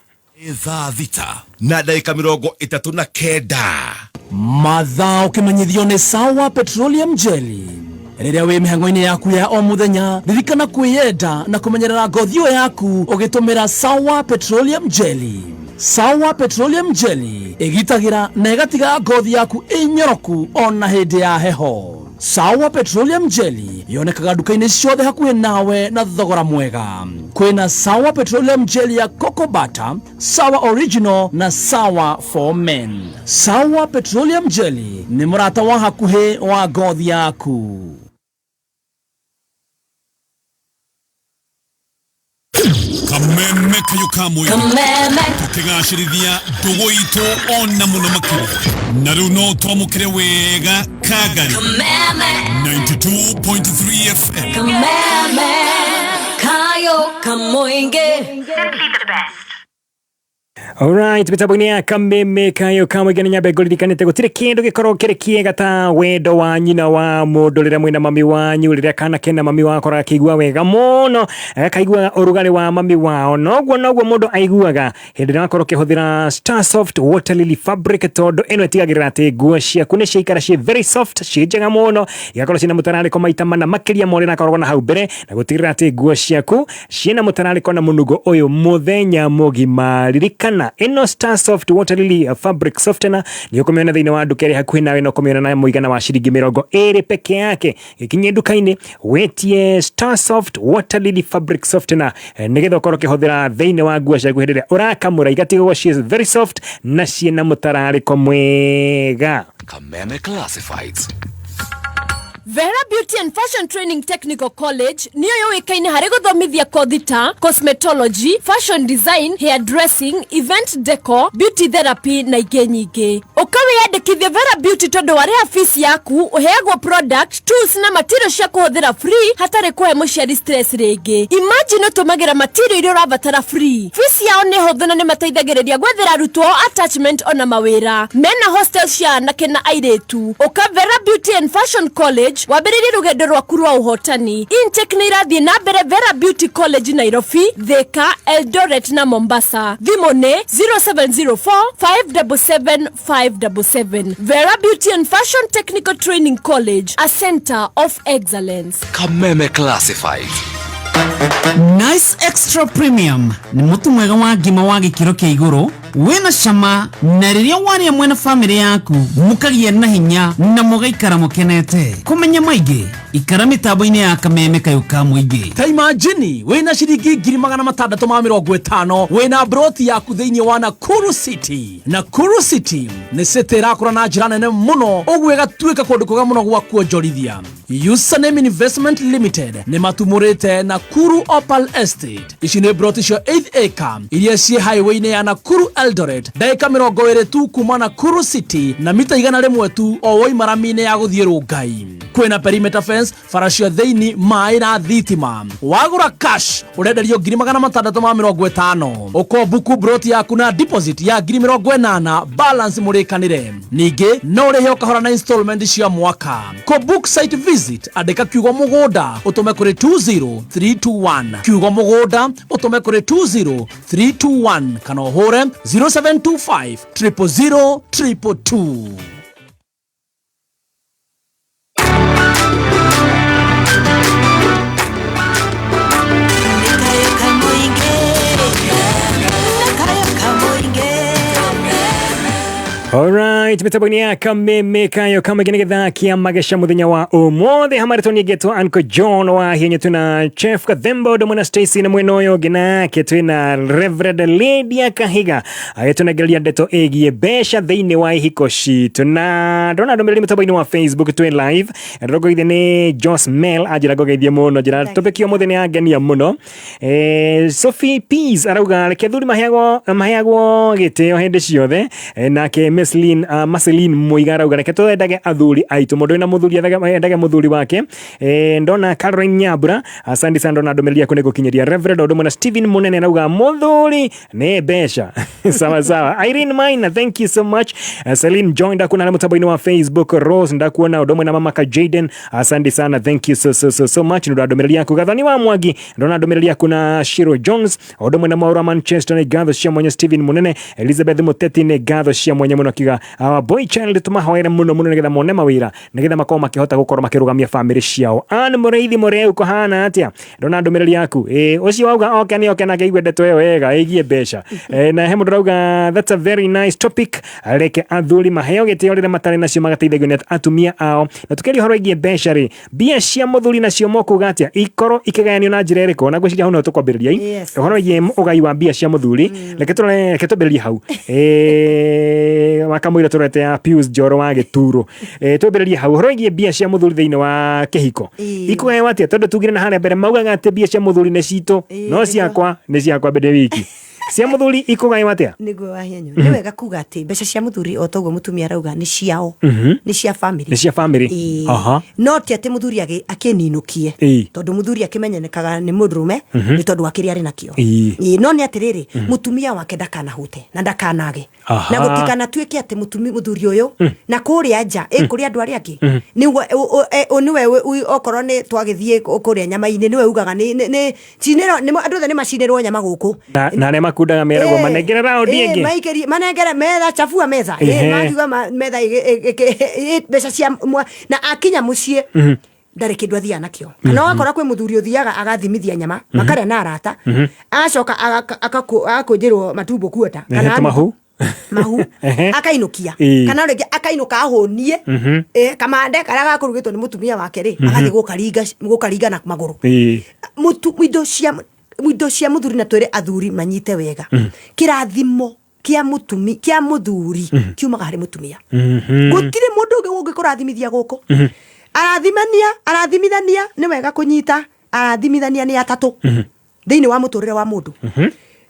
Thaa 6:39. Mathaa ũkĩmenyithio nĩ Sawa Petroleum Jelly. Rĩrĩa wĩ mĩhang'o-inĩ yaku ya o mũthenya, ririkana kwĩyenda na kũmenyerera ngothi ĩyo yaku ũgĩtũmĩra Sawa Petroleum Jelly. Sawa Petroleum Jelly ĩgitagĩra na ĩgatiga ngothi yaku ĩnyoroku ona hĩndĩ ya heho. Sawa Petroleum Jelly yonekaga nduka-inĩ ciothe hakuhĩ nawe na thogora mwega. Kwĩna Sawa Petroleum Jelly ya Cocoa Butter, Sawa Original na Sawa for Men. Sawa Petroleum Jelly nĩ mũrata wa hakuhĩ wa ngothi yaku. Kameme kayo ka mũingĩ. Kameme. Tũkĩgacĩrithia ndũgũ itũ ona mũno makĩria, na rĩu no twamũkĩre wega Kagari. Kameme. 92.3 FM. Kameme kayo kamoinge. Simply the best. Alright, mitambo-inĩ ya Kameme kayo ka mũingĩ, nĩ nyambe ngũririkanĩte gũtirĩ kĩndũ gĩkorwo kĩrĩ kĩega ta wendo wa nyina wa mũndũ rĩrĩa mwĩna mami wanyu. Rĩrĩa kana kena mami wao akoraga akĩigua wega mũno, gakaigua ũrugarĩ wa mami wao. Noguo mũndũ aiguaga hĩndĩ ĩrĩa wakorwo ũkĩhũthĩra Starsoft Water Lily Fabric, tondũ ĩno ĩtigagĩrĩra atĩ nguo ciaku nĩ ciaikara ciĩ very soft, ciĩ njega mũno, igakorwo ciĩna mũtararĩko maita mana makĩria ma ũrĩa ĩrakoragwo na hau mbere, na gũtigĩrĩra atĩ nguo ciaku ciĩna mũtararĩko na mũnungo ũyũ mũthenya mũgima. Ririkana ĩno Starsoft Water Lily Fabric Softener nĩ ũkũmĩona thĩinĩ wa nduka ĩrĩa hakuhĩ nawe, na ũkũmĩona na mũigana wa ciringi 20 peke yake. Gĩkinyie nduka-inĩ wĩtie Starsoft Water Lily Fabric Softener, nĩgetha ũkorwo ũkĩhũthĩra thĩinĩ wa nguo ciaku hĩndĩ ĩrĩa ũrakamũra, igatigwo ciĩ very soft na ciĩna mũtararĩko mwega. Kameme Classifieds. Vera Beauty and Fashion Training Technical College niyo yũĩkaine harĩ gũthomithia kothi ta cosmetology, fashion design, hair dressing, event decor, beauty therapy na ingĩ nyingĩ. Ũka wĩyandĩkithie Vera Beauty tondũ warĩha fees yaku ũheagwo product, tools na material cia kũhũthĩra free, hatarĩ kũhe mũciari stress rĩngĩ. Imagine ũtũmagĩra material iria ũrabatara free. Fees yao nĩ hũthũ na nĩ mateithagĩrĩria gwethera arutwo ao attachment ona mawĩra. Mena hostel cia anake na airĩtu. Ũka Vera Beauty and Fashion College wambĩrĩrie rũgendo rwaku rwa ũhotani. Intake nĩ irathiĩ na mbere Vera Beauty College Nairobi, Thika, Eldoret na Mombasa. Thimũ nĩ 0704 577 577. Vera Beauty and Fashion Technical Training College, a center of excellence. Kameme Classifieds. Nice Extra Premium nĩ mũtu mwega wa ngima wa gĩkĩro kĩa igũrũ, wĩna cama, na rĩrĩa warĩa mwena famĩlĩ yaku mũkagĩa na hinya na mũgaikara mũkenete. Kũmenya maingĩ, ikara mĩtambo-inĩ ya Kameme kayũ ka mũingĩ. Ta imagine wĩna ciringi 650,000, wĩna broti yaku thĩinĩ wa Nakuru City. Nakuru City nĩ city ĩrakũra na njĩra nene mũno, ũguo ĩgatuĩka kũndũ kwega mũno gwa kuonjorithia. Username Investment Limited nĩ matumũrĩte Nakuru Opal Estate. Ici nĩ broti cia 8 acre iria ciĩ highway-inĩ ya Nakuru Eldoret, ndagĩka 20 tu kuma Nakuru City na mita 100 tu o woima rami-inĩ ya gũthiĩ Rongai. Kwĩna perimeter fence, bara cia thĩinĩ, maĩ na thitima. Wagũra cash ũrenderio 650,000. Ũkombuku broti yaku na deposit ya 80,000, balance mũrĩkanĩre. Ningĩ no ũrĩhe ũkahora na installment cia mwaka. Kũbook site visit, andĩka kiugo mũgũnda ũtũme kũrĩ 20321, kiugo mũgũnda ũtũme kũrĩ 20321, kana ũhũre 0725 000 222. Alright, mĩtambo-inĩ ya kameme kayo kamwe nĩ gĩthaa kĩa mageca mũthenya wa ũmũthĩ hamarĩtwo nĩngetwo Uncle John wa hienye twĩna Chef Kathembo ũndũ mwena Stacy na mwena ũyũ ũngĩ nake twĩna Reverend Lydia Kahiga agĩtũnengereria ndeto ĩgiĩ mbeca thĩinĩ wa ihiko citũ. Na ndona ndũmĩrĩri mũtambo-inĩ wa Facebook twĩ live ndĩrongogeithia nĩ Jos Mel anjĩra ngogeithie mũno njĩra topic ya ũmũthĩ nĩ yangenia mũno. Sophie Peace arauga reke athuri maheagwo gĩtĩo hĩndĩ ciothe. Nake Marceline Muiga arauga reke twendage athuri aitũ, mũndũ wĩna mũthuri endage mũthuri wake. Ndona Caroline Nyambura, asante sana, ndona ndũmĩrĩri yaku nĩngũkinyĩria. Reverend ũndũ mwena Stephen Munene arauga mũthuri nĩ mbeca. Sawa sawa. Irene Maina, thank you so much. Celine Joy ndakuona mũtambo-inĩ wa Facebook. Rose ndakuona ũndũ mwena mama ka Jaden, asante sana, thank you so so so so much nĩ ũndũ wa ndũmĩrĩri yaku. Gathoni wa Mwangi ndona ndũmĩrĩri yaku na Shiro Jones ũndũ mwena Mwaura Manchester nĩ ngatho cia mwanya. Stephen Munene, Elizabeth Muteti nĩ ngatho cia mwanya mũno, akiuga our boy child tũmahoere mũno mũno nĩgetha mone mawĩra nĩgetha makorwo makĩhota gũkorwo makĩrũgamia famĩlĩ ciao. Ann Mũrĩithi Mũreu kũhana atĩa? Ndona ndũmĩrĩri yaku. Ũcio wauga oke nĩ oke nake aigue ndeto ĩyo wega ĩgiĩ mbeca. Na he mũndũ ũrauga that's a very nice topic, reke athuri maheo gĩtĩo rĩrĩa matarĩ nacio magateithagio nĩ atumia ao. Na tũkĩaria ũhoro wĩgiĩ mbeca rĩ, mbia cia mũthuri nacio mokuga atĩa ikorwo ikĩgayanio na njĩra ĩrĩkũ? Na ngwĩciria hau no tũkwambĩrĩria ũhoro wĩgiĩ ũgai wa mbia cia mũthuri. Reke tũrore, reke twambĩrĩrie hau. Wakamũira tũrorete ya Pius Njoro wa Gĩturo. Twambĩrĩrie hau ũhoro wĩgiĩ mbia cia mũthuri thĩinĩ wa kĩhiko ikũgaywo atĩa, tondũ tugire na harĩa mbere maugaga atĩ mbia cia mũthuri nĩ citũ, no ciakwa nĩ ciakwa mbere wiki. Cia mũthuri ikũgaywo atĩa? Nĩguo wahenyo nĩ wega kuga atĩ mbeca cia mũthuri o toguo mũtumia arauga nĩ ciao, nĩ cia family. Nĩ cia family. Ĩĩ. No ti atĩ mũthuri akĩninũkie, tondũ mũthuri akĩmenyenekaga nĩ mũndũrũme nĩ tondũ wa kĩrĩa arĩ nakĩo. Ĩĩ, no nĩ atĩrĩrĩ, mũtumia wake ndakanahute na ndakanage, na gũtikanatuĩke atĩ mũthuri ũyũ na kũrĩa nja kũrĩ andũ arĩa angĩ nĩwe nĩwe okorwo nĩ twagĩthiĩ kũrĩa nyama-inĩ nĩwe ugaga nĩ cinĩrwo nĩ andũ othe nĩ macinĩrwo nyama gũkũ, na arĩa makundaga meragwo manengere raundi ĩngĩ. Maikĩrie manengere metha, chafua metha. Makiuga metha mbeca cia na akinya mũciĩ ndarĩ kĩndũ athiaga nakĩo, kana wakora kwĩ mũthuri ũthiaga agathimithia nyama makarĩa na arata, agacoka agakũnjĩrwo matumbo kuota kana tũmahu. Mahu akainukia, kana rĩngĩ akainũka ahũnie kamande karĩa gakũrugĩtwo nĩ mũtumia wake rĩ, agathiĩ gũkaringa na magũrũ. Indo cia mũthuri, na twĩre athuri manyite wega, kĩrathimo kĩa mũtumi kĩa mũthuri kiumaga harĩ mũtumia. Gũtirĩ mũndũ ũngĩ ũngĩkũrathimithia gũkũ. Arathimania, arathimithania nĩ wega kũnyita, arathimithania nĩ atatũ thĩinĩ wa mũtũrĩre wa mũndũ.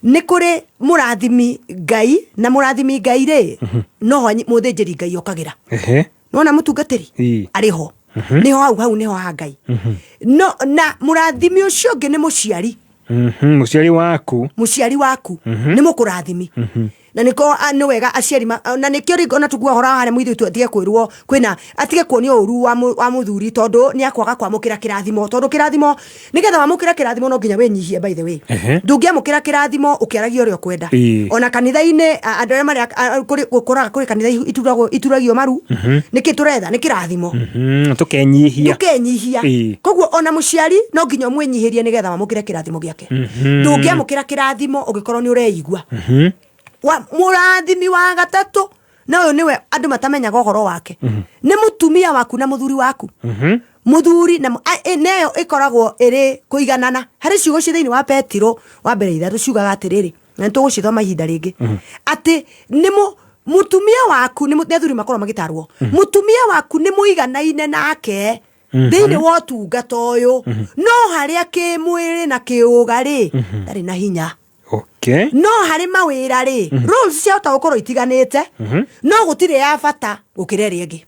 Nĩ kũrĩ mũrathimi Ngai, na mũrathimi Ngai rĩ, noho mũthĩnjĩri Ngai okagĩra. Nona mũtungatĩri arĩ ho, nĩho hau hau nĩho ha Ngai. No na mũrathimi ũcio ũngĩ nĩ mũciari. Mũciari waku. Mũciari waku nĩ mũkũrathimi, na nĩko nĩ wega aciari na nĩkĩo rĩngĩ ona tũkuga ũhoro wa harĩa mũirĩtu atige kwĩrwo kwĩna atige kuonio ũru wa mũthuri, tondũ nĩ akwaga kwamũkĩra kĩrathimo, tondũ kĩrathimo nĩgetha wamũkĩra kĩrathimo no nginya wĩnyihie. By the way, ndũngĩamũkĩra kĩrathimo ũkĩaragia ũrĩa ũkwenda. Ona kanitha-inĩ andũ arĩa marĩ kũrĩ gũkoraga kũrĩ kanitha ituragio maru. Nĩkĩ tũretha nĩ kĩrathimo? Tũkenyihia. Tũkenyihia. Koguo ona mũciari no nginya ũmwĩnyihĩrie nĩgetha wamũkĩre kĩrathimo gĩake. Ndũngĩamũkĩra kĩrathimo ũngĩkorwo nĩ ũreigua. Mũrathimi wa gatatũ, na ũyũ nĩwe andũ matamenyaga ũhoro wake, nĩ mũtumia waku na mũthuri waku. Mũthuri na neyo ĩkoragwo ĩrĩ kũiganana harĩ ciugo ci thĩinĩ wa Petiro wa mbere 3 ciugaga atĩrĩrĩ, na nĩtũgũcithoma ihinda rĩngĩ, atĩ nĩ mũtumia waku nĩ athuri makorwo magĩtarwo, mũtumia waku nĩ mũiganaine nake thĩinĩ wa ũtungata ũyũ, no harĩa kĩmwĩrĩ na kĩũga rĩ, ndarĩ na hinya. No harĩ mawĩra rĩ, roles ciahota gũkorwo itiganĩte, no gũtirĩ ya bata gũkĩra ĩrĩa ĩngĩ.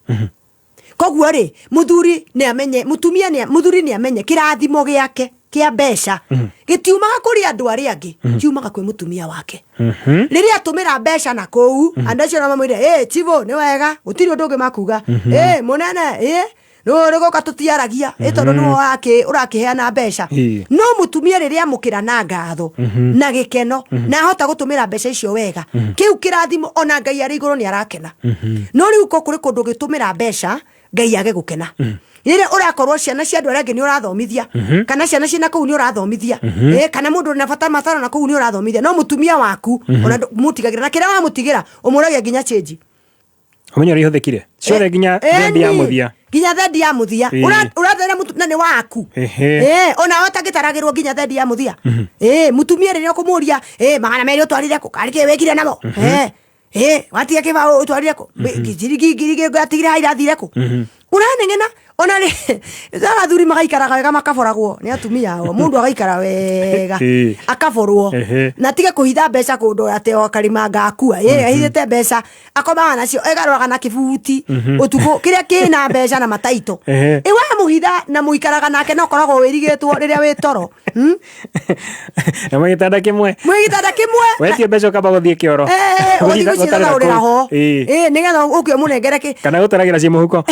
Koguo rĩ, mũthuri nĩ amenye, mũtumia nĩ, mũthuri nĩ amenye kĩrathimo gĩake kĩa mbeca gĩtiumaga kũrĩ andũ arĩa angĩ, kiumaga kwĩ mũtumia wake. Rĩrĩa atũmĩra mbeca na kũu, andũ acio no mamwĩre, ĩ chivo nĩ wega, gũtirĩ ũndũ ũngĩ makuga, ĩ mũnene, ĩ nĩ gũka tũtiaragia, ĩ tondũ nĩwe ũrakĩheana mbeca. No mũtumia rĩrĩa amũkĩra na ngatho na gĩkeno na ahota gũtũmĩra mbeca icio wega, kĩu kĩrathimo ona Ngai arĩ igũrũ nĩ arakena. No rĩu ko kũrĩ kũndũ ũgĩtũmĩra mbeca Ngai age gũkena. Rĩrĩa ũrakorwo ciana cia andũ arĩa angĩ nĩ ũrathomithia, kana ciana ciĩna kũu nĩ ũrathomithia, kana mũndũ ũrĩ na bata mataro na kũu nĩ ũrathomithia, no mũtumia waku ona mũtigagĩra, na kĩrĩa wamũtigĩra ũmũragia nginya change. Ũmenye ũrĩa ihũthĩkire ciothe nginya thendi ya mũthia. Nginya thendi ya mũthia. Ũrathere na nĩ waku. Ona we ũtangĩtaragĩrwo nginya thendi ya mũthia. Mũtumia rĩrĩa ũkũmũria, 200 ũtwarire kũ? Karĩ kĩ wĩkire namo? Watiga kĩbaũ ũtwarire kũ? Ciringi ngiri igĩrĩ ngatigire haha irathire kũ? Ũraneng'ena ona rĩ athuri magaikaraga wega makaboragwo nĩ atumia ao, mũndũ agaikara wega akaborwo na atige kũhitha mbeca kũndũ atĩ o karima ngakua. Ahithĩte mbeca akomaga nacio, egarũraga na kĩbuti ũtukũ kĩrĩa kĩna mbeca na mataito. Ĩ wamũhitha na mũikaraga nake no ũkoragwo wĩrigĩtwo rĩrĩa wĩ toro. Na mwĩ gĩtanda kĩmwe. Mwĩ gĩtanda kĩmwe. Wetie mbeca ũkamba gũthiĩ kĩoro. Ũgathiĩ Gũtarĩra gũciĩthathaũrĩra kũu. ho. Nĩgetha ũke ũmũnengere kĩ. Kana gũtaragĩra ciĩ mũhuko.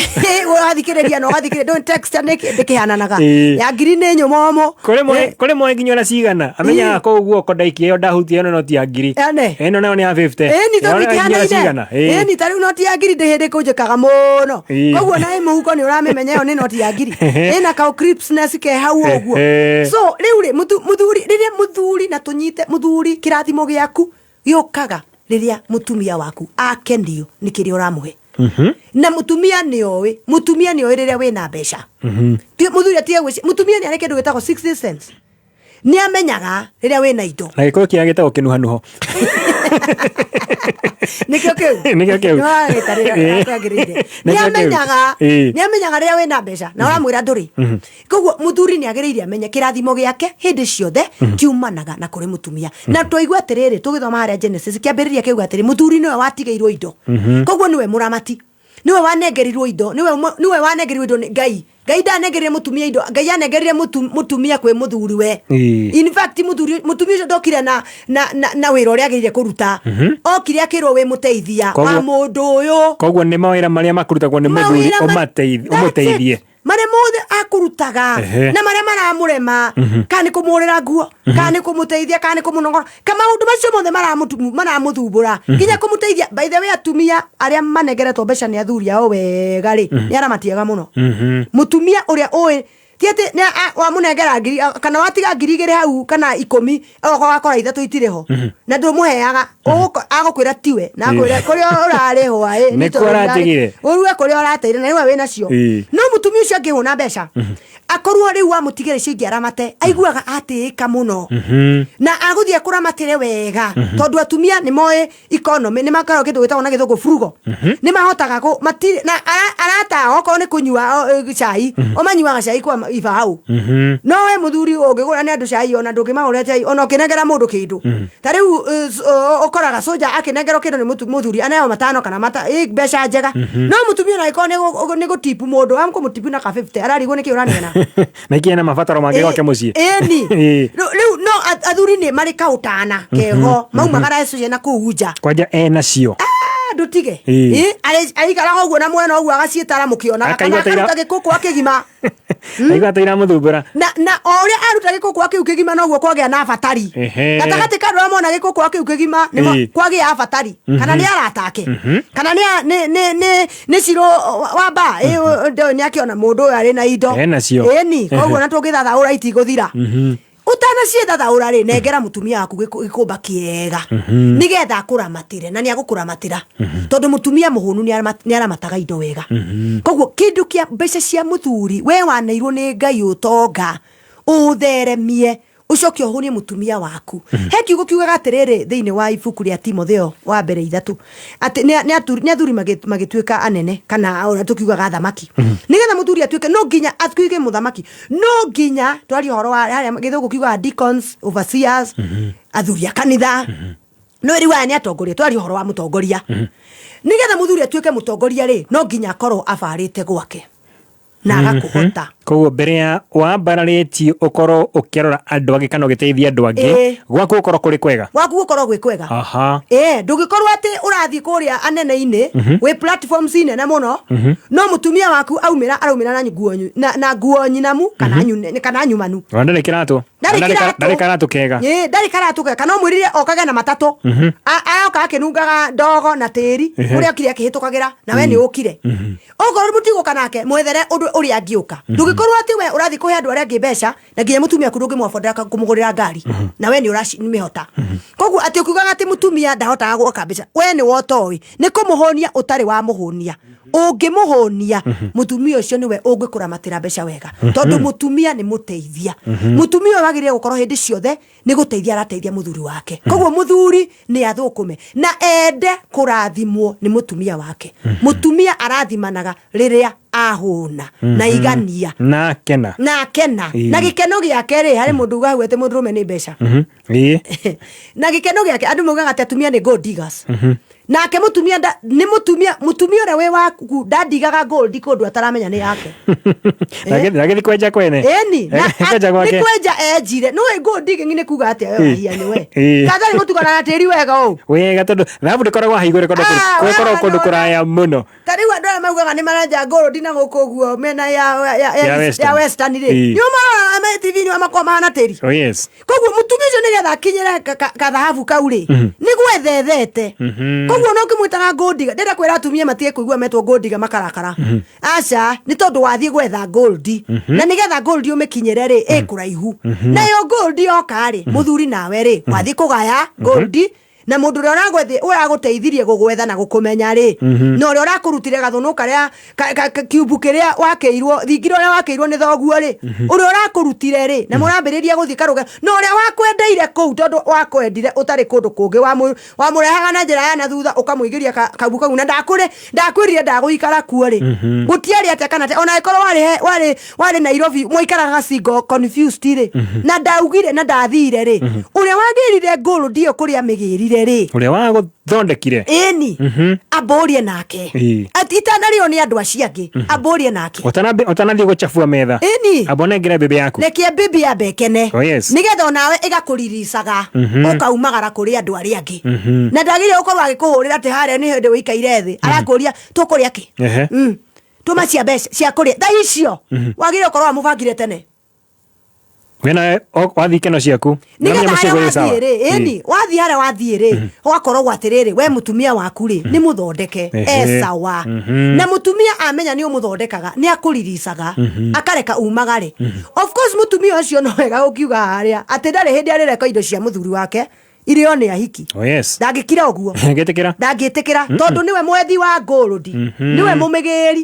Ũrathikĩrĩria na ũgathikĩrĩria, ndũĩ text ndĩkĩhananaga. Ya ngiri nĩ nyũmomũ. Kũrĩ kũrĩ mwe nginya ona cigana amenyaga kũu guoko ndaikia ĩyo ndahutia ĩno noti ya ngiri. Ene. Ĩno nayo nĩ ya 50. Ĩni tondũ Ĩyo nginya itihanaine. cigana. Ĩni ta rĩu noti ya ngiri ndĩ hĩndĩ kũnjĩkaga mũno. Koguo na ĩ mũhuko nĩ ũramĩmenya ĩyo nĩ noti ya ngiri. Ĩna ka crispness ke hau ũguo. So rĩu rĩ, mũthuri, rĩrĩa mũthuri na tũnyite mũthuri, kĩrathimo gĩaku gĩũkaga rĩrĩa mũtumia waku akenio nĩ kĩrĩa ũramũhe. Na mũtumia nĩ oĩ, mũtumia nĩ oĩ rĩrĩa wĩna mbeca. Mũthuri atige gwĩci-, mũtumia nĩ arĩ kĩndũ gĩtagwo sixth sense. Nĩ amenyaga rĩrĩa wĩna indo. Na gĩkũyũ kĩrĩa gĩtagwo kĩnuhanuho. Nĩkĩo kĩu. Nĩkĩo kĩu. Nĩ wagĩta rĩrĩa kwagĩrĩire. Nĩkĩo Nĩ kĩu. amenyaga, nĩ amenyaga rĩrĩa wĩna mbeca na ũramwĩra ndũrĩ. Koguo mũthuri nĩ agĩrĩire amenye kĩrathimo gĩake hĩndĩ ciothe kiumanaga na kũrĩ mũtumia. Na twaigua atĩrĩrĩ, tũgĩthoma harĩa Genesis kĩambĩrĩria kĩuga atĩrĩ, mũthuri nĩwe watigĩirwo indo. Koguo nĩwe mũramati, nĩwe wanengerirwo indo, nĩwe wanengerirwo indo nĩ Ngai. Ngai ndanengerire mũtumia indo, Ngai anengerire mũtumia kwĩ mũthuri we. In fact, mũtumia ũcio ndokire na wĩra ũrĩa agĩrĩire kũruta. Okire akĩrwo wĩ mũteithia wa mũndũ ũyũ. Koguo nĩ mawĩra marĩa makurutagwo nĩ mũthuri Mawĩra ũmũteithie. That's it. Marĩa mothe akũrutaga na marĩa maramũrema, kana nĩ kũmũgũrĩra nguo, kana nĩ kũmũteithia, kana nĩ kũmũnogora, ka maũndũ macio mothe maramũthumbũra, nginya kũmũteithia. By the way, atumia arĩa manengeretwo mbeca nĩ athuri ao wega rĩ, nĩ aramatiega mũno. Mũtumia ũrĩa ũĩ ti atĩ nĩ wamũnengera ngiri, kana watiga ngiri igĩrĩ hau kana 10, ogoka wakora 3 itirĩ ho. Na ndũmũheaga, agũkwĩra tiwe, na akwĩre kũrĩa ũrarĩhwo, Nĩ nĩ tondũ kũo ũratigire. ũruge kũrĩa ũrateire, na nĩwe wĩnacio. No mũtumia ũcio angĩhũna mbeca, akorwo rĩu wamũtigĩra icio ingĩ aramate, aiguaga atĩĩka mũno. Na agũthiĩ akũramatĩre wega, tondũ atumia nĩ moĩ economy, nĩ makoragwo kĩndũ gĩtagwo na gĩthũngũ frugal. Nĩ mahotaga kũ-, matirĩ, na arata okorwo nĩ kũnyua, cai, o manyuaga cai kwa ibaũ. No we mũthuri ũngĩgũra nĩ andũ cai, ona ndũngĩmagũrĩra cai, ona ũkĩnengera mũndũ kĩndũ. Ta rĩu, ũkoraga soja akĩnengerwo kĩndũ nĩ mũthuri, aneo 5 kana mbeca njega. No mũtumia ona angĩkorwo nĩ gũtipu mũndũ, amũkũmũtipu na ka 50, ararigwo nĩkĩ ũraneana. Na ikinya na mabataro mangĩ gwake mũciĩ. Ĩni. Rĩu no athuri nĩ marĩ kaũtana keho, maumagara especially na kũu nja. Kwanja enacio. Ndũtige. Aikaraga ũguo na mwena ũguo agaciĩtara mũkĩonaga, Akaigua kana ta ira- akaruta gĩkũkũ akĩgima. Aigua ta iramũthumbũra. Na o ũrĩa aruta gĩkũkũ kĩu kĩgima noguo kwagĩa na abatari. Gatagatĩ ka andũ arĩa mona gĩkũkũ kĩu kĩgima, nĩmo kwagĩa abatari. Kana nĩ arata ake. Kana nĩ cirũ wa mbaa. Ndũĩ nĩ akĩona mũndũ ũyũ arĩ na indo. Enacio. Ĩni, koguo na tũngĩthathaũra itigũthira. Ũtanaciĩthathaũra rĩ, nengera mũtumia waku gĩkũmba kĩega. Nĩgetha akũramatĩre, na nĩ agũkũramatĩra. Tondũ mũtumia mũhũnu nĩ aramataga indo wega. Koguo kĩndũ kĩa mbeca cia mũthuri, we waneirwo nĩ Ngai ũtonga, ũtheremie, ũcoke ũhũnie mũtumia waku. He kiugo kiugaga atĩrĩrĩ thĩinĩ wa ibuku rĩa Timotheo wa mbere 3, atĩ nĩ athuri magĩtuĩka anene, kana ũrĩa tũkiugaga athamaki. Nĩgetha mũthuri atuĩke, no nginya atuĩke mũthamaki, no nginya twarie ũhoro wa harĩa gĩthũngũ kiugaga deacons, overseers, athuri a kanitha. No rĩu aya nĩ atongoria, twarie ũhoro wa mũtongoria. Nĩgetha mũthuri atuĩke mũtongoria rĩ, no nginya akorwo abarĩte gwake na agakũhota. Koguo mbere ya wambararĩtie ũkorwo ũkĩrora andũ angĩ kana ũgĩteithia andũ angĩ, gwaku gũkorwo kũrĩ kwega. Gwaku gũkorwo gwĩ kwega. Ĩĩ, ndũngĩkorwo atĩ ũrathiĩ kũrĩa anene-inĩ, wĩ platforms nene mũno, no mũtumia waku aumĩra araumĩra na nguo na nguo nyinamu kana kana nyumanu. Ona ndarĩ kĩratũ. Ndarĩ kĩratũ. Ndarĩ karatũ kega. Ĩĩ, ndarĩ karatũ kega, kana ũmwĩrire okage na matatũ. Aroka akĩnungaga ndogo na tĩri ũrĩa okire akĩhĩtũkagĩra na we nĩ ũkire. Okorwo mũtigũka nake, mwethere ũndũ ũrĩa angĩũka. Ndũngĩkorwo atĩ we ũrathiĩ kũhe andũ arĩa angĩ mbeca na nginya mũtumia waku ndũngĩmwabondera kũmũgũrĩra ngari na we nĩ ũramĩhota. Koguo atĩ ũkiugaga atĩ mũtumia ndahotaga gwaka mbeca, we nĩ wotoĩ nĩ kũmũhũnia ũtarĩ wamũhũnia. Ũngĩmũhũnia, mũtumia ũcio nĩwe ũngĩkũramatĩra mbeca wega, tondũ mũtumia nĩ mũteithia. Mũtumia ũyũ wagĩrĩire gũkorwo hĩndĩ ciothe nĩ gũteithia arateithia mũthuri wake. Koguo mũthuri nĩ athũkũme na ende kũrathimwo nĩ mũtumia wake. Mũtumia arathimanaga rĩrĩa ahũna na igania Na akena. Na akena. Na gĩkeno gĩake rĩ, harĩ mũndũ ugaga atĩ mũndũrũme nĩ mbeca. Na gĩkeno gĩake, andũ maugaga atĩ atumia nĩ gold diggers. Nake mũtumia nĩ mũtumia, mũtumia ũrĩa wĩ waku ndandigaga gold kũndũ ataramenya nĩ yake. Na gĩthi kwenja kwene. Ĩni, na Kwenja gwake. Nĩ kwenja enjire. Nĩũĩ gold digging nĩ kuga atĩa we wahia nĩ we? Katarĩ gũtukana na tĩri wega ũũ. Wega, tondũ thahabu ndĩkoragwo haha igũrũ, ĩkoragwo Ah, ĩkoragwo kũndũ kũraya mũno. Ta rĩu andũ aya maugaga nĩ marenja gold na gũkũ ũguo mĩena Ya Western. ya Western rĩ. Nĩ ũmarora me TV-inĩ makoragwo mahana tĩri. Oh yes. Koguo mũtumia ũcio nĩgetha akinyĩre kathahabu kau rĩ, nĩ gwethethete. Koguo no kĩmwĩtaga gold digger. Ndĩrenda kwĩra atumia matige kũigua metwo gold digger makarakara. Aca, nĩ tondũ wathiĩ gwetha gold. Na nĩgetha gold ũmĩkinyĩre rĩ, ĩ kũraihu. Nayo gold yoka rĩ, mũthuri nawe rĩ, wathiĩ kũgaya gold na mũndũ ũrĩa ũragũteithirie gũgwetha na gũkũmenya rĩ, na ũrĩa ũrakũrutire gathũnũ karĩa kiumbu kĩrĩa wakĩirwo, thingira ũrĩa wakĩirwo nĩ thoguo rĩ, ũrĩa ũrakũrutire rĩ, na mũrambĩrĩria gũthiĩ karũge, na ũrĩa wakwendeire kũu, tondũ wakwendire ũtarĩ kũndũ kũngĩ, wamũrehaga na njĩra ya na thutha ũkamũingĩria kaumbu kau, na ndakwĩrire ndagũikara kuo rĩ. Gũtiarĩ atĩa kana atĩa, ona angĩkorwo warĩ Nairobi mwaikaraga single confused rĩ, na ndaugire na ndathire rĩ, ũrĩa wagĩrire gold ĩyo kũrĩa amĩgĩrire rĩ, Ũrĩa wagũthondekire. Ĩni, ambũrie nake. Ati itanarĩo nĩ andũ acio angĩ, ambũrie nake. Ũtanathiĩ gũchafua metha. Ĩni. Amba ũnengere bibi yaku. Reke bibi yambe ĩkene. Oh yes. Nĩgetha onawe ĩgakũriricaga, ũkaumagara kũrĩ andũ arĩa angĩ. Na ndagĩrĩire gũkorwo agĩkũhũrĩra atĩ harĩa nĩ hĩndĩ ũikaire thĩ arakũria tũkũrĩa kĩ. Tũma cia mbeca cia kũrĩa thaa icio, wagĩrĩire gũkorwo wamũbangire tene. We nawe wathiĩ ikeno ciaku. Nĩgetha Nĩwamenya mũciĩ harĩa gwĩ sawa. wathiĩ rĩ, ĩni, wathiĩ harĩa wathiĩ rĩ, ũgakorwo atĩrĩrĩ, we mũtumia waku rĩ, nĩ mũthondeke e sawa. Na mũtumia amenya nĩ ũmũthondekaga, nĩ akũriricaga, akareka umagare. Of course mũtumia ũcio no wega gũkiuga harĩa atĩ ndarĩ hĩndĩ arĩreka indo cia mũthuri wake irĩo nĩ ahiki. Oh yes. Ndangĩkira ũguo. Ngĩtĩkĩra. Ndangĩtĩkĩra, tondũ nĩwe mwethi wa gold, nĩwe mũmĩgĩri.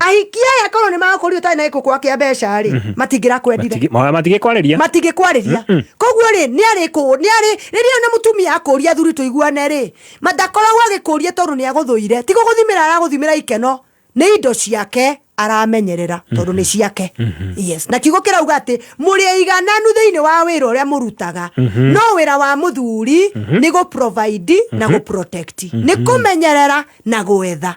Ahiki aya korwo nĩ magũkũria ũtarĩ na gĩkũkũa kĩa mbeca rĩ, matingĩrakwendire. Matingĩkwarĩria. Matingĩkwarĩria. Koguo rĩ, nĩ arĩ nĩ arĩ rĩrĩa ona mũtumia akũria athuri tũiguane rĩ, ndakoragwo agĩkũria tondũ nĩ agũthũire, ti gũgũthimĩra aragũthimĩra ikeno, nĩ indo ciake aramenyerera tondũ nĩ ciake. Yes, na kiugo kĩrauga atĩ mũrĩ aigananu thĩinĩ wa wĩra ũrĩa mũrutaga, no wĩra wa mũthuri nĩ gũ provide na gũ protect, nĩ kũmenyerera na gwetha.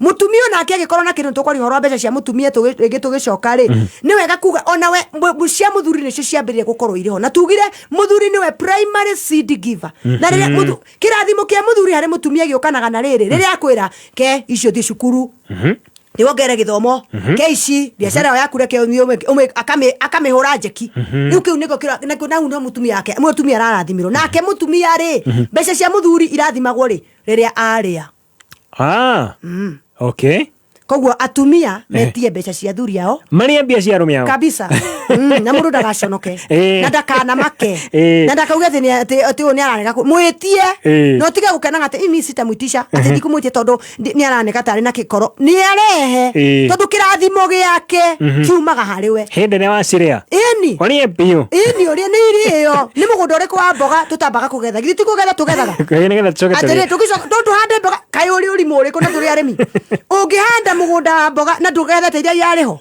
Mũtumia onake angĩkorwo na kĩndũ, tũkwaria ũhoro wa mbeca cia mũtumia rĩngĩ tũgĩcoka rĩ, nĩ wega kuga onawe cia mũthuri nĩcio ciambĩrĩria gũkorwo irĩ ho, na tugire mũthuri nĩwe primary seed giver. Na rĩrĩa kĩrathimo kĩa mũthuri harĩ mũtumia gĩũkanaga na rĩrĩ, rĩrĩa akwĩra ke icio thiĩ cukuru, nĩ wongerere gĩthomo, ke ici biacara ĩyo yaku reke ũthiĩ akamĩhũra njeki. Rĩu kĩu nĩkĩo nakĩo nau no mũtumia wake, mũtumia ararathimirwo nake. Mũtumia rĩ, mbeca cia mũthuri irathimagwo rĩ rĩrĩa arĩa. Okay. Koguo atumia metie mbeca cia athuri ao. Marĩa mbia cia arũme ao. Kabisa. Na mũndũ ndagaconoke na ndakanamake na ndakauge atĩ atĩ ũyũ nĩ ararega mwĩtie. Na ũtige gũkenaga atĩ imi sitamwitisha, atĩ ndikumwĩtia tondũ nĩ araneka tarĩ na gĩkoro, nĩ arehe, tondũ kĩrathimo gĩake kiumaga harĩ we. Hĩndĩ ĩrĩa wacirĩa. Ĩni. Ĩni. Ũrĩe biũ. Ĩni ũrĩe nĩ irĩo. Nĩ mũgũnda ũrĩkũ wa mboga tũtambaga kũgetha? Githĩ ti kũgetha tũgethaga? Nĩgetha tũcoke Atĩrĩ tũrĩe. tũgĩcoka to tũhande mboga kaĩ ũrĩ ũrimũ ũrĩkũ na tũrĩ arĩmi. Ũngĩhanda mũgũnda wa mboga na ndũgethete iria irarĩ ho.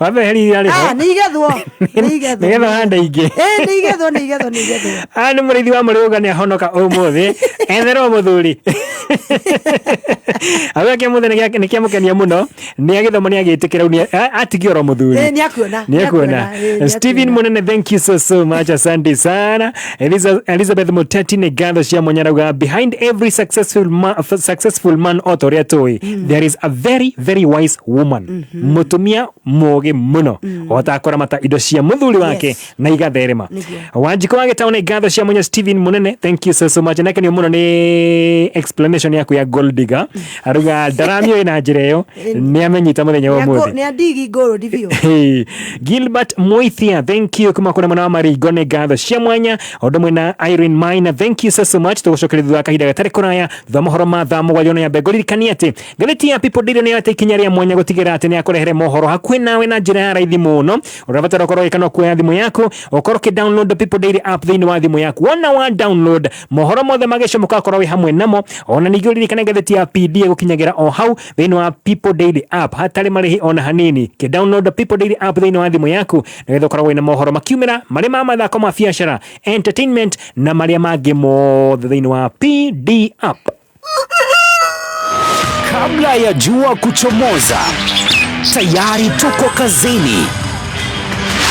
Wambe heria iria irarĩ ho. Ah, nĩ igethwo. Nĩ igethwo. Nĩgetha ũhande ingĩ. Ĩ nĩ igethwo nĩ igethwo nĩ igethwo. Aya nĩ mũrĩithi wa mũrĩũga nĩ ahonoka ũmũthĩ etherwo mũthuri auga kĩa mũthĩ nĩ kĩamũkenia mũno nĩ agĩthomo nĩ agĩtĩkĩra rĩu atigio oro mũthuri Ĩ nĩ akuona. nĩ akuona ĩ, nĩ Steven Munene thank you so so much asante sana Elizabeth Muteti nĩ ngatho cia mwanya arauga behind every successful man o ta ũrĩa tũĩ there is a very very wise woman mũtumia mũũgĩ mũno ũhotaga kũramata indo cia mũthuri wake Yes. na igatherema Wanjikũ wa Gĩtaũ nĩ ngatho cia mwanya Steven Munene thank you so so much nakenio mũno nĩ explanation yaku ya gold digger aruga ndaramĩũĩ na njĩra ĩyo nĩ amenyita mũthenya wa ũmũthĩ Nĩ andigi gold biũ. Hey, Gilbert Moithia thank you kuma kũrĩ mwena wa Maringo nĩ ngatho cia mwanya o ũndũ ũmwe na Irene Maina thank you so so much tũgũcokeria thutha wa kahinda gatarĩ kũraya thutha wa mohoro ma thaa mũgwanja na ya mbere ngũririkanie atĩ ngathĩti ya People Daily nĩ yoete ikinya rĩa mwanya gũtigĩrĩra atĩ nĩ yakũrehere mohoro hakuhĩ nawe na njĩra ya raithi mũno ũrabatara ũkorwo ũgĩka no kuoya thimũ yaku ũkorwo ũkĩ download People Daily app thĩinĩ wa thimũ yaku wona wa download mohoro mothe magĩcomoka ũkorwo wĩ hamwe namo ona ningĩ ũririkane ngathĩti ya PD ĩgũkinyagĩra o hau thĩinĩ wa People Daily app hatarĩ marĩhi ona hanini kĩ download People Daily app thĩinĩ wa thimũ yaku nĩgetha ũkoragwo wĩna mohoro makiumĩra marĩ ma mathako ma biacara entertainment na marĩa mangĩ mothe thĩinĩ wa PD app. Kabla ya jua kuchomoza, tayari tuko kazini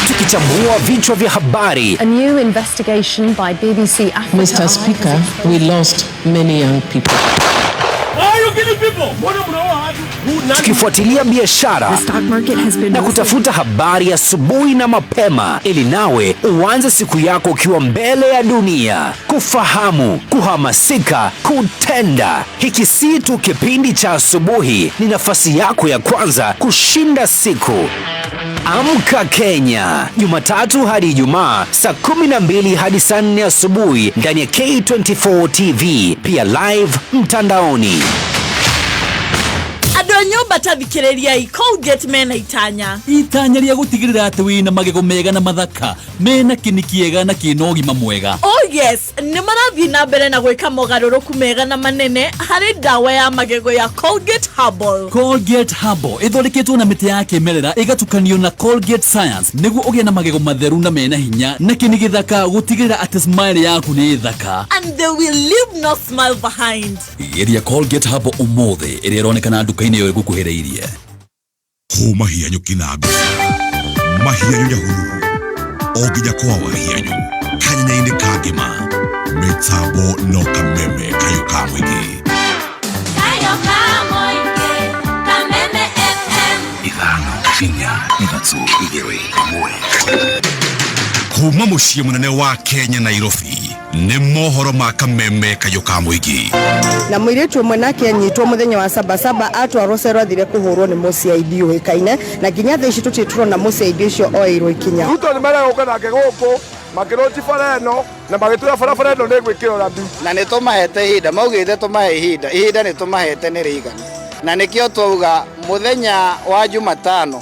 tukichambua vichwa vya habari, A new investigation by BBC Africa. Mr. Speaker, we lost many young people. tukifuatilia biashara na kutafuta habari asubuhi na mapema, ili nawe uanze siku yako ukiwa mbele ya dunia, kufahamu, kuhamasika, kutenda. Hiki si tu kipindi cha asubuhi, ni nafasi yako ya kwanza kushinda siku. Amka Kenya, Jumatatu hadi Ijumaa saa 12 hadi saa 4 asubuhi ndani ya K24 TV, pia live mtandaoni. Andũ a nyũmba ta thikĩrĩriai Colgate mena itanya Itanya rĩa gũtigĩrĩra atĩ wĩna magego mega na mathaka mena kĩni kĩega na kĩna ũgima mwega. Oh yes, nĩ marathiĩ na mbere na gwĩka mogarũrũku mega na manene harĩ ndawa ya magego ya Colgate Herbal. Colgate Herbal ĩthondeketwo na mĩtĩ ya kĩmerera ĩgatukanio na Colgate Science nĩguo ũgĩe na magego matheru na mena hinya na kĩni gĩthaka gũtigĩrĩra atĩ smile yaku nĩ thaka. And they will leave no smile behind. Geria Colgate Herbal ũmũthĩ ĩrĩa ĩronekana nduka-inĩ ĩyo ĩgũkuhĩrĩirie. Hũma hianyũ Kinango, mahianyũ Nyahururu, o nginya kwa Wahianyũ, kanyanya-inĩ ka ngima, mĩtambo no kameme kayũ ka mũingĩ. Kayo ka mũingĩ, Kameme FM. Ithano, inya, ithatũ, igĩrĩ, ĩmwe. Kuma mũciĩ mũnene wa Kenya Nairobi, nĩ mohoro ma kameme kayũ ka mũingĩ. Na mũirĩtu ũmwe nake anyitwo mũthenya wa sabasaba atwarwo cero athire kũhũrwo nĩ mũciaidi ũĩkaine na nginya thaa ici tũtirĩ tũrona mũciaidi ũcio oeirwo ikinya. Ruto nĩ marega nake gũkũ makĩrũnji bara ĩno na magĩtwĩra barabara ĩno nĩ ĩgwĩkĩrwo rami. Na nĩ tũmahete ihinda maugĩte tũmahe ihinda ihinda nĩ tũmahete nĩ rĩiganu na nĩkĩo twauga mũthenya wa Jumatano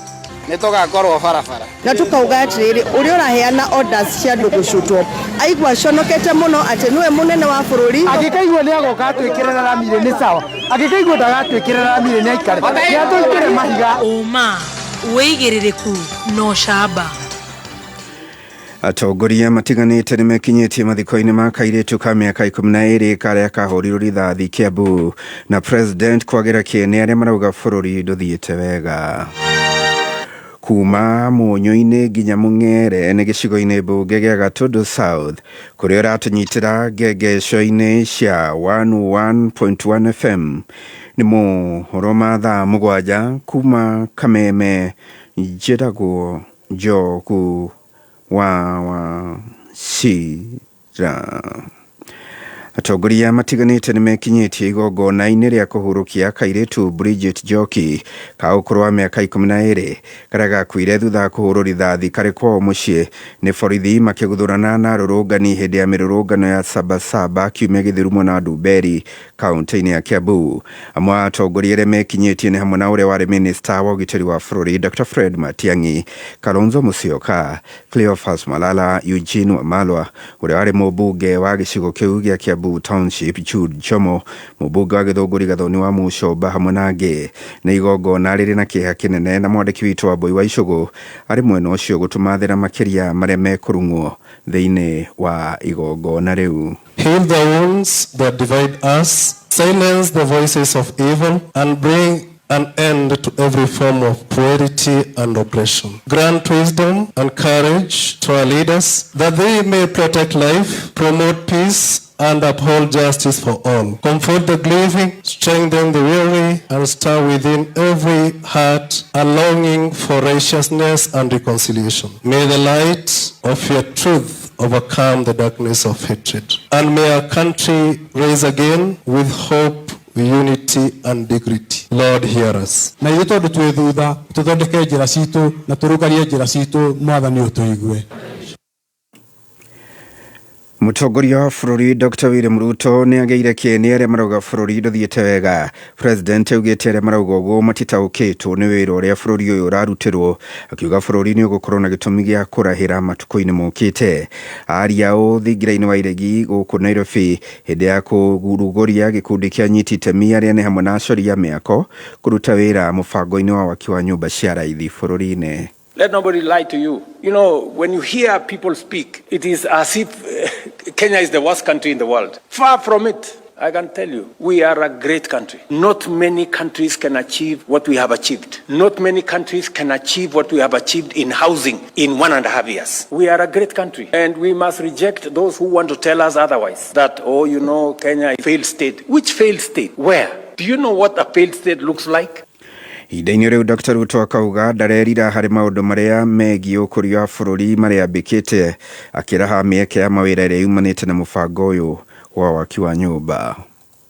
nĩ tũgakorwo barabara. Na tukauga atĩrĩrĩ ũrĩa ũraheana orders cia andũ gũcutwo aigua aconokete mũno atĩ nĩwe mũnene wa bũrũri. Angĩkaigua nĩ agoka atwĩkĩre rami rĩ nĩ sawa, angĩkaigua ndagatwĩkĩre rami rĩ nĩ aikare nĩ atwĩkĩre mahiga. Ũma, wĩigĩrĩrĩku na ũcamba. Atongoria matiganĩte nĩmekinyĩtie mathiko-inĩ ma kairĩtu ka mĩaka 12 karĩa kahũrirwo rithathi Kiambu na president kwagĩra kĩene arĩa marauga bũrũri ndũthiĩte wega. Kuma Munyũ-inĩ nginya Mũng'ere nĩ gĩcigo-inĩ mbunge gĩa Gatundu South kũrĩa ũratũnyitĩra ngengesho-inĩ cia 101.1 FM nĩ mohoro ma thaa 7 kuma Kameme. Njĩtagwo Njogu wa Wachira. Atongoria matiganĩte nĩmekinyĩtie igongona-inĩ rĩa kũhurũkia kairĩtu Bridget Njoki ka ũkũrũ wa mĩaka 12 karĩa gakuire thutha wa kũhũrwo rithathi karĩ kwao mũciĩ nĩ borithi makĩguthũrana na arũrũngani hĩndĩ ya mĩrũrũngano ya Sabasaba kiumia gĩthiru mwena wa Ndumberi kaunti-inĩ ya Kiambu. Amwe a atongoria arĩa mekinyĩtie nĩ hamwe na ũrĩa warĩ minista wa ũgitĩri wa bũrũri Dr. Fred Matiang'i, Kalonzo Musyoka, Cleophas Malala, Eugene Wamalwa ũrĩa warĩ mũmbunge wa gĩcigo kĩu gĩa Kiambu Township Jude Jomo, mũmbunge wa Gĩthũngũri Gathoni wa Mũcomba hamwe na angĩ. Nĩ igongona rĩrĩ na kĩeha kĩnene na mwandĩki witũ Wambui wa Icũgũ arĩ mwena ũcio gũtũmathĩra makĩria marĩa mekũrung'wo thĩinĩ wa igongona rĩu. Heal the wounds that divide us, silence the voices of evil, and bring an end to every form of cruelty and oppression. Grant wisdom and courage to our leaders that they may protect life, promote peace, and uphold justice for all. Comfort the grieving, strengthen the weary, and stir within every heart a longing for righteousness and reconciliation. May the light of your truth overcome the darkness of hatred. And may our country rise again with hope, unity, and dignity. Lord, hear us. Na ithuĩ tondũ twĩ thutha tũthondeke njĩra citũ na tũrũngarie njĩra citũ mwathani ũtũigue. Mũtongoria wa bũrũri Dr. William Ruto nĩ agĩire kĩene arĩa marauga bũrũri ndũthiĩte wega. President augĩte arĩa marauga ũguo matitaũkĩtwo nĩ wĩra ũrĩa bũrũri ũyũ ũrarutĩrwo, akiuga bũrũri nĩ ũgũkorwo na gĩtũmi gĩa kũrahĩra matukũ-inĩ mokĩte. Aria ũũ thingira-inĩ wa iregi gũkũ Nairobi hĩndĩ ya kũrugũria gĩkundi kĩa anyiti itemi arĩa nĩ hamwe na acori a mĩako kũruta wĩra mũbango-inĩ wa waki wa nyũmba cia raithi bũrũri-inĩ. Let nobody lie to you. You know, when you hear people speak, it is as if Kenya is the worst country in the world. Far from it. I can tell you, we are a great country. Not many countries can achieve what we have achieved. Not many countries can achieve what we have achieved in housing in 1.5 years. We are a great country, and we must reject those who want to tell us otherwise. That, oh, you know, Kenya is a failed state. Which failed state? Where? Do you know what a failed state looks like? Ihinda-inĩ rĩu Dr. Ruto akauga ndarerira harĩ maũndũ marĩa megiĩ ũkũria wa bũrũri marĩa ambĩkĩte, akĩraha mĩeke ya mawĩra ĩrĩa yumanĩte na mũbango ũyũ wa waki wa nyũmba.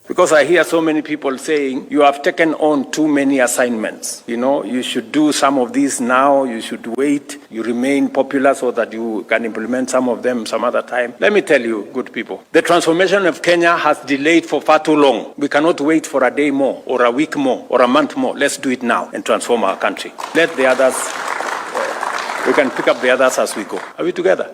Because I hear so many people saying, you have taken on too many assignments. You know, you should do some of these now, you should wait, you remain popular so that you can implement some of them some other time. Let me tell you, good people, the transformation of Kenya has delayed for far too long. We cannot wait for a day more, or a week more, or a month more. Let's do it now and transform our country. Let the others, we can pick up the others as we go. Are we together?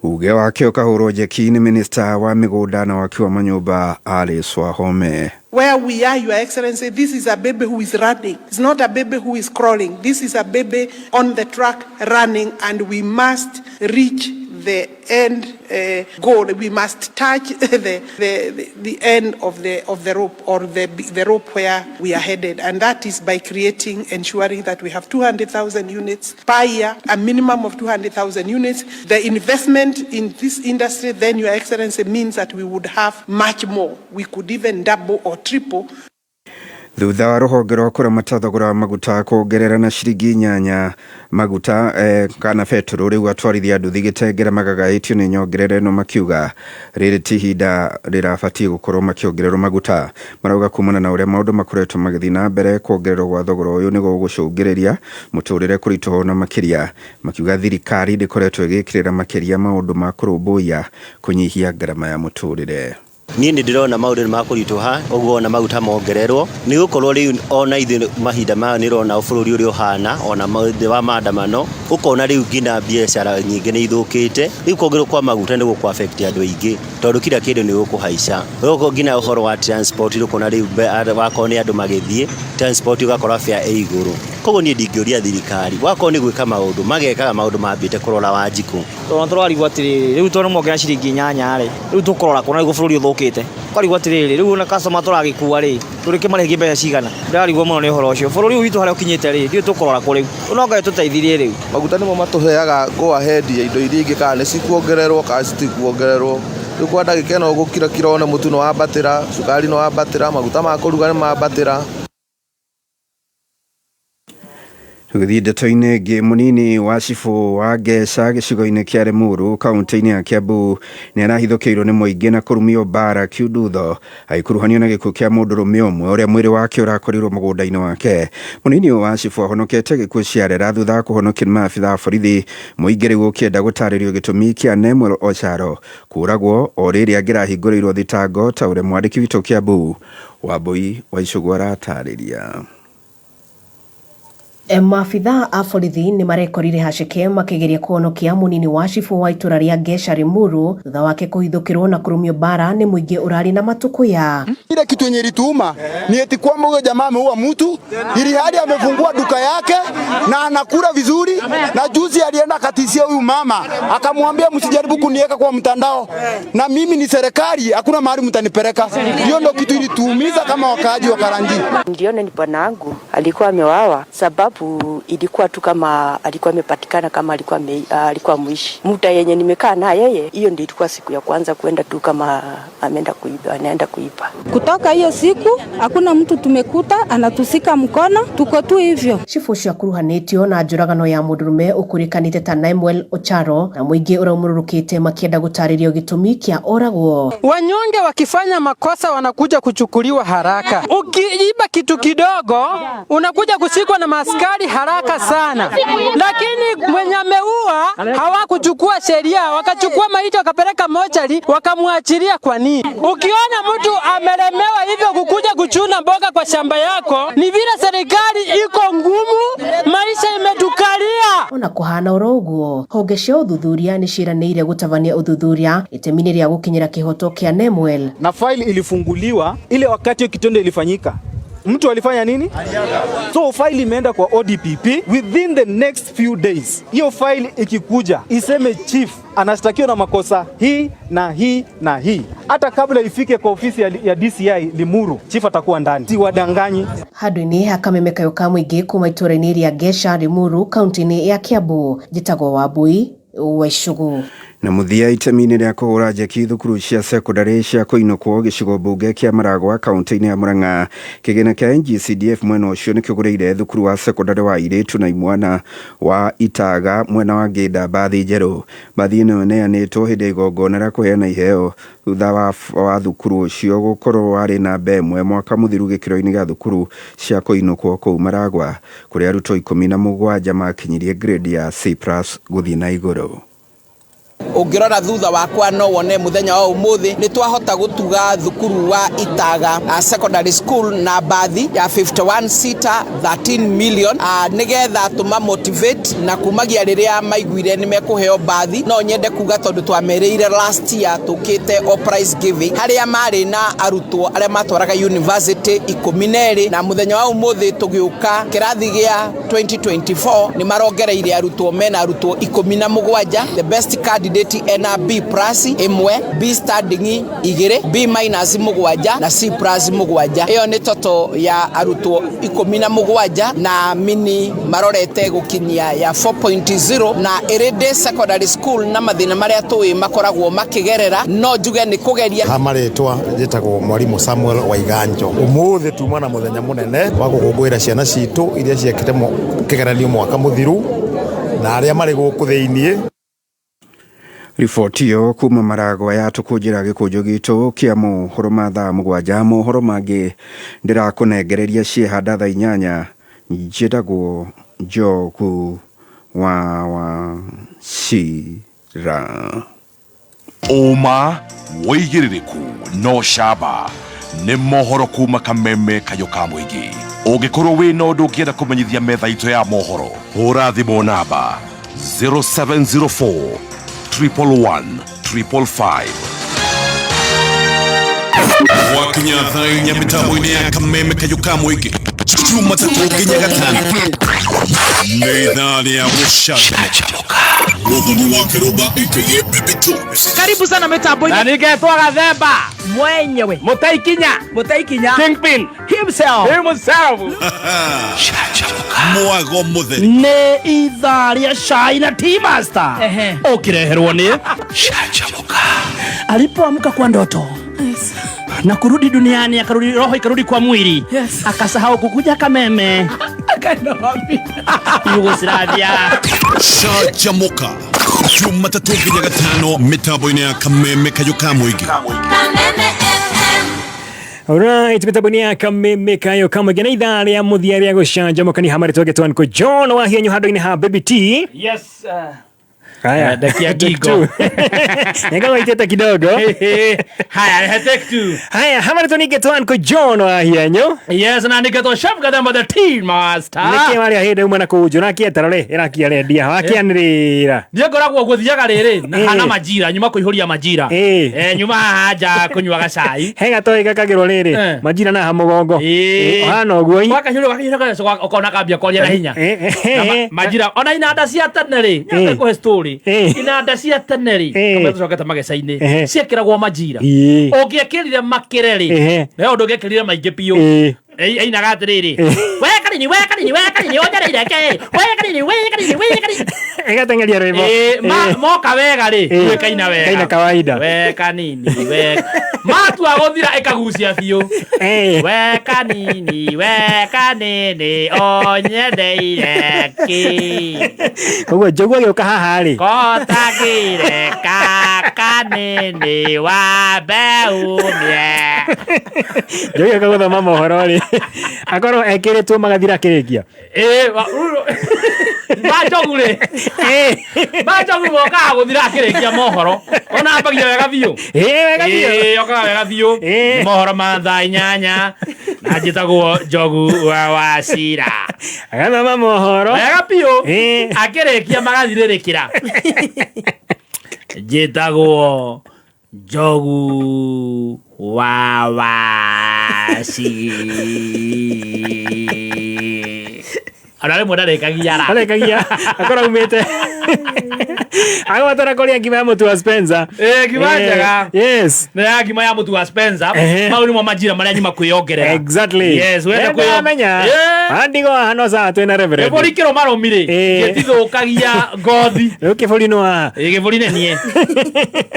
Uge wake ũkahũrwo njeki nĩ minista wa mĩgũnda na waki wa manyũmba Alice Wahome. Where we are, Your Excellency, this is a baby who is running. It's not a baby who is crawling. This is a baby on the track running, and we must reach the end goal. We must touch the end of the rope, or the rope where we are headed, and that is by creating, ensuring that we have 200,000 units per year, a minimum of 200,000 units. The investment in this industry, then, Your Excellency, means that we would have much more. We could even double or triple. Thutha wa rũhonge rwa kũramata thogora wa maguta kuongerera na ciringi 8 maguta kana betũrũ, rĩu atwarithia nduthi gĩtengera magagaĩtio nĩ nyongerera ĩno makiuga rĩrĩ ti ihinda rĩrabatiĩ gũkorwo makĩongererwo maguta. Marauga kumana na ũrĩa maũndũ makoretwo magĩthiĩ na mbere, kuongererwo gwa thogora ũyũ nĩ gũgũcũngĩrĩria mũtũrĩre kũritũha na makĩria, makiuga thirikari ndĩkoretwo ĩgĩkĩrĩra makĩria maũndũ ma kũrũmbũiya kũnyihia ngarama ya mũtũrĩre. Niĩ nĩ ndĩrona maũndũ nĩ makũritũha ũguo ona maguta mongererwo nĩ gũkorwo rĩu ona ithuĩ mahinda maya nĩ ũrona bũrũri ũrĩa ũhana, ona thĩ wa maandamano ũkona rĩu nginya biacara nyingĩ nĩ ithũkĩte. Rĩu kuongererwo kwa maguta nĩ gũkũ affect andũ aingĩ tondũ kila kĩndũ nĩ gũkũhaica. Ũguo nginya ũhoro wa transport ũkona rĩu wakorwo nĩ andũ magĩthiĩ transport ũgakora fare ĩ igũrũ. Koguo niĩ ndingĩũria thirikari wakorwo nĩ gwĩka maũndũ magekaga maũndũ mambĩte kũrora Wanjikũ. Tondũ tũrarigwo atĩrĩrĩ, rĩu tondũ mongerera ciringi 8 rĩ, rĩu tũkũrora kuona nĩguo bũrũri ũthũkĩte. Tũkarigwo atĩrĩrĩ, rĩu ona customer tũragĩkua rĩ, tũrĩkĩmarĩhie mbeca cigana? Ndĩrarigwo mũno nĩ ũhoro ũcio. Bũrũri ũyũ witũ harĩa ũkinyĩte rĩ, ndiũĩ tũkũrora kũ rĩu. No Ngai tũteithirie rĩu. Maguta nĩmo matũheaga go ahead ya indo iria ingĩ kana nĩ cikuongererwo kana citikuongererwo. Rĩu kwa ndagĩka ĩno gũkira kira wone mũtu nĩ wambatĩra, cukari nĩ wambatĩra, maguta ma kũruga nĩ mambatĩra. Tũgĩthiĩ ndeto-inĩ ĩngĩ, mũnini wa cibũ wa Ngeca gĩcigo-inĩ kĩa Limuru kaunti-inĩ ya Kiambu nĩ arahithũkĩirwo nĩ mũingĩ na kũrumio mbara kiundutho agĩkuruhanio na gĩkuũ kĩa mũndũrũme ũmwe ũrĩa mwĩrĩ wake ũrakorirwo mũgũnda-inĩ wake. Mũnini ũyũ wa cibũ ahonokete gĩkuũ ciarera thutha wa kũhonokio nĩ maabitha a borithi. Mũingĩ rĩu ũkĩenda gũtarĩrio gĩtũmi kĩa Nemuel Ocharo kũũragwo o rĩrĩ angĩrahingũrĩirwo thitango ta ũrĩa mwandĩki witũ Kiambu Wambui wa Icũgũ aratarĩria. Maabithaa a borithi nĩ marekorire haceke makĩgeria kũhonokia mũnini wa cibũ wa itũra rĩa Ngeca Limuru thutha wake kũhithũkĩrwo na kũrumio mbara nĩ mũingĩ ũrarĩ na matũkũya. Ile kitu yenye ilituuma ni eti kwamba huyo jamaa ameua mtu ili hadi amefungua duka yake na anakula vizuri, na juzi alienda akatishia huyu mama akamwambia, msijaribu kuniweka kwa mtandao na mimi ni serikali, hakuna mahali mtanipeleka. Hiyo ndio kitu ilituumiza kama wakaaji wa Karanji. Niliona ni bwanangu alikuwa amewawa, sababu ilikuwa tu kama alikuwa amepatikana kama alikuwa alikuwa mwishi. Muda yenye nimekaa na yeye, hiyo ndio ilikuwa siku ya kwanza kwenda tu kama ameenda kuiba, anaenda kuiba. Kutoka hiyo siku hakuna mtu tumekuta anatusika mkono, tuko tu hivyo. Cibũ ũcio akuruhanĩtio na njũragano ya mũndũrũme ũkũrĩkanĩte ta Namuel Ocharo na mũingĩ ũraumũrũrũkĩte makĩenda gũtarĩrio gĩtũmi kĩa oragwo. Wanyonge wakifanya makosa wanakuja kuchukuliwa haraka. Ukiiba kitu kidogo unakuja kushikwa na maaskari haraka sana, lakini mwenye ameua hawakuchukua sheria, wakachukua maiti wakapeleka mochari wakamwachilia. Kwa nini? Ukiona mtu amelemewa hivyo kukuja kuchuna mboga kwa shamba yako, ni vile serikali iko ngumu, maisha imetukalia. Ona kũhana oro ũguo, honge cia ũthuthuria nĩ ciĩranĩire gũtabania ũthuthuria itemi-inĩ rĩa gũkinyĩra kĩhoto kĩa Nemuel. Na faili ilifunguliwa ile wakati hiyo kitendo ilifanyika. Mtu alifanya nini? So faili imeenda kwa ODPP within the next few days. Hiyo faili ikikuja iseme chief anashtakiwa na makosa hii na hii na hii, hata kabla ifike kwa ofisi ya DCI Limuru, chief atakuwa ndani. Si wadanganyi. Handũ-inĩ ha kameme kayũ ka mũingĩ kuma itũũra-inĩ rĩa Ngeca Limuru kaunti-inĩ ya Kiambu, njĩtagwo Wambui wa Icũgũ. Na mũthia itemi-inĩ rĩa kũhũra njeki thukuru cia sekondarĩ cia kũinũkwo gĩcigo mbunge kĩa Maragwa kaunti-inĩ ya Murang'a, kĩgĩna kĩa NGCDF mwena ũcio nĩkĩgũrĩire thukuru wa sekondarĩ wa airĩtu na imwana wa Itaga mwena wa Ngĩnda mbathi njerũ. Mbathi ĩno ĩneanĩtwo hĩndĩ ya igongona rĩa kũheana iheo thutha wa thukuru ũcio gũkorwo warĩ namba ĩmwe mwaka mũthiru gĩkĩro-inĩ gĩa thukuru cia kũinũkwo kũu Maragwa, kũrĩa arutwo 17 makinyirie grade ya C+ gũthiĩ na igũrũ. Ũngĩrora thutha wakwa no wone mũthenya wa ũmũthĩ nĩ twahota gũtuga thukuru wa Itaga Secondary School na mbathi ya 51 seater 13 million, nĩgetha tũma motivate na kumagia rĩrĩa maiguire nĩ mekũheo mbathi. No nyende kuga tondũ twamerĩire last year tũkĩte o prize giving harĩa marĩ na arutwo arĩa matwaraga university 12, na mũthenya wa ũmũthĩ tũgĩũka kĩrathi gĩa 2024 nĩ marongereire arutwo mena arutwo 17. The best candidate ena B plus 1, B standing 2, B minus 7 na C plus 7. Ĩyo nĩ toto ya arutwo 17 na mini marorete gũkinyia ya 4.0 na ĩrĩ secondary school na mathĩna marĩa tũĩ makoragwo makĩgerera no njuge nĩ kũgeria. Ha marĩtwa njĩtagwo Mwarimu Samuel Waiganjo. Ũmũthĩ tuma na mũthenya mũnene wa gũkũngũĩra ciana citũ iria ciekĩte kĩgeranio mwaka mũthiru na arĩa marĩ gũkũ thĩiniĩ. Riboti ĩyo kuma Maragwa yatũkũnjĩra gĩkũnjũ gitũ kĩa mohoro ma thaa 7. Mohoro mangĩ ndĩrakũnengereria ciehanda thaa 8. Njĩtagwo Njogu wa Wachira. Ũma wĩigĩrĩrĩku no camba nĩ mohoro kuma kameme kayũ ka mũingĩ. Ũngĩkorwo wĩna ũndũ ũngĩenda kũmenyithia metha itũ ya mohoro, hũra thimũ namba 0704 111 555. Gwakinya thaa 4 mĩtambo-inĩ ya kameme kayũ ka mũingĩ, Jumatatũ nginya Gatano nĩ ithaa rĩa gũcanjamũka. Mũthoni wa Kĩrũmba aka Baby Toes. Karibu sana mitambo-inĩ. Na ningetwo Gathemba mwenyewe, Mũtaikinya, Mũtaikinya Kingpin himself, himself. Mwago mũtheri nĩ ithaa rĩa cai na tea master ũkĩreherwo nĩ Canjamũka. Alipoamka kwa ndoto na kurudi duniani, akarudi roho ikarudi kwa mwili, akasahau kukuja Kameme. Yugoslavia. Canjamũka Jumatatũ nginya gatano mĩtambo-inĩ ya kameme kayũ ka mũingĩ. Alright, mitambo-inĩ ya kameme kayo kamwe na ithaa rĩa mũthia rĩa gũcanjamũka nĩ hamwe rĩtwa nĩko John Wahienyu handũ-inĩ ha Baby T. Yes. Haya, Ndakia take ngingo. two. Nĩngorwo itĩte kidogo. Haya, rehe take two. Haya, hamwe rĩtwa ningĩ twanko John Wahienyu. Yes, na nĩngetwo Chef Gathemba the Tea Master. Nĩkĩ warĩa hĩndĩ uma na kũu njũra rĩ ĩrakia rendia wakianĩrĩra. Niĩ ngoragwo gũthiaga rĩrĩ na hana majira nyuma kũihũria majira. Eh, nyuma haha nja kũnyua gacai. He gatoĩ gakagĩrwo rĩrĩ Eh. majira na ha mũgongo. Ũhana ũguo ĩ. Wakahiũria wakahiũria ũkona kambia kwaria na hinya. Na majira ona inanda cia tene rĩ nyambe kũhe story inanda cia tene rĩ kamwe tũcokete mageca-inĩ Ehe. ciekĩragwo majira Ĩĩ. ũngĩekĩrire makĩre rĩ Ehe. he ũndũ ũngĩekĩrire maingĩ biũ Ĩĩ. Ainaga atĩrĩrĩ we kanini we kanini we kanini onjereire ke we kanini we kanini we kanini Ĩgateng'eria rwĩmbo. Ĩĩ, moka wega rĩ Ĩĩ. ĩĩ kaina wega Kaina kawaida. we kanini we matua gũthira ĩkagucia biũ we kanini we kanini onyendeire kĩ Koguo njogu agĩũka haha rĩ. kotagire kakanini wa mbeumie Njogu agĩũka gũthoma mohoro rĩ. Akorwo ekĩrĩtwo magathira akĩrĩkia. Ĩĩ, ma njogu rĩ ma njogu mokaga gũthira akĩrĩkia mohoro ona ambagia wega biũ Ĩĩ, wega biũ. Ĩĩ, okaga wega biũ Nĩ mohoro ma thaa 8 na njĩtagwo njogu wa wacira Agathoma mohoro wega biũ akĩrĩkia magathirĩrĩkĩra njĩtagwo njogu wa waci ona rĩmwe ndarĩkagia ra Arekagia akorwo aumĩte. Agwatara kũrĩa ngima ya mũtu wa Spencer. Ĩĩ, ngima njega. Yes. Nĩ ya ngima ya mũtu wa Spencer Ehe. mau nĩmo majira marĩa nyuma kwĩyongerera Exactly. Yes, wenda Wenda kwĩyo- amenya. Andigo haha no sawa twĩna reverend. Kĩbũri kĩrũmarũmi rĩ gĩtithũkagia ngothi Rĩu kĩbũri nĩ wa Ĩĩ, kĩbũri nĩ niĩ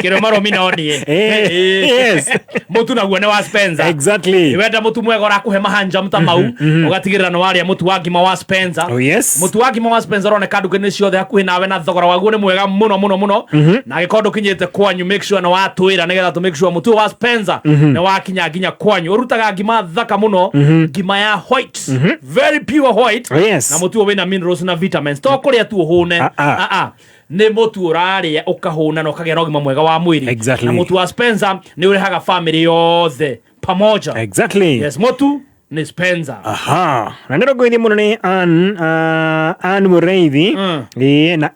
kĩrũmarũmi no niĩ Ĩĩ, Ĩĩ. yes. mũtu naguo nĩ wa Spencer Exactly. wenda mũtu mwega ũrakũhe mahanjam ta mau ũgatigĩrĩra nĩ warĩa mũtu wa ngima wa Spencer Oh, yes. mũtu wa ngima wa Spencer ũroneka nduka-inĩ ciothe hakuhĩ nawe na thogora waguo nĩ mwega mũno mũno mũno na angĩkorwo ndũkinyĩte kwanyu make sure nĩ watwĩra nĩgetha tũ make sure mũtu ũyũ wa Spencer nĩ wakinya nginya kwanyu ũrutaga ngima thaka mũno ngima ya white very pure white Oh, yes. na mũtu ũyũ wĩna minerals na vitamins to kũrĩa tu ũhũne Ah, ah. Ah, ah. Nĩ mũtu ũrarĩa ũkahũna na ũkagĩa na ũgima mwega wa mwĩrĩ Exactly. na mũtu wa Spencer nĩ ũrehaga family yothe pamoja. Exactly. Yes, mũtu nĩ Spencer. Aha. Na nä rongoirie må no nä Ann Mureithi Ĩĩ, na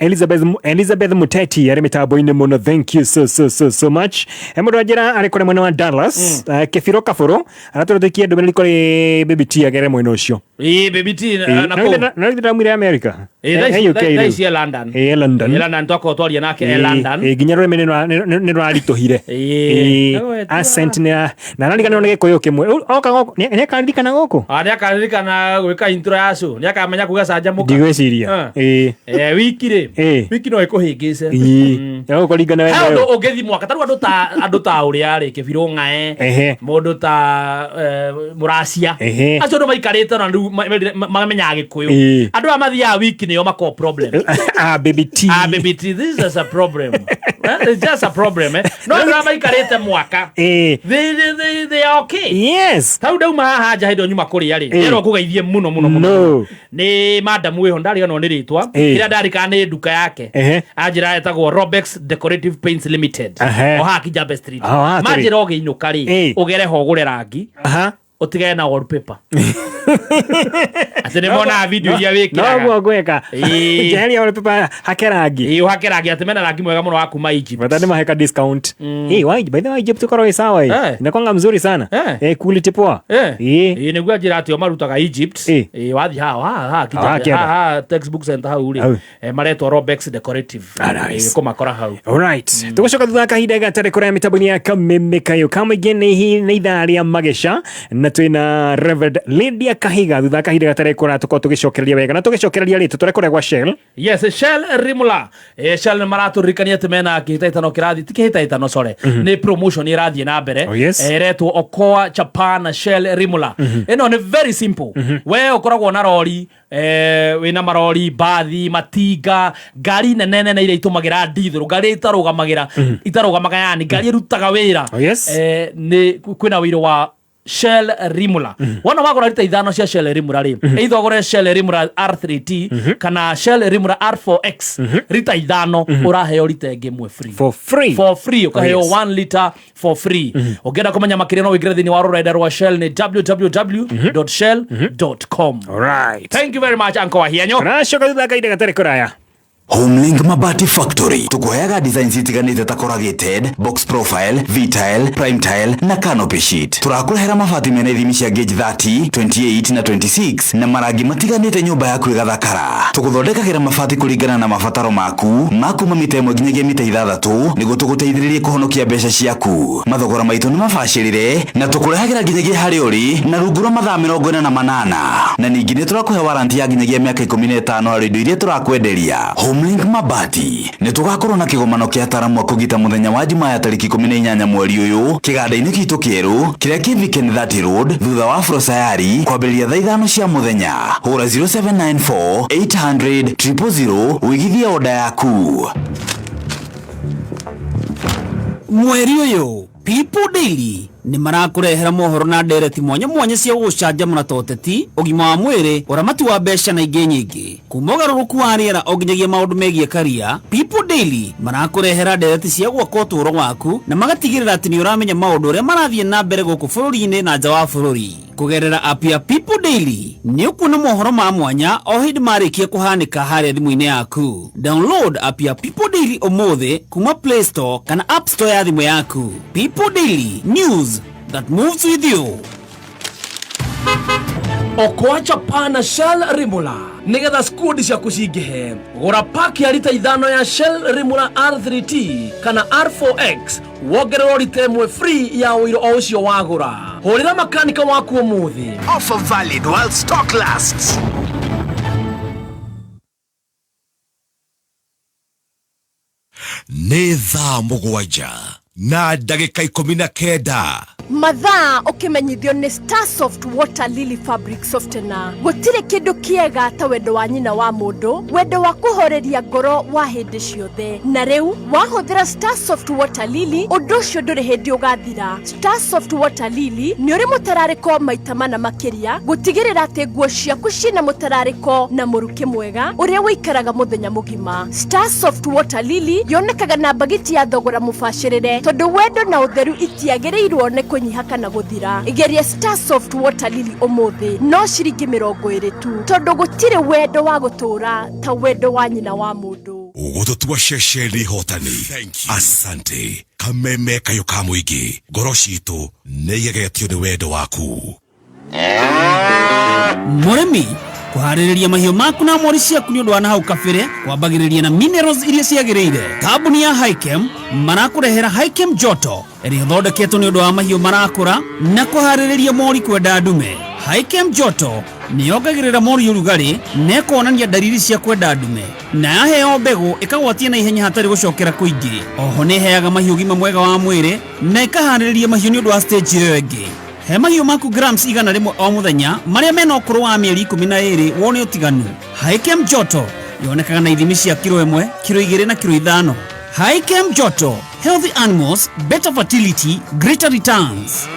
Elizabeth Muteti arä mä tambo-inä må no thank you so, so, so, so much. He må ndå anjä arä kå rä mwena wa Dallas Kebiro Kabũrũ aratwä ra tå ikie ndå mä rä ri kå rä Baby T agere mwena å cio Ĩĩ, Baby T na kũu. na ndamwire America Ĩĩ, Eh, UK thaa rĩu. ici e London. Ĩĩ, e London Ĩĩ, London twakorwo twaria nake e Ĩĩ, London. ĩĩ, nginya rũrĩmĩ nĩ rũraritũhire Ĩĩ. Ĩĩ, accent nĩ na arariganĩrwo nĩ gĩkũyũ kĩmwe oka gũkũ nĩ akaririkana gũkũ Ah, nĩ akaririkana gwĩka intro ya show nĩ akamenya kuga canjamũka. Ndigwĩciria. Ĩĩ. Eh, wiki rĩ Ĩĩ. wiki no ĩkũhĩngĩce. Ĩĩ. Ĩgũkũringana He wega ũndũ ũngĩthi mwaka tarĩu andũ ta ũrĩa rĩ Kĩbirũ Ng'ae Ehe. mũndũ ta Mũracia Ehe. acio andũ maikarĩte na rĩu mamenyaga gĩkũyũ Ĩĩ. andũ aya mathiaga wiki nĩo makoragwo problem. Ah, Baby T. Ah, Baby T, this is a problem. It's just a problem, eh? No andũ aya maikarĩte mwaka Ĩĩ. They are okay. Yes. Tarĩu ndauma haha nja hĩndĩ ĩyo nyuma kũrĩa rĩ Ĩĩ. nderwo ngũgeithie mũno mũno mũno No. nĩ madam wĩho ndariganwo nĩ rĩtwa Ĩĩ. kĩrĩa ndarikana nĩ nduka yake Ehe. anjĩra etagwo Robex Decorative Paints Limited Ehe. o haha Kijabe Street O haha tũrĩ. manjĩra ũgĩinũka rĩ Ĩĩ. ũgere ho ũgũre rangi Aha. ũtigane na wallpaper atĩ nĩ monaga video iria wĩkĩraga Noguo ngwĩka. Ĩĩ. Njeheria wallpaper hake rangi. Ĩĩ, ũhake rangi atĩ mena rangi mwega mũno wa kuma Egypt. Bata nimaheka discount. Ĩĩ, wa by the way Egypt korwo ĩ sawa ĩ. Eh. Inakwanga mzuri sana. Eh. Eh, quality poa. Eh. Ĩĩ. Ĩĩ, nĩguo anjĩra atĩ o marutaga Egypt Ĩĩ, wathiĩ haha haha haha Ah, Kijabe kĩanda. haha textbook center hau rĩ Hau. maretwo Robex Decorative. Ah, nice. Ĩĩ, kũmakora hau. Alright. Tũgũcoka thutha wa kahinda gatarĩ kũraya mĩtambo-inĩ ya kameme kayo kamũingĩ nĩ ithaa rĩa mageca na Na twĩna Reverend Lydia Kahiga thutha wa kahinda gatarĩ kũraya tũkorwo tũgĩcokereria wega na tũgĩcokereria rĩ tũtware kũrĩa gwa Shell. Yes, Shell Rimula. Shell nĩ maratũririkania atĩ mena kĩhĩtahĩtano kĩrathiĩ, ti kĩhĩtahĩtano, sorry, nĩ promotion ĩrathiĩ na mbere. Oh, yes. Ĩretwo Okoa Japan na Shell Rimula. Ĩno nĩ very simple. We ũkoragwo na rori, wĩna marori, mbathi, matinga, ngari nene nene iria itũmagĩra ndithũrũ, ngari itarũgamagĩra, itarũgamaga, yani ngari ĩrutaga wĩra. Oh, yes. Nĩ kwĩna wĩira wa Shell Rimula. Wona wagũra rita 5 cia Shell Rimula rĩ, either ũgũre Shell Rimula R3T kana Shell Rimula R4X, rita 5 ũraheo rita ĩngĩ ĩmwe free. For free. For free, ũkaheo Oh, yes. 1 liter for free. Ũngĩenda kũmenya makĩria no ũingĩre thĩinĩ wa rũrenda rwa Shell nĩ www.shell.com. Alright. Thank you very much, Uncle Wahianyo. Tũracoka thutha wa kahinda gatarĩ kũraya. Homelink Mabati Factory tukuheaga designs itiganĩte ta corrugated, box profile, V-tile, prime tile na canopy sheet. Tũrakũrehera mabati mena ithimi cia gauge 30, 28 na 26 na marangi matiganĩte nyũmba yaku ĩgathakara. Tũgũthondekagĩra mabati kũringana na mabataro maku ma kuma mita 1 nginyagia mita 6 nĩguo tũgũteithĩrĩrie kũhonokia mbeca ciaku. Mathogora maitũ nĩ mabacĩrĩre na tũkũrehagĩra nginyagia harĩa ũrĩ na rungu rwa mathaa 48, na ningĩ nĩ tũrakũhe waranti ya nginyagia mĩaka 15 harĩ indo iria tũrakwenderia. Homelink Mabati nĩ tũgakorwo na kĩgomano kĩa ataramu a kũgita mũthenya wa Jumaa ya tarĩki 18 mweri ũyũ kĩganda-inĩ gitũ kĩerũ kĩrĩa kĩ Viken 30 Road thutha wa Afro Sayari kwambĩrĩria thaa 5 cia mũthenya. Hũra 0794 800 000 ũigithie oda yaku. Mweri ũyũ People Daily nĩ marakũrehera mohoro na ndereti mwanya mwanya cia gũgũcanjamũra ta ũteti, ũgima wa mwĩrĩ, ũramati wa mbeca na ingĩ nyingĩ. Kuma ũgarũrũku wa rĩera o nginyagia maũndũ megiĩ karia, People Daily marakũrehera ndereti cia gwaka ũtũũro waku na magatigĩrĩra atĩ nĩ ũramenya maũndũ ũrĩa marathiĩ na mbere gũkũ bũrũri-inĩ na nja wa bũrũri. Kũgerera app ya People Daily nĩ ũkuona mohoro ma mwanya o hĩndĩ marĩkia kũhanĩka harĩa thimũ-inĩ yaku. Download app ya People Daily ũmũthĩ kuma Play Store kana App Store ya thimũ yaku. People Daily, news that moves with you. Okoa Japan na Shell Rimula nigetha skundi ciaku cingĩhe. Gũra paki ya rita 5 ya Shell Rimula R3T kana R4X wongererwo rita 1 free ya ũiro o ũcio wagũra. Hũrĩra makanika waku ũmũthĩ. Offer valid while stock lasts. Nĩ thaa 7 na ndagĩka 19. Mathaa ũkĩmenyithio nĩ Starsoft Water Lily Fabric Softener. Gũtirĩ kĩndũ kĩega ta wendo wa nyina wa mũndũ, wendo wa kũhoreria ngoro wa hĩndĩ ciothe. Na rĩu wahũthĩra Starsoft Water Lily, ũndũ ũcio ndũrĩ hĩndĩ ũgathira. Starsoft Water Lily nĩ ũrĩ mũtararĩko maita mana makĩria, gũtigĩrĩra atĩ nguo ciaku ciĩna mũtararĩko na mũrukĩ mwega ũrĩa ũikaraga mũthenya mũgima. Starsoft Water Lily yonekaga na mbagiti ya thogora mũbacĩrĩre, tondũ wendo na ũtheru itiagĩrĩirwo nĩ kũnyiha kana gũthira. Geria Starsoft Water Lily ũmũthĩ no ciringi 20 tu, tondũ gũtirĩ wendo wa gũtũũra ta wendo wa nyina wa mũndũ. Gũtũtua ceceni hotani. Asante. Kameme kayũ ka mũingĩ, ngoro citũ nĩ igegetio nĩ wendo waku. Mũrĩmi kũharĩrĩria mahiũ maku na mori ciaku nĩ ũndũ wa nahau kabere kwambagĩrĩria na minerals iria ciagĩrĩire. Kambuni ya Hikem marakũrehera Hikem Joto ĩrĩa ĩthondeketwo nĩ ũndũ wa mahiũ marakũra na kũharĩrĩria mori kwenda ndume. Hikem Joto nĩ yongagĩrĩra mori ũrugarĩ na ĩkonania ndariri cia kwenda ndume, na yaheo mbegũ ĩkagwatia na ihenya hatarĩ gũcokera kũingĩ. Oho nĩ ĩheaga mahiũ ũgima mwega wa mwĩrĩ na ĩkaharĩrĩria mahiũ nĩ ũndũ wa stage ĩyo ĩngĩ. He mahiũ maku grams 100 o mũthenya marĩa mena ũkũrũ wa mĩeri 12 wone ũtiganu. Hikem Joto yonekaga na ithimi cia kiro 1, kiro 2 na kiro 5. Hikem Joto, healthy animals, better fertility, greater returns.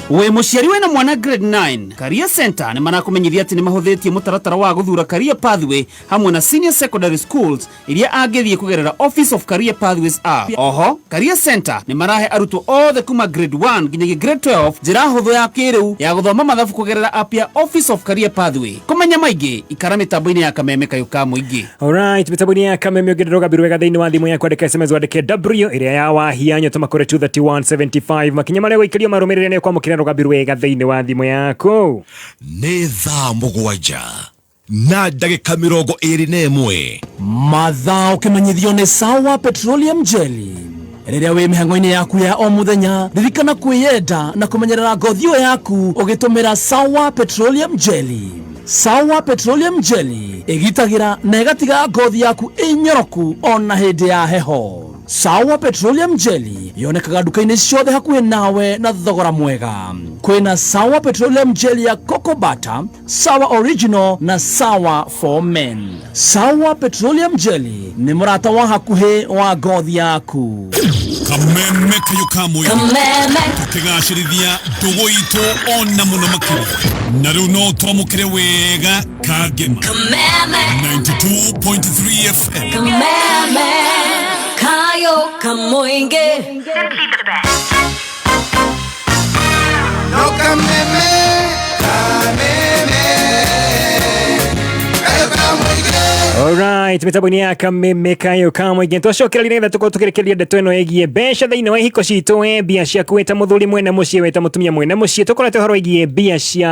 Wĩ mũciari wĩna mwana grade 9, Career Center nĩ marakũmenyithia atĩ nĩ mahũthĩtie mũtaratara wa gũthura career pathway hamwe na senior secondary schools iria angĩthiĩ kũgerera Office of Career Pathways app. Oho Career Center nĩ marahe arutwo othe kuma grade 1 nginyagia grade 12 njĩra hũthũ ya kĩrĩu ya gũthoma mathabu kũgerera app ya Office of Career Pathway. Kũmenya maingĩ ikara mĩtambo-inĩ ya Kameme kayũ ka mũingĩ. Alright, mĩtambo-inĩ ya Kameme ũngĩenda rũgambi rwega thĩinĩ wa thimũ yaku, andĩka SMS wandĩke W ĩrĩa ya Wahianyo tũma kũrĩ 23175. Makinya marĩa gũikĩrio marũmĩrĩre nĩ kwamũkĩra rũgambi rwega thĩinĩ wa thimũ yaku. Nĩ thaa 7 na ndagĩka 21. Mathaa ũkĩmenyithio nĩ Sawa Petroleum Jelly. Rĩrĩa wĩ mĩhang'o-inĩ yaku ya o mũthenya, ririkana kwĩyenda na kũmenyerera ngothi ĩyo yaku ũgĩtũmĩra Sawa Petroleum Jelly. Sawa Petroleum Jelly ĩgitagĩra na ĩgatiga ngothi yaku ĩnyoroku ona hĩndĩ ya heho. Sawa Petroleum Jelly yonekaga nduka-inĩ ciothe hakuhĩ nawe na thogora mwega. Kwĩna Sawa Petroleum Jelly ya Cocoa Butter, Sawa Original na Sawa for Men. Sawa Petroleum Jelly nĩ mũrata wa hakuhĩ wa ngothi yaku. Kameme kayo ka mũingĩ. Kameme. Tũkĩgacĩrithia ndũgũ itũ ona mũno makĩria. Na rĩu no twamũkĩre wega Kangema. Kameme. 92.3 FM. Kameme. Kayo Kamoinge. Simply the best. No kameme, kameme, kayo kamũingĩ. Alright, mitambo-inĩ ya kameme kayo ka mũingĩ twacokera nĩgetha tũkorwo tũkĩrekereria ndeto ĩno ĩgiĩ mbeca thĩinĩ wa ihiko citũ, we mbia ciaku wĩ ta mũthuri mwene mũciĩ, wĩ ta mũtumia mwene mũciĩ. Tũkorete ũhoro wĩgiĩ mbia cia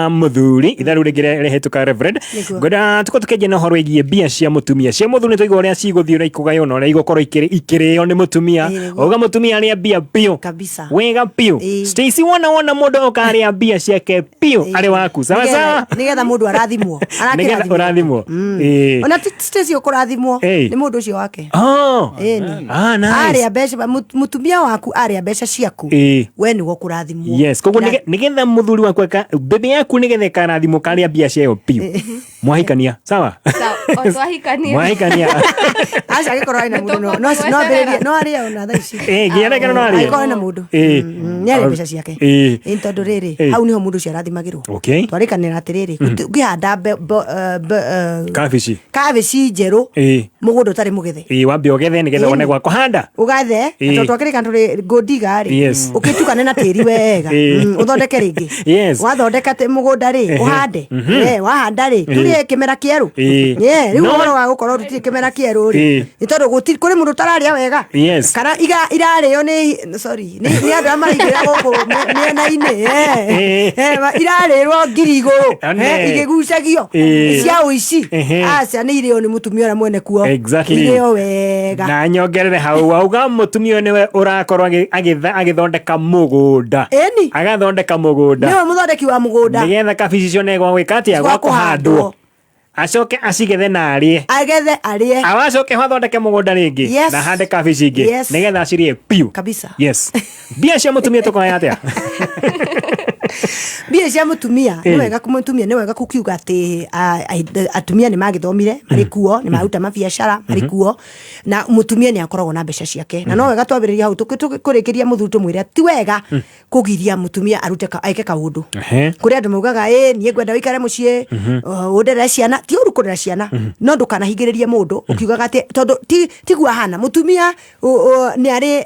mũthuri ithaa rĩu rĩngĩ rĩhetũka, Reverend. Nĩguo. Ngwenda tũkorwo tũkĩanjia na ũhoro wĩgiĩ mbia cia mũtumia. Cia mũthuri nĩ twaigua ũrĩa cigũthiĩ, ũrĩa ikũgaywo na ũrĩa igũkorwo ikĩrĩo nĩ mũtumia. Ĩĩ, nĩguo. Uga mũtumia arĩa mbia biũ Kabisa. wega biũ. Stacy, wona mũndũ ũkarĩa mbia ciake biũ arĩ waku, sawa sawa. Nĩgetha mũndũ arathimwo. Nĩgetha ũrathimwo. Ĩĩ. Ona ti Stacy ũkũrathimwo. Ĩĩ. Nĩ mũndũ ũcio wake. Oh. Ĩni. Ah, nice. Arĩa mbeca mũtumia waku arĩa mbeca ciaku. Ĩĩ. We nĩwe ũkũrathimwo. Yes, koguo nĩgetha mũthuri waku bebe yaku nĩgetha ĩkarathimwo karĩa mbia ciayo biũ mwahikania, sawa. O twahikania. Mwahikania. Aca angĩkorwo arĩ na mũndũ no ambĩrĩrie no arĩe ona thaa ici. Ĩĩ, nginya rĩngĩ no arĩe. Angĩkorwo ena mũndũ. Nĩ arĩe mbeca ciake. Ĩĩ, tondũ rĩrĩ hau nĩho mũndũ ũcio arathimagĩrwo. Twarĩkanĩra atĩrĩrĩ, ũngĩhanda kabici, kabici njerũ mũgũnda ũtarĩ mũgethe, Ĩĩ, wambe ũgethe nĩgetha wone gwa kũhanda. Ũgathe. Tondũ twakĩrĩka tũrĩ ngũndiga rĩ, ũkĩtukane na tĩri wega. Ũthondeke rĩngĩ. Wathondeka mũgũnda rĩ, ũhande. Wahanda rĩ, tũrĩe kĩmera kĩerũ. Yeah, rĩu ũhoro wa gũkorwo tũtirĩ kĩmera kĩerũ rĩ, nĩ tondũ gũtirĩ kũrĩ mũndũ ũtararĩa wega. Kana irarĩo nĩ, sorry, nĩ andũ arĩa maraingĩra gũkũ mĩena-inĩ. Irarĩrwo ngiri igũrũ. One. Igĩgucagio cia ũici. Aca, nĩ irĩo nĩ mũtumia ũrĩa mwene kuo. Irĩo wega. Na nyongerere hau, wauga mũtumia ũyũ nĩwe ũrakorwo agĩthondeka mũgũnda. Ĩni. Agathondeka mũgũnda. Nĩwe mũthondeki wa mũgũnda. Nĩgetha kabici cione gwa gwĩka atĩa? Gwa gwa kũhandwo, acoke acigethe na arĩe. Agethe arĩe. Awacoke ho athondeke mũgũnda rĩngĩ na hande kabici ingĩ nĩgetha acirĩe biũ. Kabisa. Yes, mbia cia mũtumia tũkoya atĩa? Mbia cia mũtumia, nĩ wega mũtumia, nĩ wega kukiuga atĩ atumia nĩ magĩthomire, marĩ kuo, nĩ maruta mabiacara, marĩ kuo, na mũtumia nĩ akoragwo na mbeca ciake. Na no wega twambĩrĩria hau kũrĩkĩria mũthuri tũmwĩre ti wega kũgiria mũtumia arute eke kaũndũ. Kũrĩ andũ maugaga, ĩ niĩ ngwenda ũikare mũciĩ, ũnderere ciana. Ti ũru kũrera ciana, no ndũkanahingĩrĩrie mũndũ ũkiugaga atĩ tondũ tiguo ahana. Mũtumia nĩ arĩ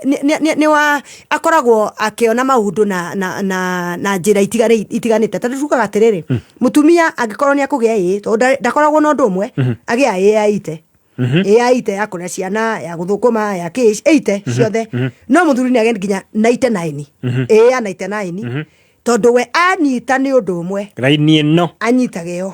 nĩ wa akoragwo akĩona maũndũ na njĩra itiganĩte. Tondũ tugaga atĩrĩrĩ, mũtumia angĩkorwo nĩ akũgĩa ĩ, tondũ ndakoragwo na ũndũ ũmwe, agĩa ĩ ya ite, ĩ ya ite ya kũrera ciana, ya gũthũkũma, ya kĩ, ĩite ciothe. No mũthuri nĩ agĩa nginya 99, ĩ ya 99, tondũ we anyita nĩ ũndũ ũmwe. Raini ĩno. Anyitaga ĩyo.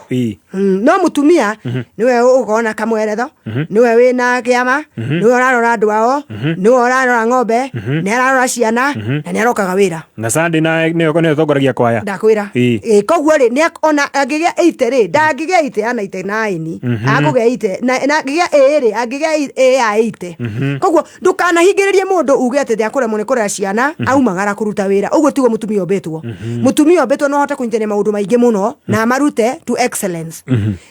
No mũtumia nĩwe ũkona kamweretho, nĩwe wĩna kĩama, nĩwe ũrarora andũ ao, nĩwe ũrarora ng'ombe, nĩ ararora ciana, na nĩ arokaga wĩra. Na Sunday na nĩyo ĩtongoragia kwaya. Ndakwĩra. Ĩ, koguo rĩ, ona angĩgĩa 80 rĩ, ndangĩgĩa 80 ya 99. Akũgĩa 80 na angĩgĩa ĩ rĩ, angĩgĩa ĩ ya 80. Koguo ndũkanahingĩrĩrie mũndũ uge atĩ ndekũremwo nĩ kũrera ciana, aumagara kũruta wĩra. Ũguo tiguo mũtumia ũmbĩtwo. Mũtumia ũmbĩtwo no ahote kũnyitania maũndũ maingĩ mũno na amarute to excellence.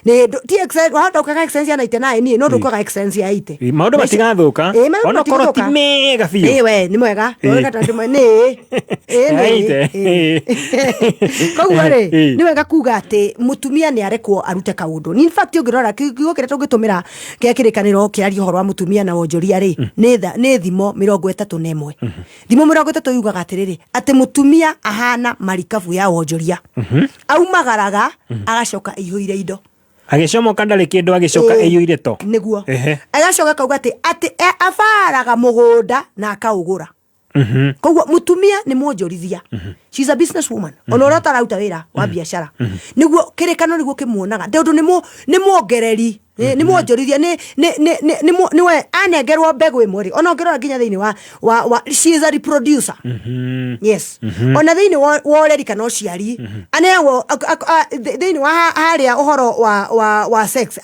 Nĩ ti excellence, wahota gũkaga excellence ya 99 niĩ, no ndũkaga excellence ya 80. Ĩ, maũndũ matigathũka. Ĩ, maũndũ Onokorwo ti matigathũka. mega biũ. Ĩ, we nĩ mwega. Ũreka tondũ nĩ ĩ, nĩ. Aite. Koguo rĩ, nĩ wega kuga atĩ mũtumia nĩ arekwo arute kaũndũ. In fact, ũngĩrora kiugo kĩrĩa tũngĩtũmĩra kĩa kĩrĩkanĩro kĩaria ũhoro wa mũtumia na wonjoria rĩ, nĩ Thimo 31. Thimo 30 yugaga atĩrĩrĩ, atĩ mũtumia ahana marikabu ya wonjoria, aumagaraga agacoka aihũire indo. Agĩcomoka ndarĩ kĩndũ, agĩcoka ĩiyũire to. Nĩguo. Agacoka kauga atĩ abaraga mũgũnda na akaũgũra. Koguo mũtumia nĩ mwonjorithia. She's a business woman, ona ũrĩa ũtararuta wĩra wa biacara. Nĩguo kĩrĩkano nĩguo kĩmuonaga, tondũ nĩ mwongereri. Nĩ mwonjorithia, nĩwe anengerwo mbegũ ĩmwe rĩ, ona ũngĩrora nginya thĩinĩ wa she is a reproducer. Yes. Ona thĩinĩ wa ũreri kana ũciari aneagwo thĩinĩ wa harĩa ũhoro wa sex,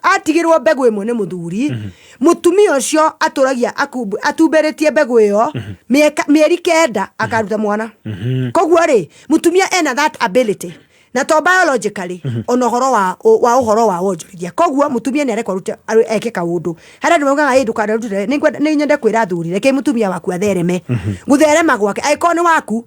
atigĩrwo mbegũ ĩmwe nĩ mũthuri, mũtumia ũcio atũragia atumberetie mbegũ ĩyo mĩeri 9 akaruta mwana. Koguo rĩ, mũtumia ena that ability, na to biologically, ona ũhoro wa ũhoro wa wonjorithia. Koguo mũtumia nĩ arekwo arute eke kaũndũ harĩa andũ maugaga ĩ ndũkanarutire. Nĩ nyende kwĩra athuri, reke mũtumia waku athereme. Gũtherema gwake, angĩkorwo nĩ waku,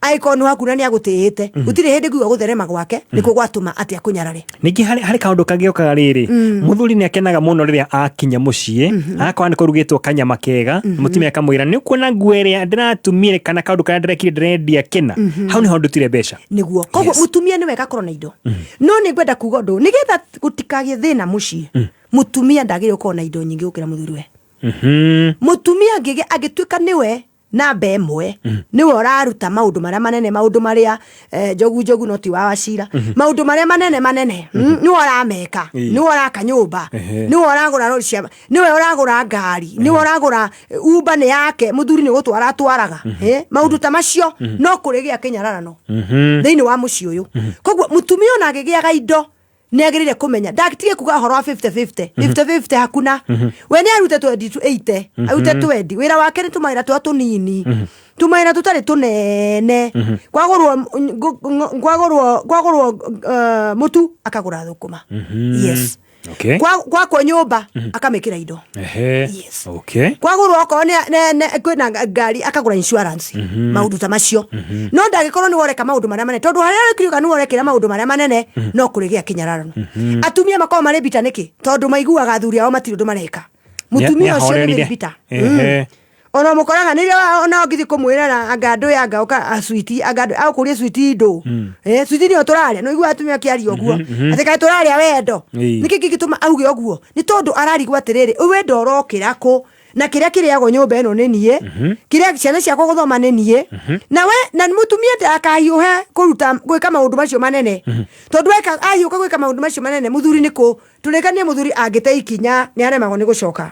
angĩkorwo nĩ waku na nĩ agũtĩĩte, gũtirĩ hĩndĩ nguga gũtherema gwake nĩkuo gwatũma atĩ akũnyarare. Ningĩ harĩ kaũndũ kangĩ okaga rĩrĩ, mũthuri nĩ akenaga mũno rĩrĩa akinya mũciĩ, agakorwo nĩ kũrugĩtwo kanyama kega, mũtumia akamwĩra, nĩ ũkuona nguo ĩrĩa ndĩratumire kana kaũndũ karĩa ndĩrekire ndĩrendia kĩna, hau nĩho ndutire mbeca. Nĩguo. Koguo mũtumia nĩ wega akorwo na indo, no nĩ ngwenda kuga ũndũ nĩgetha gũtikagĩe thĩna mũciĩ. Mũtumia ndagĩrĩire gũkorwo na indo nyingĩ gũkĩra mũthuri we. Mũtumia angĩtuĩka nĩwe namba ĩmwe, nĩwe ũraruta maũndũ marĩa manene, maũndũ marĩa njogu njogu no ti wa wacira, maũndũ marĩa manene manene, nĩwe ũrameka, nĩwe ũraka nyũmba, nĩwe ũragũra rori cia, nĩwe ũragũra ngari, nĩwe ũragũra Uber nĩ yake, mũthuri nĩ gũtwara atwaraga, maũndũ ta macio, no kũrĩgĩa kĩnyararano thĩinĩ wa mũciĩ ũyũ. Koguo mũtumia ona agĩgĩaga indo nĩ agĩrĩire kũmenya ndatige kuga ũhoro wa 50-50, 50-50 hakuna. We nĩ arute 20 to 80, arute 20. Wĩra wake nĩ tũmawĩra tũrĩa tũnini, tũmawĩra tũtarĩ tũnene. Kwagũrwo mũtu, akagũra thũkũma. Yes. Gwakwo nyũmba, akamĩkĩra indo. Yes. Kwagũrwo okorwo kwĩna ngari, akagũra insurance, maũndũ ta macio. No ndangĩkorwo nĩ woreka maũndũ marĩa manene, tondũ harĩa ũkiuga nĩ worekera maũndũ marĩa manene, no kũrĩgĩa kĩnyararano. Atumia makoragwo marĩ bita nĩkĩ? Tondũ maiguaga athuri ao matirĩ ũndũ mareka. Mũtumia ũcio nĩ Nĩahorerire. Bita. Ona mũkoraga nĩrĩo ona ũngĩthiĩ kũmwĩrera anga andũ ya anga ũka a sweet, anga andũ agũkũria sweet ndũ, sweet nĩyo tũrarĩa. Nĩ ũiguaga atumia akĩaria ũguo atĩ kaĩ tũrarĩa wendo. Nĩkĩ kĩngĩtũma auge ũguo? Nĩ tondũ ararigwo atĩrĩrĩ, wendo ũrokĩra kũ na kĩrĩa kĩrĩagwo nyũmba ĩno nĩ niĩ, kĩrĩa ciana ciakwa gũthoma nĩ niĩ. Na we na mũtumia ndakahiũhe kũruta gwĩka maũndũ macio manene, tondũ weka ahiũka gwĩka maũndũ macio manene, mũthuri nĩ kũ tũrĩkanie, mũthuri angĩte ikinya nĩ aremagwo nĩ gũcoka.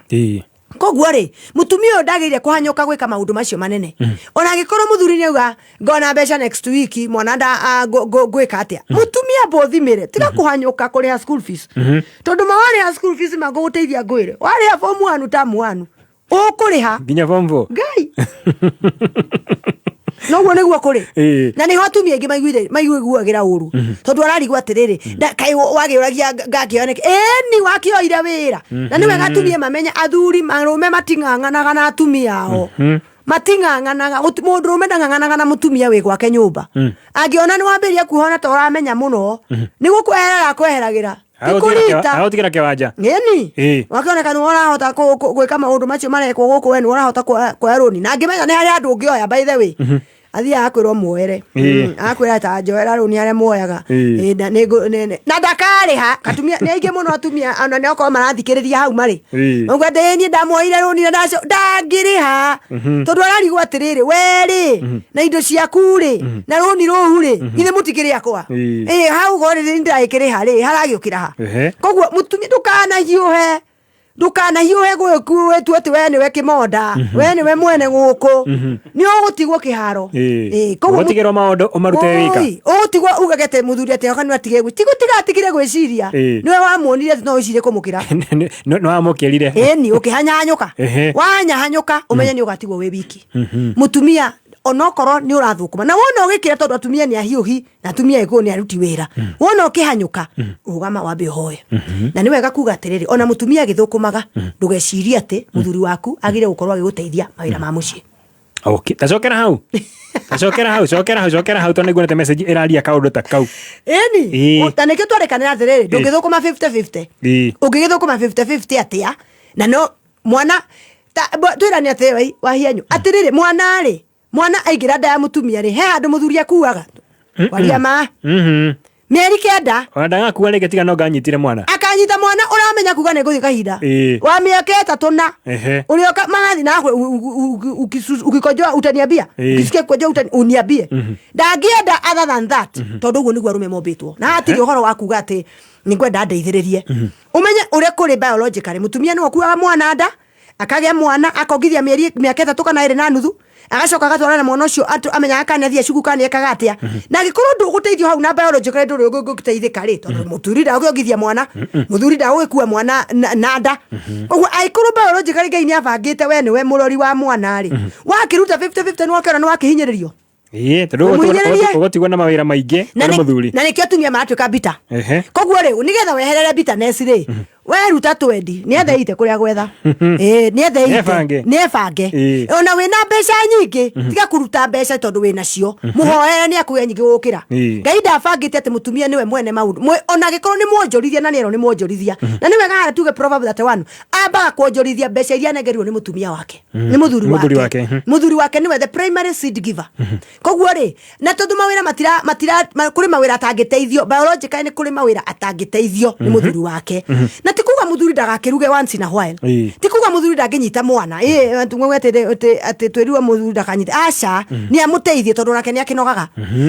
Koguo rĩ, mũtumia ũyũ ndagĩrĩire kũhanyũka gwĩka maũndũ macio manene. Ona angĩkorwo mũthuri nĩ auga ngona mbeca next week, mwana nda ngwĩka atĩa, mũtumia mbũthimĩre, tiga kũhanyũka kũrĩha school fees, tondũ ma warĩha school fees mangũgũteithia. Ngwĩre warĩha form 1 term 1 ũkũrĩha nginya form 4. Ngai, noguo nĩguo kũrĩ. Na nĩho atumia aingĩ maiguagĩra ũru, tondũ ararigwo atĩrĩrĩ, kaĩ wagĩũragia ngakĩoya nĩkĩ? Ĩni wakĩoire wĩra. Na nĩ wega atumia mamenye athuri marũme mating'ang'anaga na atumia ao, mating'ang'anaga. Mũndũrũme ndang'ang'anaga na mũtumia wĩ gwake nyũmba. Angĩona nĩ wambĩrĩria kuhona ta ũramenya mũno, nĩ gũkweherera akweheragĩra, ti kũrita. Agũtigĩra kĩwanja. Ĩni wakĩoneka nĩ ũrahota gwĩka maũndũ macio marekwo gũkũ, we nĩ ũrahota kuoya rũni, na angĩmenya nĩ harĩ andũ ũngĩoya, by the way, athiaga akwĩrwo muoere. Akwĩra ta njoera rũni harĩa muoyaga. Na na ndakarĩha. Katumia nĩ aingĩ mũno, atumia ona nĩ okorwo marathikĩrĩria hau marĩ, mauga ndĩ niĩ ndamuoire rũni na ndaco ndangĩrĩha, tondũ ararigwo atĩrĩrĩ, we rĩ na indo ciaku rĩ, na rũni rũu rĩ, githĩ mũtikĩrĩ akwa? Ĩ hau go rĩ, ndĩragĩkĩrĩha rĩ, haragĩũkĩra ha? Koguo mũtumia ndũkanahiũhe, ndũkanahiũhe gwĩtua atĩ we nĩwe kĩmonda, we nĩwe mwene gũkũ, nĩ ũgũtigwo kĩharo. Koguo Ũgũtigĩrwo maũndũ ũmarute wika. Oi, ũgũtigwo ugage atĩ mũthuri atĩ oka nĩ atige tigũtiga atigire gwĩciria. Nĩwe wamuonire atĩ no wĩcirie kũmũkĩra. Nĩ wamũkĩrire. Ĩni ũkĩhanyahanyũka, wahanyahanyũka ũmenye nĩ ũgatigwo wĩ wiki. Mũtumia onokorwo nĩ ũrathũkũma na wona ũgĩkĩra, tondũ atumia nĩ ahiũhi na atumia agĩkũyũ nĩ aruti wĩra, wona ũkĩhanyũka, rũgama wambe ũhoe. Na nĩ wega kuga atĩrĩrĩ, ona mũtumia agĩthũkũmaga, ndũgecirie atĩ mũthuri waku agĩrĩire gũkorwo agĩgũteithia mawĩra ma mũciĩ. Okay, tacokera hau, tacokera hau, cokera hau, cokera hau, tondũ nĩnguonete message ĩraria kaũndũ ta kau. Ĩni ta nĩkĩo twarĩkanĩra atĩrĩrĩ, ndũngĩthũkũma 50-50. Ũngĩgĩthũkũma 50-50 atĩa na no mwana twĩrane atĩ wai wahianyu atĩrĩrĩ, mwana rĩ, mwana aingĩra nda ya mũtumia rĩ, he handũ mũthuri akuaga kwaria ma mĩeri 9. Ona ndagakua rĩngĩ tiga no nganyitire mwana. Aka Ũkanyita mwana ũramenya kuga nĩ ngũthiĩ kahinda Ĩĩ. wa mĩaka 3 na Ehe. ũrĩoka magathi nawe ukikojoa utaniambia. Ĩĩ. Ukisikia kukojoa uniambie. Ndangĩenda other than that, tondũ ũguo nĩguo arũme mombĩtwo, na hatirĩ ũhoro wa kuga atĩ nĩngwenda ndeithĩrĩrie. Ũmenye ũrĩa kũrĩ biologically, mũtumia nĩwe ũkuaga mwana nda, akagĩa mwana, akongithia mĩeri mĩaka 3 kana 2.5, agacoka agatwarana na mwana ũcio, amenyaga kana nĩathiĩ cukuru kana nĩekaga atĩa. Na angĩkorwo ndũgũteithio hau na biologically, ndũrĩ ũgũteithĩka rĩ, tondũ mũthuri ndagũkĩongithia mwana, mũthuri ndagũgĩkua mwana na nda. Koguo angĩkorwo biologically Ngai nĩabangĩte we nĩwe mũrori wa mwana rĩ, wakĩruta 50-50 nĩwakĩona nĩwakĩhinyĩrĩrio. Ĩĩ, tondũ Ũmũhinyĩrĩrie. ũgũtigwo na mawĩra maingĩ Na kũrĩ mũthuri. Na nĩkĩo atumia maratuĩka bita. Ehe. Koguo rĩu nĩgetha weherere bitterness rĩ, weruta twendi nĩetheite kũrĩa gwetha. Ĩĩ, nĩetheite. Nĩebange. Nĩebange. Ĩĩ. Ona wĩna mbeca nyingĩ, tiga kũruta mbeca tondũ wĩnacio, mũhoere nĩ akũhe nyingĩ gũkĩra. Ĩĩ. Ngai ndabangĩte atĩ mũtumia nĩwe mwene maũndũ. Ona angĩkorwo nĩ mwonjorithia, na nĩerwo nĩ mwonjorithia, na nĩ wega harĩa tuge Proverb 31 ambaga kuonjorithia mbeca iria anengerirwo nĩ mũtumia wake, nĩ mũthuri Mũthuri wake. wake. Mũthuri wake nĩwe the primary seed giver. Koguo rĩ, na tondũ mawĩra matira matira kũrĩ mawĩra atangĩteithio biologically, nĩ kũrĩ mawĩra atangĩteithio nĩ mũthuri wake. Na ti kuga mũthuri ndagakĩruge once in a while. Ti kuga mũthuri ndangĩnyita mwana. Ĩ tung'auge atĩ atĩ twĩriwe mũthuri ndakanyite, aca, nĩ amũteithie tondũ onake nĩ akĩnogaga.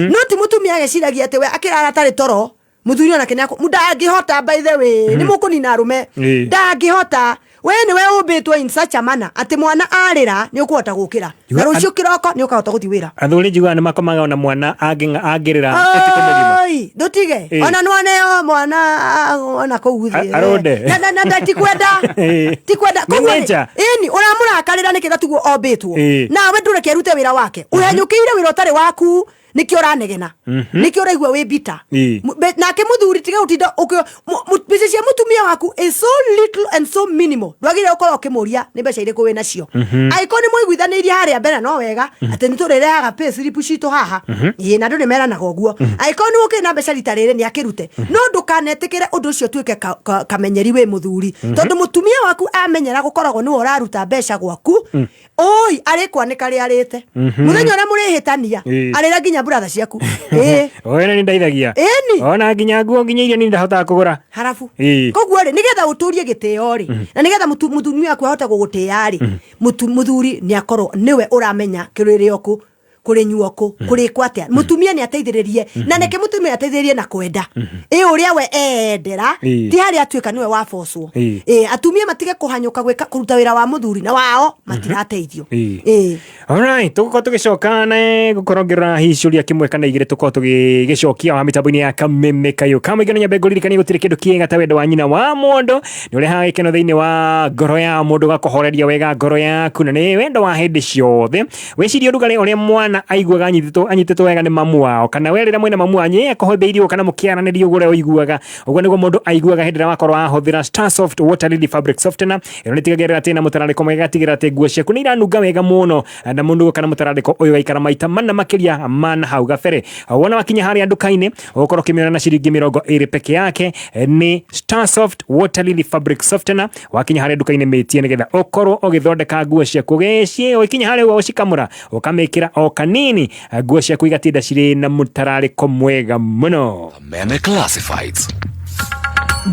No ti mũtumia ageciragia atĩ we akĩrara atarĩ toro, mũthuri onake nĩ ndangĩhota. By the way, nĩ mũkũnina arũme. Ndangĩhota. We nĩwe ũmbĩtwo in such a manner atĩ mwana arĩra nĩ ũkũhota gũkĩra, na rũciũ kĩroko nĩ ũkahota gũthiĩ wĩra. Athuri njiguaga nĩ makomaga ona mwana angĩrĩra ũtukũ mũgima. Oi, ndũtige. Ĩĩ. Ona nĩwoneo mwana ona kũu gũthiĩ. Arũnde. Na tikwenda. Tikwenda. Nĩ Koguo rĩ, nature. ĩni ũramũrakarĩra nĩkĩ na tiguo ombĩtwo? Nawe ndũreke arute wĩra wake, ũhenyũkĩire wĩra ũtarĩ waku, nĩkĩo ũranegena, nĩkĩo ũraigua wĩ bita. Nake mũthuri, tiga gũtinda mbeca cia mũtumia waku is so little and so minimal, ndwagĩrĩire gũkorwo ũkĩmũria nĩ mbeca irĩkũ wĩ nacio. Angĩkorwo nĩ mũiguithanĩirie harĩa mbere, no wega atĩ nĩ tũrĩrehaga pay slip citũ haha. Ĩĩ, na andũ nĩ meranaga ũguo. Angĩkorwo nĩ ũkĩrĩ na mbeca rita rĩrĩ, nĩ akĩrute, no ndũkanetĩkĩre ũndũ ũcio ũtuĩke kamenyeri wĩ mũthuri, tondũ mũtumia waku amenyera gũkoragwo nĩwe ũraruta mbeca gwaku, oi arĩkwanĩka rĩarĩte. Mũthenya ũrĩa mũrĩhĩtania, arĩra nginya brother ciaku. Ĩĩ. Oe nĩ ndeithagia. Ĩni. Ona nginya nguo, nginya irio nĩ ndahotaga kũgũra. Harabu. Ĩĩ. Koguo rĩ, nĩgetha ũtũrie gĩtĩo rĩ, na nĩgetha mũtumia waku ahote gũgũtĩa rĩ, mũthuri nĩ akorwo nĩwe ũramenya kĩrĩrĩo kũ, kũrĩnyuo kũ, kũrĩkwo atĩa. Mũtumia nĩ ateithĩrĩrie, na nĩkĩ mũtumia ateithĩrĩrie na kwenda ĩ ũrĩa we eendera, ti harĩa atuĩka nĩwe wabocwo. Ĩ atumia matige kũhanyũka gwĩka kũruta wĩra wa mũthuri na wao matirateithio. Ĩ. Alright, tũgũkorwo tũgĩcoka na gũkorwo ngĩrora hihi ciũria kĩmwe kana igĩrĩ tũkorwo tũgĩgĩcokia wa mĩtambo-inĩ ya Kameme Kayũ Kamũingĩ. Na nyambe ngũririkanie gũtirĩ kĩndũ kĩega ta wendo wa nyina wa mũndũ. Nĩ ũrehaga gĩkeno thĩinĩ wa ngoro ya mũndũ, ũgakũhoreria wega ngoro yaku, na nĩ wendo wa hĩndĩ ciothe. Wĩcirie ũrugarĩ ũrĩa mwana aiguaga anyitĩtwo wega nĩ mamu wao, kana we rĩrĩa mwĩna mamu wanyu akũhũthĩirie ũguo kana mũkĩaranĩria ũguo ũrĩa ũiguaga, ũguo nĩguo mũndũ aiguaga hĩndĩ ĩrĩa wakorwo wahũthĩra Starsoft Water Lily Fabric Softener. Ĩno nĩ tigagĩrĩra atĩ na mũtararĩko mwega, tigĩrĩra atĩ nguo ciaku nĩ iranunga wega mũno, na mũnungo kana mũtararĩko ũyũ waikara maita mana makĩria mana hau gabere. Wona wakinya harĩa nduka-inĩ, ũgũkorwo ũkĩmĩona na ciringi 20 peke yake. Nĩ Starsoft Water Lily Fabric Softener. Wakinya harĩa nduka-inĩ, mĩtie nĩgetha ũkorwo ũgĩthondeka nguo ciaku. Ũgĩciĩ ũgĩkinya harĩa ũguo ũcikamũra, ũkamĩkĩra o kanini, nguo ciaku igatinda cirĩ na mũtararĩko mwega mũno. Meme Classifieds.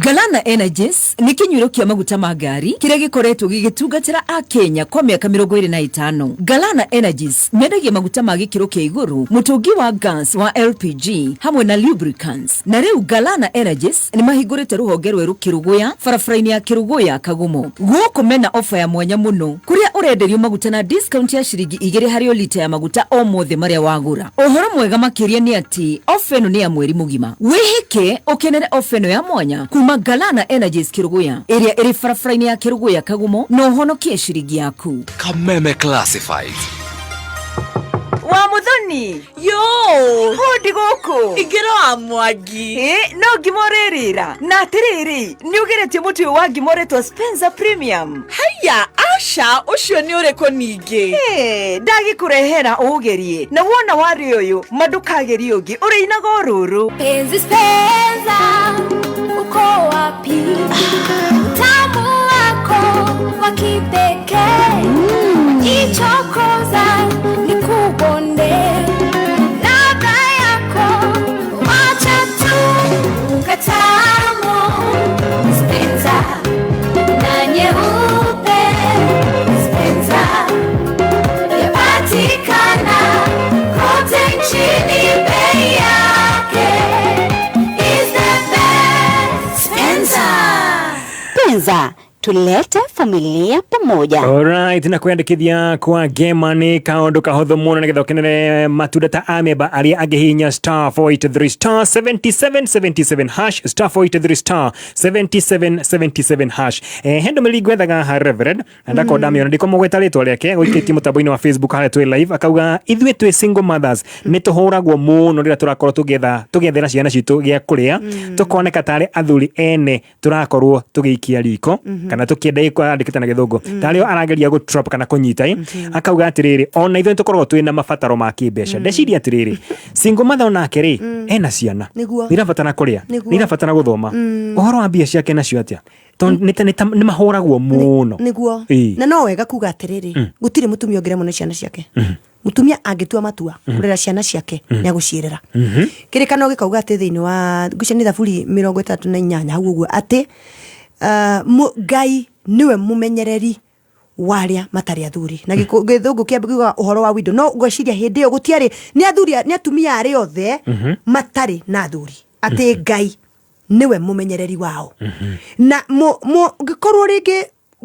Galana Energies nĩ kĩnyuĩro kĩa maguta ma ngari kĩrĩa gĩkoretwo gĩgĩtungatĩra akenya kwa mĩaka 25. Galana Energies mendagia maguta ma gĩkĩro kĩa igũrũ, mũtũngi wa gas wa LPG hamwe na lubricants. Na rĩu Galana Energies nĩ mahingũrĩte rũhonge rwerũ Kĩrũgũya, barabara-inĩ ya Kĩrũgũya Kagumo. Gũkũ mena ofa ya mwanya mũno kũrĩa ũrenderio maguta na discount ya ciringi 2 harĩ o lita ya maguta o mothe marĩa wagũra. Ũhoro mwega makĩria nĩ atĩ ofa ĩno nĩ ya mweri mũgima. Wĩhĩke ũkenere ofa ĩno ya mwanya kuma Galana Energies Kĩrũgũya, ĩrĩa ĩrĩ barabara-inĩ ya Kĩrũgũya Kagumo, na ũhonokie ciringi yaku. Kameme Classifieds. Wa Muthoni. Yo. Hundi gũkũ. Ingĩra wa Mwangi. Ĩ no ngima ũrĩrĩra, na atĩrĩrĩ, nĩ ũgeretie mũtu ũyũ wa ngima ũretwo Spencer Premium? Haya, aca, ũcio nĩ ũrĩkũ ningĩ? Ĩ, ndagĩkũrehera ũgerie, na wona warĩ ũyũ ma ndũkagerie ũngĩ, ũrĩinaga o rũrũ. Penzi Spencer, uko wapi? Utamu wako wa kipekee, ichokoza nikubonde, ladha yako wacha tu katamu. Spencer, tulete familia pamoja. Alright, na kwiyandikithia kwa Gema nĩ kaũndũ kahũthũ mũno nĩgetha ũkenere matunda ta ameba arĩa angĩhihinya star 483 star 7777 hash star 483 star 7777 hash. He ndũmĩrĩri ngwethaga ha Reverend na ndakorwo ndamĩona ndikomũgweta rĩtwa rĩake gũikĩtie mũtambo-inĩ wa Facebook harĩa twĩ live akauga ithuĩ twĩ single mothers nĩ tũhũragwo mũno rĩrĩa tũrakorwo tũgĩethera ciana citũ gĩa kũrĩa tũkoneka tarĩ athuri ene tũrakorwo tũgĩikia riko kana tũkĩenda kwandĩkĩte na gĩthũngũ tarĩ o arageria gũ trap kana kũnyita akauga atĩrĩrĩ ona ithuĩ nĩtũkoragwo twĩna mabataro ma kĩmbeca ndeciria atĩrĩrĩ single mother onake rĩ ena ciana Nĩguo. nĩirabatara kũrĩa Nĩguo. nĩirabatara gũthoma ũhoro wa mbia ciake nacio atĩa tondũ nĩ mahũragwo mũno nĩguo Ĩĩ. na no wega kuga atĩrĩrĩ gũtirĩ mũtumia ũngĩremwo nĩ ciana ciake mũtumia angĩtua matua kũrera ciana ciake nĩ agũciĩrera kĩrĩkano gĩkauga atĩ thĩinĩ wa ngwĩciria nĩ thaburi 38 hau ũguo atĩ Ngai nĩwe mũmenyereri wa arĩa matarĩ athuri na gĩthũngũ kĩa kiugaga ũhoro wa windo no ngwĩciria hĩndĩ ĩyo gũtiarĩ nĩ athuri nĩ atumia arĩa othe matarĩ na athuri atĩ Ngai nĩwe mũmenyereri wao na ngĩkorwo rĩngĩ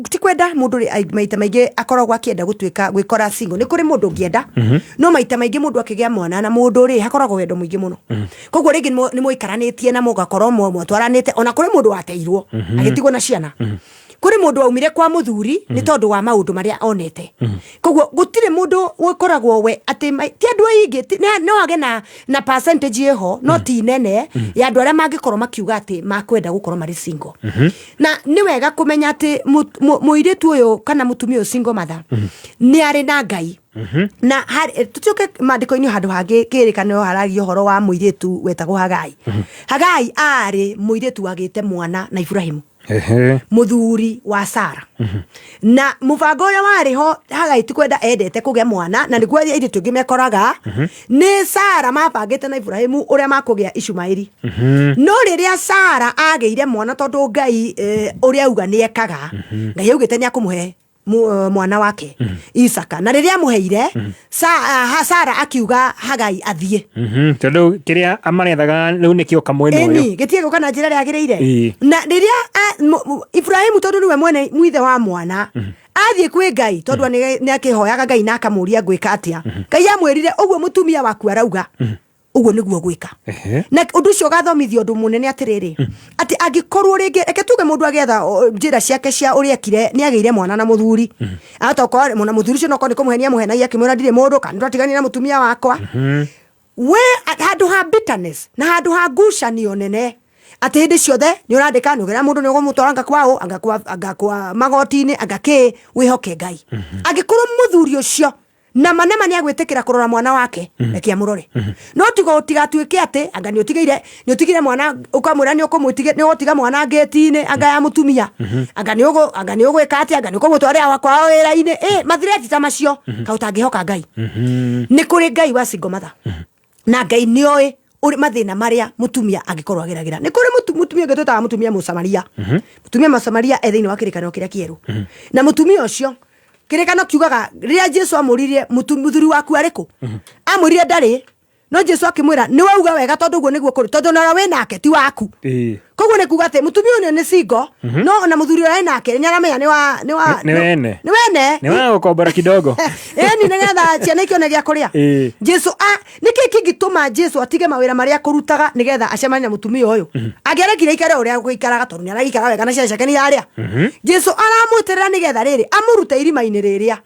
ti kwenda mũndũ maita maingĩ akoragwo akĩenda gũtuĩka gwĩkora single nĩ kũrĩ mũndũ ũngĩenda no maita maingĩ mũndũ akĩgĩa mwana na mũndũ rĩ hakoragwo wendo mũingĩ mũno koguo rĩngĩ nĩ mũikaranĩtie na mũgakorwo mwatwaranĩte ona kũrĩ mũndũ wateirwo agĩtigwo na ciana kũrĩ mũndũ waumire kwa mũthuri nĩ tondũ wa maũndũ marĩa onete koguo gũtirĩ mũndũ ũkoragwo we atĩ ti andũ aingĩ no age na percentage ĩho no ti nene ya andũ arĩa mangĩkorwo makiuga atĩ makwenda gũkorwo marĩ single na nĩ wega kũmenya atĩ mũirĩtu ũyũ kana mũtumia ũyũ single mother nĩ arĩ na Ngai na tũcoke maandĩko-inĩ handũ hangĩ kĩrĩkanĩro haragia ũhoro wa mũirĩtu wetagwo Hagai. Hagai aarĩ mũirĩtu wagĩte mwana na Ibrahimu mũthuri wa Sara na mũbango ũrĩa warĩ ho Hagai ti kwenda endete kũgĩa mwana na nĩguo airĩtu aingĩ mekoraga nĩ Sara mabangĩte na Ibrahimu ũrĩa makũgĩa Ishumaeli no rĩrĩa Sara agĩire mwana tondũ Ngai ũrĩa auga nĩ ekaga Ngai augĩte nĩ akũmũhe mwana wake Isaka na rĩrĩa amũheire Sara akiuga Hagai athiĩ tondũ kĩrĩa amarethaga rĩu nĩkĩo kamwena ũyũ ĩni gĩtige gũka na njĩra ĩrĩa yagĩrĩire na rĩrĩa Ibrahimu tondũ nĩwe mwene mwithe wa mwana athiĩ kwĩ Ngai tondũ nĩ akĩhoyaga Ngai na akamũria ngwĩka atĩa Ngai amwĩrire ũguo mũtumia waku arauga ũguo nĩguo gwĩka na ũndũ ũcio ũgathomithia ũndũ mũnene atĩrĩrĩ atĩ angĩkorwo rĩngĩ reke tuge mũndũ agĩetha njĩra ciake cia ũrĩa ekire nĩ agĩire mwana na mũthuri ahota gũkorwo na mũthuri ũcio nokorwo nĩ kũmũhenia mũhenagia akĩmwĩra ndirĩ mũndũ kana nĩtwatiganire na mũtumia wakwa we handũ ha bitterness na handũ ha ngucanio nene atĩ hĩndĩ ciothe nĩ ũrandĩka nĩ ũgera mũndũ nĩ ũgũmũtwara anga kwa ũ anga kwa magoti-inĩ anga kĩ wĩhoke Ngai angĩkorwo mũthuri ũcio na manema nĩ agwĩtĩkĩra kũrora mwana wake reke amũrore no tiga ũtigatuĩke atĩ anga nĩ ũtigire mwana ũkamwĩra nĩ ũgũtiga mwana ngĩti-inĩ anga ya mũtumia anga nĩ ũgwĩka atĩ anga nĩ ũkũmũtwarĩra kwao wĩra-inĩ mathireti ta macio ka ũtangĩhoka Ngai nĩ kũrĩ Ngai wa single mother na Ngai nĩoĩ mathĩna marĩa mũtumia angĩkorwo ageragĩra nĩ kũrĩ mũtumia ũngĩ twĩtaga mũtumia Mũsamaria mũtumia Mũsamaria e thĩinĩ wa kĩrĩkanĩro kĩrĩa kĩerũ na mũtumia ũcio kĩrĩkano kiugaga rĩrĩa Jesu amũririe mũthuri waku arĩ kũ amwĩrire ndarĩ no Jesu akĩmwĩra nĩ wauga wega tondũ ũguo nĩguo kũrĩ tondũ ona ũrĩa wĩ nake ti waku koguo nĩ kuga atĩ mũtumia ũyũ nĩ single no ona mũthuri ũrĩa wĩ nake nĩ aramenya nĩ wene nĩ wene nĩ wa gũkombora kidogo ĩni nĩgetha ciana ikĩone gĩa kũrĩa Jesu nĩkĩ kĩngĩtũma Jesu atige mawĩra marĩa akũrutaga nĩgetha acemanie na mũtumia ũyũ angĩarekire aikare ũrĩa agũikaraga tondũ nĩ aragĩikara wega na ciana ciake nĩ irarĩa Jesu aramwĩtĩrĩra nĩgetha rĩrĩ amũrute irima-inĩ rĩrĩa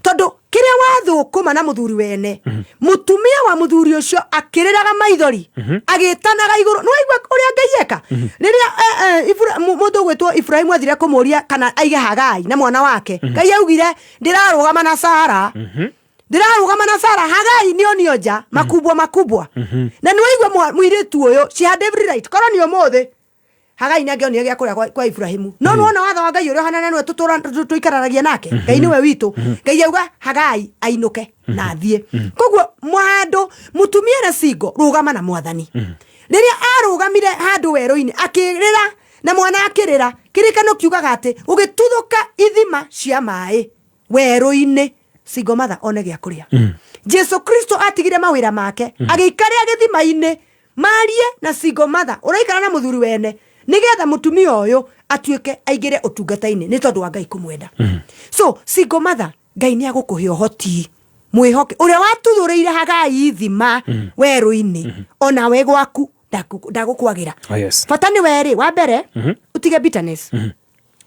tondũ kĩrĩa wathũkũma na mũthuri wene mũtumia wa mũthuri ũcio akĩrĩraga maithori agĩtanaga igũrũ nĩ waigua ũrĩa Ngai eka rĩrĩa mũndũ ũgwĩtwo Ibrahimu athire kũmũria kana aige Hagai na mwana wake Ngai augire ndĩrarũgama na Sara ndĩrarũgama na Sara Hagai nĩ onio nja makubwa makubwa na nĩ waigua mũirĩtu ũyũ she had every right korwo nĩ ũmũthĩ Hagai nĩ angĩonire gĩa kũrĩa kwa Ibrahimu no nĩwona watho wa Ngai ũrĩa ũhanana nĩwe tũikaranagia nake Ngai nĩwe witũ Ngai auga Hagai ainũke na athiĩ koguo handũ mũtumia na single rũgama na mwathani rĩrĩa arũgamire handũ werũ-inĩ akĩrĩra na mwana akĩrĩra kĩrĩkano kiugaga atĩ gũgĩtuthũka ithima cia maĩ werũ-inĩ single mother one gĩa kũrĩa Jesu Kristo atigire mawĩra make agĩikarĩra gĩthima-inĩ marie na single mother ũraikara na mũthuri wene nĩgetha mũtumia ũyũ atuĩke aingĩre ũtungata-inĩ nĩ tondũ wa Ngai kũmwenda. So single mother, Ngai nĩ agũkũhe ũhoti, mwĩhoke ũrĩa watuthũrĩire Hagai ithima werũ-inĩ, onawe gwaku ndagũkwagĩra. Oh, yes. Bata nĩ werĩ, wa mbere ũtige bitterness,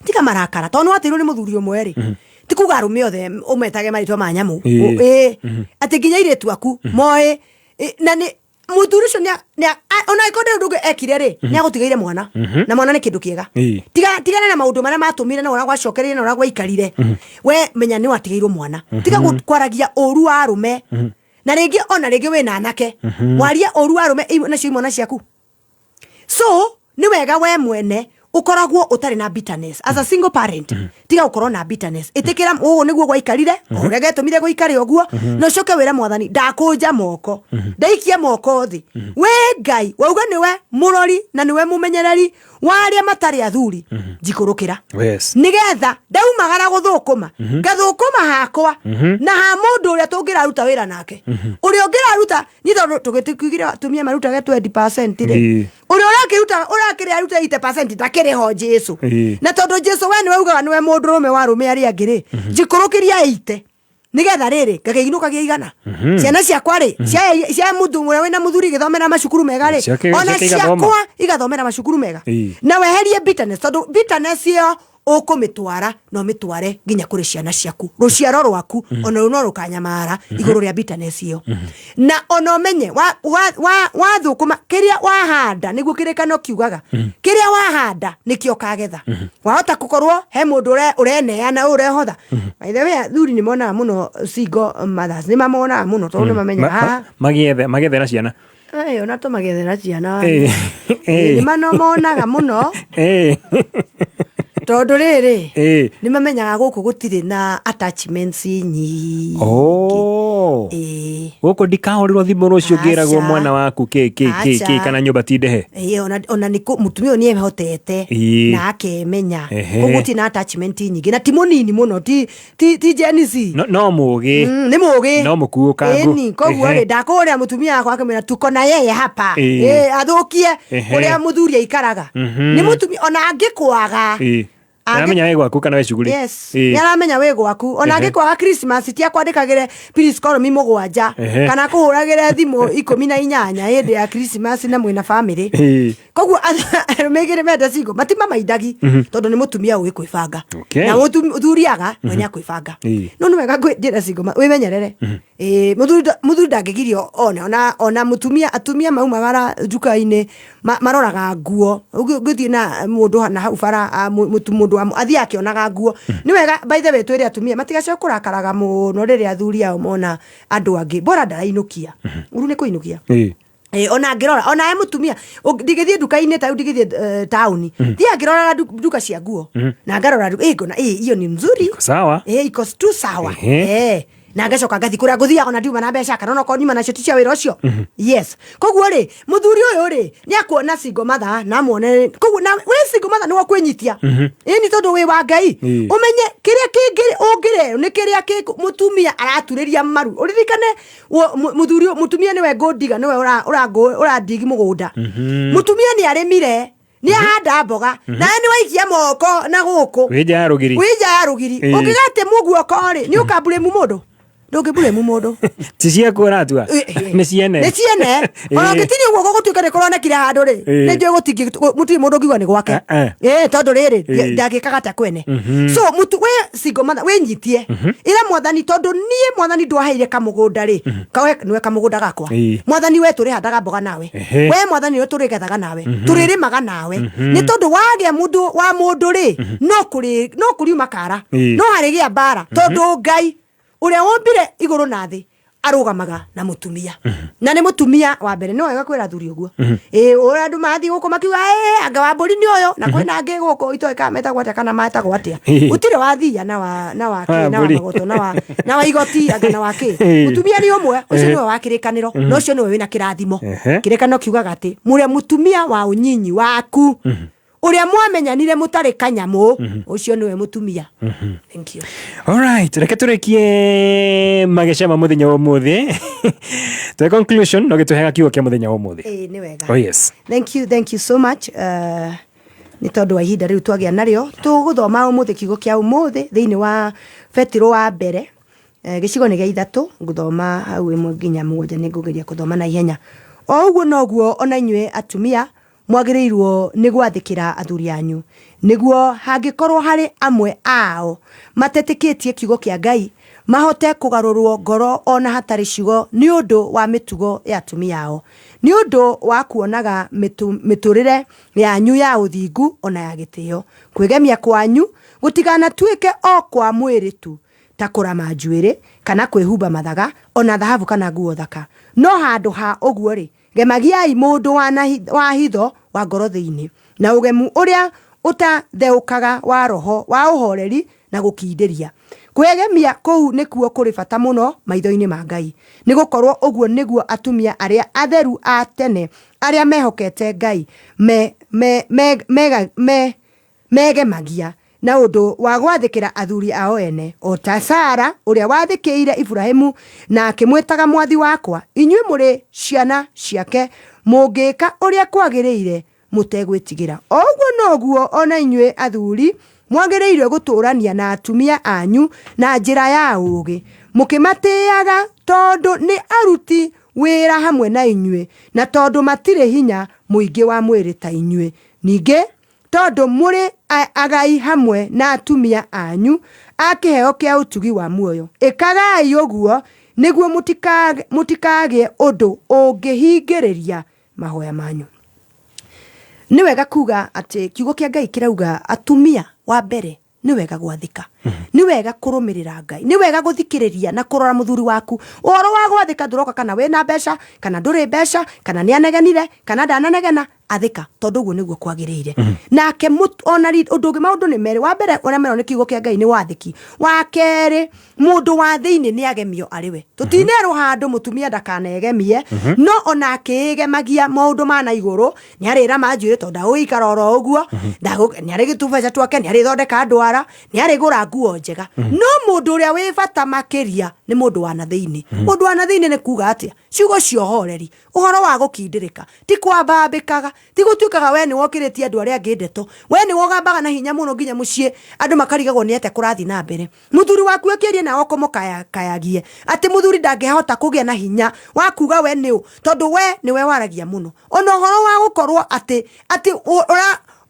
tiga marakara, tondũ nĩ wateirwo nĩ mũthuri ũmwe rĩ, ti kuga arũme othe ũmetage marĩtwa ma nyamũ. Ĩĩ. Atĩ nginya airĩtu aku moĩ na nĩ mũthuri ũcio ona angĩkorwo ndarĩ ũndũ ũngĩ ekire rĩ, nĩ agũtigĩire mwana, na mwana nĩ kĩndũ kĩega. Tigana na maũndũ marĩa matũmire na ũrĩa gwacokereire na ũrĩa gwaikarire. We menya nĩ watigĩirwo mwana. Tiga kwaragia ũru wa arũme, na rĩngĩ ona rĩngĩ wĩna anake, warie ũru wa arũme nacio imwana ciaku. So nĩ wega we mwene ũkoragwo ũtarĩ na bitterness as a single parent. Tiga gũkorwo na bitterness, ĩtĩkĩra ũũ nĩguo gwaikarire, o ũrĩa getũmire gũikare ũguo, na ũcoke wĩre Mwathani, ndakũnja moko, ndaikia moko thĩ, we Ngai wauga nĩwe mũrori na nĩwe mũmenyereri wa arĩa matarĩ athuri, njikũrũkĩra nĩgetha ndaumagara gũthũkũma, ngathũkũma hakwa na ha mũndũ ũrĩa tũngĩraruta wĩra nake, ũrĩa ũngĩraruta niĩ, tondũ tũgĩtuigire atumia marutage 20% rĩ, ũrĩa ũrakĩruta ũrakĩrĩa aruta 80% ndakĩrĩ ho Jesu. Na tondũ Jesu we nĩwe ugaga nĩwe mũndũrũme wa arũme arĩa angĩ rĩ, njikũrũkĩria 80 nĩgetha rĩrĩ ngakĩinũkagia 100. Ciana ciakwa rĩ, cia mũndũ ũrĩa wĩna mũthuri igĩthomera macukuru mega rĩ, ona ciake igathoma. Ciakwa igathomera macukuru mega. Na weherie bitterness, tondũ bitterness ĩyo ũkũmĩtwara na ũmĩtware nginya kũrĩ ciana ciaku, rũciaro rwaku ona rũu no rũkanyamara igũrũ rĩa bitterness ĩyo. Na ona ũmenye wathũkũma kĩrĩa wahanda, nĩguo kĩrĩkano kiugaga, kĩrĩa wahanda nĩkĩo ũkagetha. Wahota gũkorwo he mũndũ ũreneana, ũrehotha. By the way, athuri nĩ monaga mũno single mothers, nĩ mamonaga mũno tondũ nĩ mamenyaga haha Magĩethera ciana. Ĩĩ, ona tũmagethera ciana. Nĩ manomonaga mũno tondũ rĩrĩ, nĩ mamenyaga gũkũ gũtirĩ na attachments nyingĩ. Oh. Ĩĩ. Gũkũ ndikahũrĩrwo thimũ rũciũ ngĩragwo Aca. mwana waku kĩ kĩ kĩ kĩ Aca. kana nyũmba ti ndehe. Ĩĩ, ona nĩ mũtumia ũyũ nĩ ehotete na akemenya. Koguo gũtirĩ na attachment nyingĩ, na ti mũnini mũno, ti Gen Z. No mũgĩ. Nĩ mũgĩ. No mũkuũkangu. Ĩni, koguo rĩ, ndakũhũrĩra mũtumia wakwa akĩmwĩra tuko na yeye hapa. Ĩ, athũkie ũrĩa mũthuri aikaraga. Nĩ mũtumia ona angĩkwaga. Aramenya wĩ gwaku kana wĩ cuguri. Yes, nĩ aramenya wĩ gwaku. Ona angĩkwaga Christmas, ti akwandĩkagĩre please call me 7 kana kũhũragĩre thimũ 18 hĩndĩ ya Christmas na mwĩna family. Koguo arũme aingĩ menda single matimamaindagi tondũ nĩ mũtumia ũĩ kwĩbanga. Na mũthuri aga we nĩ akwĩbanga. No nĩ wega njĩra single wĩmenyerere. Ĩĩ, mũthuri ndangĩgirio one ona mũtumia, atumia maumagara nduka-inĩ maroraga nguo. Ũngĩthiĩ na mũndũ na hau bara, mũndũ wa athiĩ akĩonaga nguo. Nĩ wega, by the way, twĩre atumia matigacoke kũrakaraga mũno rĩrĩa athuri ao mona andũ angĩ, bora ndarainũkia ũru nĩ kũinũkia. Ona angĩrora ona we mũtumia ndingĩthiĩ nduka-inĩ ta rĩu, ndingĩthiĩ taũni, thiĩ angĩroraga nduka cia nguo na ngarora ngona hiyo ni mzuri. Sawa. Iko tu sawa. Na ngacoka ngathi kũrĩa ngũthiaga, ona ndiuma na mbeca, kana onokorwo nyuma nacio ti cia wĩra ũcio. Yes, koguo rĩ, mũthuri ũyũ rĩ, nĩ akuona single mother na amuone. Koguo na we single mother nĩwe kwĩnyitia, ĩni tondũ wĩ wa Ngai. Ũmenye kĩrĩa kĩngĩ ũngĩreo nĩ kĩrĩa kĩ mũtumia araturĩria maru. Ũririkane mũthuri, mũtumia nĩwe ngũndiga, nĩwe ũrandigi mũgũnda. Mũtumia nĩ arĩmire, nĩ ahanda mboga, nawe nĩ waikia moko na gũkũ. Wĩ nja ya rũgiri. Wĩ nja ya rũgiri. Ũngĩgate mũguoko rĩ, nĩ ũkamburĩmu mũndũ? Ndũngĩmburĩmu mũndũ. Ti ciaku ũratua. Nĩ ciene. Nĩ ciene. Ona ũngĩtinia guoko gũtuĩke nĩ kũronekire handũ rĩ, nĩ njũĩ gũtirĩ mũndũ ũngiuga nĩ gwake. Ĩ, tondũ rĩrĩ, ndangĩkaga ta kwene. So mũtu we single mother, wĩnyitie, ĩra Mwathani, tondũ niĩ Mwathani ndwaheire kamũgũnda rĩ, kawe nĩwe kamũgũnda gakwa. Mwathani, we tũrĩhandaga mboga nawe. We Mwathani, we tũrĩgethaga nawe, tũrĩrĩmaga nawe, nĩ tondũ wagĩa mũndũ wa mũndũ rĩ, no kũriuma kara, no harĩgĩa mbara, tondũ Ngai ũrĩa wombire igũrũ na thĩ arũgamaga na mũtumia, na nĩ mũtumia wa mbere. Nĩ wega kwĩra athuri ũguo. Ĩ, ũrĩa andũ mathiĩ gũkũ makiuga, "Ĩ, anga wa mbũri nĩ ũyũ," na kwĩna angĩ gũkũ itoĩ kana metagwo atĩa kana metagwo atĩa. Gũtirĩ wa thia na wa na wa kĩ, na wa mbũri. magoto na wa igoti anga na wa kĩ. Mũtumia nĩ ũmwe ũcio, nĩwe wa kĩrĩkanĩro, na ũcio nĩwe wĩna kĩrathimo. Kĩrĩkanĩro kiugaga atĩ mũrĩa mũtumia wa ũnyinyi waku, ũrĩa mwamenyanire mũtarĩ kanyamũ, ũcio nĩwe mũtumia. Thank you. Alright, reke tũrĩkie mageca ma mũthenya wa ũmũthĩ. Twe conclusion no gĩtũheaga kiugo kĩa mũthenya wa ũmũthĩ. Ĩĩ, nĩ wega. Oh yes. Thank you, thank you so much. Nĩ tondũ wa ihinda rĩu twagĩa narĩo, tũgũthoma ũmũthĩ kiugo kĩa ũmũthĩ thĩinĩ wa Betiro wa mbere, gĩcigo nĩ gĩa 3, ngũthoma hau 1 nginya 7, nĩ ngũgeria kũthoma na ihenya. O ũguo noguo ona inyuĩ atumia mwagĩrĩirwo nĩ gwathĩkĩra athuri anyu, nĩguo hangĩkorwo harĩ amwe ao matetĩkĩtie kiugo kĩa Ngai, mahote kũgarũrwo ngoro o na hatarĩ ciugo nĩ ũndũ wa mĩtugo ya atumia ao, nĩ ũndũ wa kuonaga mĩtũrĩre yanyu ya ũthingu o na ya gĩtĩo. Kwĩgemia kwanyu gũtikanatuĩke o kwa mwĩrĩ tu, ta kũrama njuĩrĩ, kana kwĩhumba mathaga, o na thahabu kana nguo thaka. No handũ ha ũguo-rĩ, gemagiai mũndũ wa hitho wa ngoro thĩinĩ, na ũgemu ũrĩa ũtatheũkaga wa roho wa ũhoreri na gũkindĩria. Kwĩgemia kũu nĩkuo kũrĩ bata mũno maitho-inĩ ma Ngai, nĩ gũkorũo ũguo nĩguo atumia arĩa atheru a tene arĩa mehokete Ngai megemagia na ũndũ wa gwathĩkĩra athuri ao ene, o ta Sara ũrĩa wathĩkĩire Iburahimu na akĩmwĩtaga mwathi wakwa. Inyuĩ mũrĩ ciana ciake mũngĩka ũrĩa kwagĩrĩire mũtegwĩtigĩra. O ũguo noguo o na inyuĩ athuri mwagĩrĩirũo gũtũũrania na atumia anyu na njĩra ya ũũgĩ, mũkĩmatĩaga tondũ nĩ aruti wĩra hamwe na inyuĩ, na tondũ matirĩ hinya mũingĩ wa mwĩrĩ ta inyuĩ. Ningĩ tondũ mũrĩ agai hamwe na atumia anyu a kĩheo kĩa ũtugi wa muoyo. Ĩkagai ũguo nĩguo mũtikagĩe ũndũ ũngĩhingĩrĩria mahoya manyu. Nĩ wega kuga atĩ kiugo kĩa Ngai kĩrauga atumia wa mbere nĩ wega gwathĩka, nĩ wega kũrũmĩrĩra Ngai, nĩ wega gũthikĩrĩria na kũrora mũthuri waku. Ũhoro wa gwathĩka ndũroka kana wĩna mbeca kana ndũrĩ mbeca, kana nĩ anegenire kana ndananegena, athĩka tondũ ũguo nĩguo kwagĩrĩire. Nake ona ũndũ ũngĩ, maũndũ nĩ merĩ. Wa mbere ũrĩa merwo nĩ kiugo kĩa Ngai nĩ wathĩki. Wa kerĩ, mũndũ wa thĩinĩ nĩ agemio arĩ we. Tũtinerwo handũ mũtumia ndakanegemie, no ona akĩĩgemagia maũndũ ma na igũrũ nĩ arĩrama njuĩrĩ tondũ ndagũgĩikara oro ũguo, nĩ arĩ gĩtubeca twake, nĩ arĩthondeka ndwara, nĩ arĩgũra nguo njega. No mũndũ ũrĩa wĩ bata makĩria nĩ mũndũ wa na thĩinĩ. Mũndũ wa na thĩinĩ nĩ kuga atĩa? Ciugo cia ũhoreri, ũhoro wa gũkindĩrĩka, ti kwambambĩkaga, ti gũtuĩkaga we nĩwe ũkĩrĩtie andũ arĩa angĩ ndeto, we nĩwe ũgambaga na hinya mũno nginya mũciĩ andũ makarigagwo nĩ atĩa kũrathiĩ na mbere. Mũthuri waku akĩaria nawe ũkũmũkayakayagie atĩ mũthuri ndangĩhota kũgĩa na hinya wa kuga we nĩ ũ, tondũ we nĩwe waragia mũno. Ona ũhoro wa gũkorwo atĩ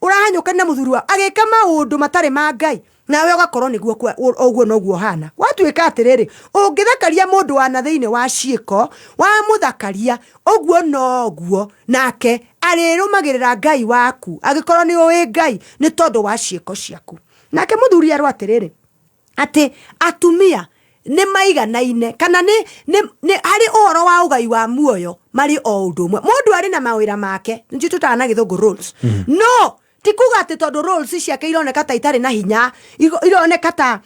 ũrahanyũkania na mũthuri waku agĩka maũndũ matarĩ ma Ngai, nawe ũgakorwo nĩguo ũguo noguo ũhana. Gwatuĩka atĩrĩrĩ, ũngĩthakaria mũndũ wa na thĩinĩ wa ciĩko, wamũthakaria, ũguo noguo nake arĩrũmagĩrĩra Ngai waku, angĩkorwo nĩ ũĩ Ngai, nĩ tondũ wa ciĩko ciaku. Nake mũthuri erwo atĩrĩrĩ, atĩ atumia nĩ maiganaine, kana nĩ harĩ ũhoro wa ũgai wa muoyo marĩ o ũndũ ũmwe. Mũndũ arĩ na mawĩra make, nĩcio tũtaga na gĩthũngũ roles. No ti kuga atĩ tondũ roles ciake ironeka ta itarĩ na hinya, ironeka ta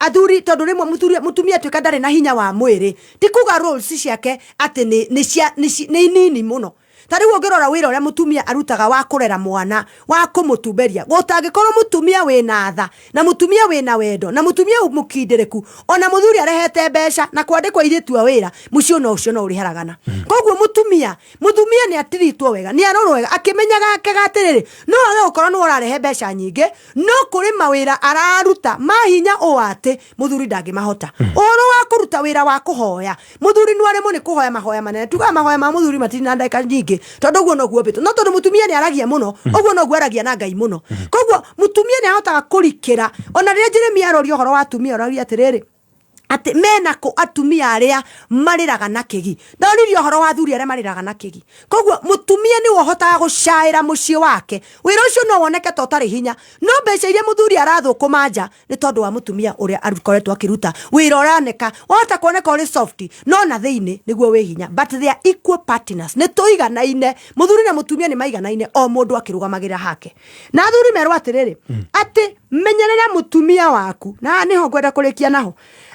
athuri, tondũ rĩmwe mũtumia atuĩka ndarĩ na hinya wa mwĩrĩ, ti kuga roles ciake atĩ nĩ nini mũno. Ta rĩu ũngĩrora wĩra ũrĩa mũtumia arutaga wa kũrera mwana, wa kũmũtumberia, gũtangĩkorwo mũtumia wĩna tha, na mũtumia wĩna wendo, na mũtumia mũkindĩrĩku, ona mũthuri arehete mbeca na kwandĩkwo airĩtu a wĩra, mũciĩ ona ũcio no ũrĩharagana. Koguo mũtumia nĩ atiritwo wega, nĩ arorwo wega, akĩmenyaga akega atĩrĩrĩ, no age gũkorwo nĩwe ũrarehe mbeca nyingĩ, no kũrĩ mawĩra araruta ma hinya ũũ atĩ mũthuri ndangĩmahota. Ũhoro wa kũruta wĩra wa kũhoya, mũthuri nĩ aremwo nĩ kũhoya mahoya manene. Tugaga mahoya ma mũthuri matirĩ na ndagĩka nyingĩ, tondũ ũguo noguo ombĩtwo. No tondũ mũtumia nĩ aragia mũno, ũguo noguo aragia na Ngai mũno. Koguo mũtumia nĩ ahotaga kũrikĩra. Ona rĩrĩa Jeremia aroria ũhoro wa atumia, aroria atĩrĩrĩ, atĩ mena kũ atumia arĩa marĩraga na kĩgi. Ndoririe ũhoro wa athuri arĩa marĩraga na kĩgi. Koguo mũtumia nĩwe ũhotaga gũcaĩra mũciĩ wake. Wĩra ũcio no woneke ta ũtarĩ hinya, no mbeca iria mũthuri arathũkũma nja nĩ tondũ wa mũtumia ũrĩa akoretwo akĩruta wĩra ũraneka, wahota kuoneka ũrĩ soft, no na thĩinĩ nĩguo wĩ hinya. But they are equal partners, nĩ tũiganaine, mũthuri na mũtumia nĩ maiganaine, o mũndũ akĩrũgamagĩrĩra hake. Na athuri merwo atĩrĩrĩ, atĩ menyerera mũtumia waku, na haha nĩho ngwenda kũrĩkia naho,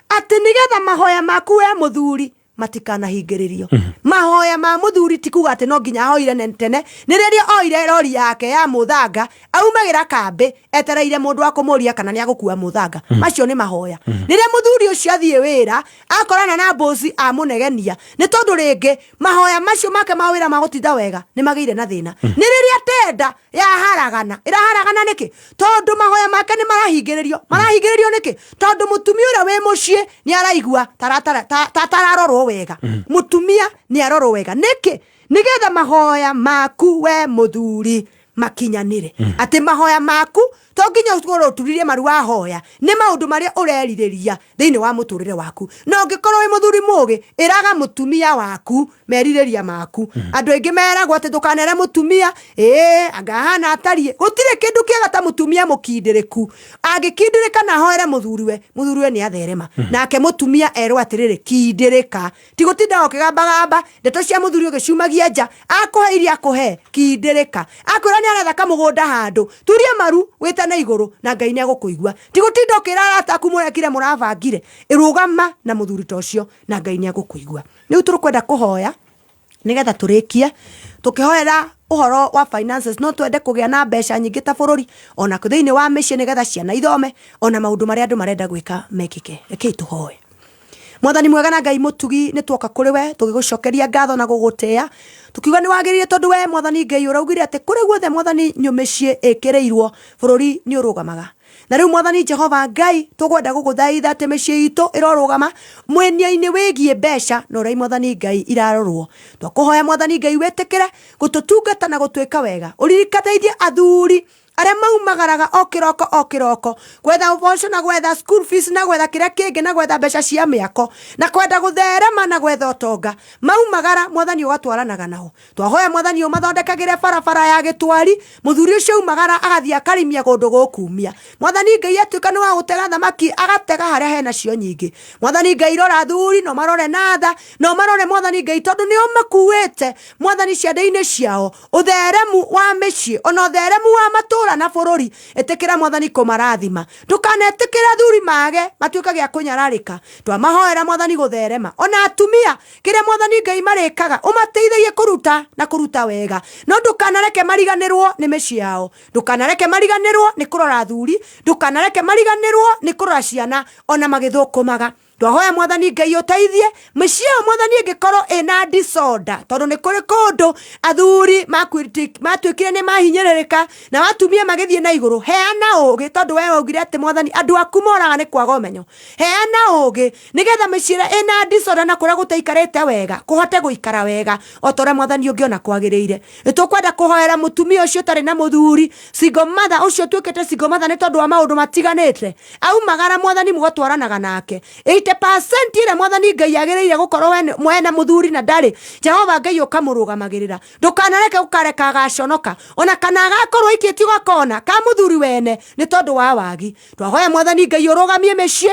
atĩ nĩgetha mahoya maku we mũthuri matikanahingĩrĩrio. Mahoya ma mũthuri ti kuga atĩ no nginya ahoire tene, nĩ rĩrĩa oire rori yake ya mũthanga aumagĩra kambĩ etereire mũndũ wa kũmũria kana nĩ agũkua mũthanga. Macio nĩ mahoya. Rĩrĩa mũthuri ũcio athiĩ wĩra akorana na mbosi amũnegenia, nĩ tondũ rĩngĩ mahoya macio make ma wĩra ma gũtinda wega nĩ magĩire na thĩna. Nĩ rĩrĩa tenda yaharagana, ĩraharagana nĩkĩ? Tondũ mahoya make nĩ marahingĩrĩrio. Marahingĩrĩrio nĩkĩ? Tondũ mũtumia ũrĩa wĩ mũciĩ nĩ araigua tatararorwo wega. Mũtumia nĩ arorwo wega nĩkĩ? Nĩgetha mahoya maku we mũthuri makinyanĩre. Atĩ mahoya maku to nginya ũkorwo ũturirie maru wahoya, nĩ maũndũ marĩa ũrerirĩria thĩinĩ wa mũtũrĩre waku. Na ũngĩkorwo wĩ mũthuri mũgĩ, ĩraga mũtumia waku merirĩria maku. Andũ aingĩ meragwo atĩ ndũkanere mũtumia, ĩĩ angahana atariĩ. Gũtirĩ kĩndũ kĩega ta mũtumia mũkindĩrĩku. Angĩkindĩrĩka na ahoere mũthuriwe, mũthuriwe nĩ atherema. Nake mũtumia erwo atĩrĩrĩ, kindĩrĩka. Ti gũtinda ũkĩgambagamba, ndeto cia mũthuri ũgĩciumagia nja, akũhe iria akũhe, kindĩrĩka. Akwĩra nĩ aretha kamũgũnda handũ, turia maru wĩtane igũrũ na Ngai nĩ agũkũigua. Ti gũtinda ũkĩra arata aku mũrekire mũrabangire, rũgama na mũthuri ta ũcio na Ngai nĩ agũkũigua. Rĩu tũkwenda kũhoya nĩgetha tũrĩkie tũkĩhoera ũhoro wa finances. No twende kũgĩa na mbeca nyingĩ ta bũrũri, ona thĩinĩ wa mĩciĩ, nĩgetha ciana ithome, ona maũndũ marĩa andũ marenda gwĩka mekĩke. Rekei tũhoe. Mwathani mwega na Ngai mũtugi, nĩ tuoka kũrĩ we tũgĩgũcokeria ngatho na gũgũtĩa, tukiuga nĩ wagĩrĩire, tondũ we Mwathani Ngai ũraugire atĩ kũrĩ guothe Mwathani nyũmĩciĩ ĩkĩrĩirwo, bũrũri nĩ ũrũgamaga. Na rĩu Mwathani Jehova Ngai, tũkwenda gũgũthaitha atĩ mĩciĩ itũ ĩrorũgama mwena-inĩ wĩgiĩ mbeca na ũrĩa Mwathani Ngai irarorwo. Twakũhoya Mwathani Ngai wĩtĩkĩre gũtũtungata na gũtwĩka wega, ũririkanaithie athuri arĩa maumagaraga o kĩroko o kĩroko gwetha ũboco na gwetha school fees na gwetha kĩrĩa kĩngĩ na gwetha mbeca cia mĩako na kwenda gũtherema na gwetha ũtonga. Maumagara Mwathani ũgatwaranaga nao. Twahoya Mwathani ũmathondekagĩre barabara ya gĩtwari, mũthuri ũcio aumagara agathiĩ akarimia kũndũ gũkumia. Mwathani Ngai atuĩka nĩ wa gũtega thamaki, agatega harĩa hena cio nyingĩ. Mwathani Ngai rora athuri, no marore na tha, no marore Mwathani Ngai tondũ nĩo makuĩte Mwathani ciande-inĩ ciao ũtheremu wa mĩciĩ ona ũtheremu wa matũũra na bũrũri. Ĩtĩkĩra Mwathani kũmarathima, ndũkanetĩkĩre athuri mage matuĩke gĩa kũnyararĩka. Twamahoera Mwathani gũtherema, ona atumia kĩrĩa Mwathani Ngai marĩkaga ũmateithagie kũruta na kũruta wega, no ndũkanareke mariganĩrwo nĩ mĩciĩ yao, ndũkanareke mariganĩrwo nĩ kũrora athuri, ndũkanareke mariganĩrwo nĩ kũrora ciana ona magĩthũkũmaga. Twahoya Mwathani Ngai ũteithie mĩciĩ ĩyo Mwathani ĩngĩkorwo ĩna disorder, tondũ nĩ kũrĩ kũndũ athuri matuĩkire nĩ mahinyĩrĩrĩka na atumia magĩthiĩ na igũrũ. Heana ũgĩ, tondũ we waugire atĩ Mwathani andũ aku moraga nĩ kwaga ũmenyo. Heana ũgĩ nĩgetha mĩciĩ ĩrĩa ĩna disorder na kũrĩa gũtaikarĩte wega kũhote gũikara wega o ta ũrĩa Mwathani ũngĩona kwagĩrĩire. Nĩ tũkwenda kũhoera mũtumia ũcio ũtarĩ na mũthuri, single mother ũcio ũtuĩkĩte single mother nĩ tondũ wa maũndũ matiganĩte. Aumagara Mwathani mũgatwaranaga nake 80% ĩrĩa Mwathani Ngai agĩrĩire gũkorwo mwena mũthuri na ndarĩ, Jehova Ngai ũkamũrũgamagĩrĩra. Ndũkanareke ũkareka agaconoka ona kana agakorwo aikĩtio gakona ka mũthuri wene nĩ tondũ wa wagi. Twahoya Mwathani Ngai ũrũgamie mĩciĩ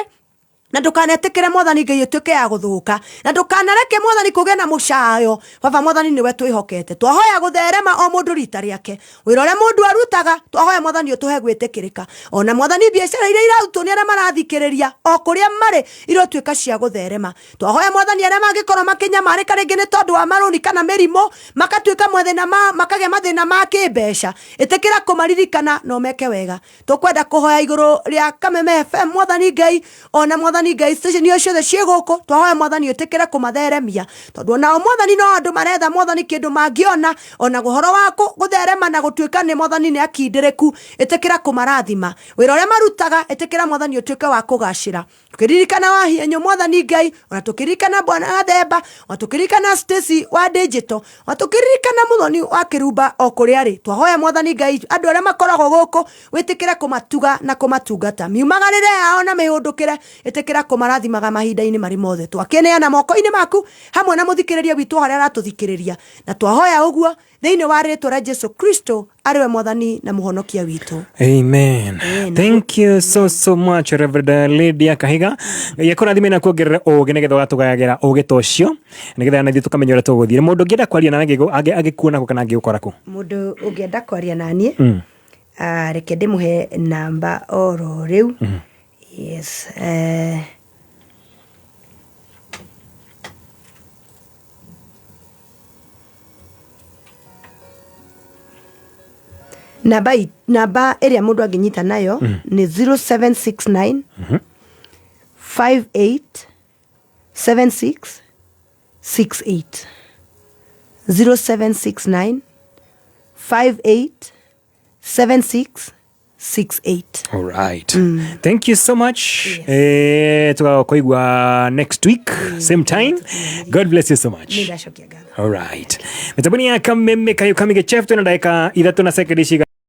na ndũkanetĩkĩre Mwathani Ngai ĩtuĩke ya gũthũka, na ndũkanareke Mwathani kũgĩe na mũcayo. Baba Mwathani nĩwe twĩhokete. Twahoya gũtherema o mũndũ rita rĩake, wĩra ũrĩa mũndũ arutaga twahoya Mwathani ũtũhe gwĩtĩkĩrĩka. Ona Mwathani biacara iria irarutwo nĩ arĩa marathikĩrĩria o kũrĩa marĩ irotuĩka cia gũtherema. Twahoya Mwathani arĩa mangĩkorwo makĩnyamarĩka rĩngĩ nĩ tondũ wa marũni kana mĩrimũ, makatuĩka mathĩna ma, makagĩa mathĩna ma kĩmbeca, ĩtĩkĩra kũmaririkana na ũmeke wega. Tũkwenda kũhoya igũrũ rĩa Kameme FM Mwathani Ngai, ona Mwathani Ngai station icio ciothe ciĩ gũkũ, twahoya Mwathani ũtĩkĩre kũmatheremia, tondũ onao Mwathani no andũ maretha Mwathani kĩndũ mangĩona, ona ũhoro wa gũtherema na gũtuĩka nĩ Mwathani nĩ akindĩrĩku, ĩtĩkĩra kũmarathima. Wĩra ũrĩa marutaga ĩtĩkĩra Mwathani ũtuĩke wa kũgacĩra. Tũkĩririkana Wahienyo Mwathani Ngai, ona tũkĩririkana Bwana Gathemba, ona tũkĩririkana Stacy wa Digital, ona tũkĩririkana Muthoni wa Kĩrumba o kũrĩa arĩ, twahoya Mwathani Ngai andũ arĩa makoragwo gũkũ wĩtĩkĩre kũmatuga na kũmatungata, miumagarĩre yao na mĩhũndũkĩre ĩtĩkĩra kũmarathimaga mahinda-inĩ marĩ mothe. Twakĩneana moko-inĩ maku hamwe na mũthikĩrĩria witũ harĩa aratũthikĩrĩria, na twahoya ũguo thĩinĩ wa rĩtwa rĩa Jesu Kristo arĩ we Mwathani na Mũhonokia witũ. Amen. Amen. Thank you so so much Reverend Lydia Kahiga. Ngai akũrathime na kuongerera ũũgĩ nĩgetha ũgatũgayagĩra ũũgĩ ta ũcio nĩgetha na ithuĩ tũkamenya ũrĩa tũgũthiĩ. Mũndũ ũngĩenda kwaria nawe angĩkuona kũ kana angĩgũkora kũ? Mũndũ ũngĩenda kwaria na niĩ, reke ndĩmũhe namba oro rĩu. Yes. Namba ĩrĩa mũndũ angĩnyita nayo nĩ 0769 58 76 68, 0769 58 76 68. All right. Thank you so much. Tugakoigua next week, same time. God bless you so much. Nĩ ndacokia ngatho. All right. Mĩtambo-inĩ ya Kameme Kayo Kamige Chef, twĩna ndagĩka 3 na sekendi ciga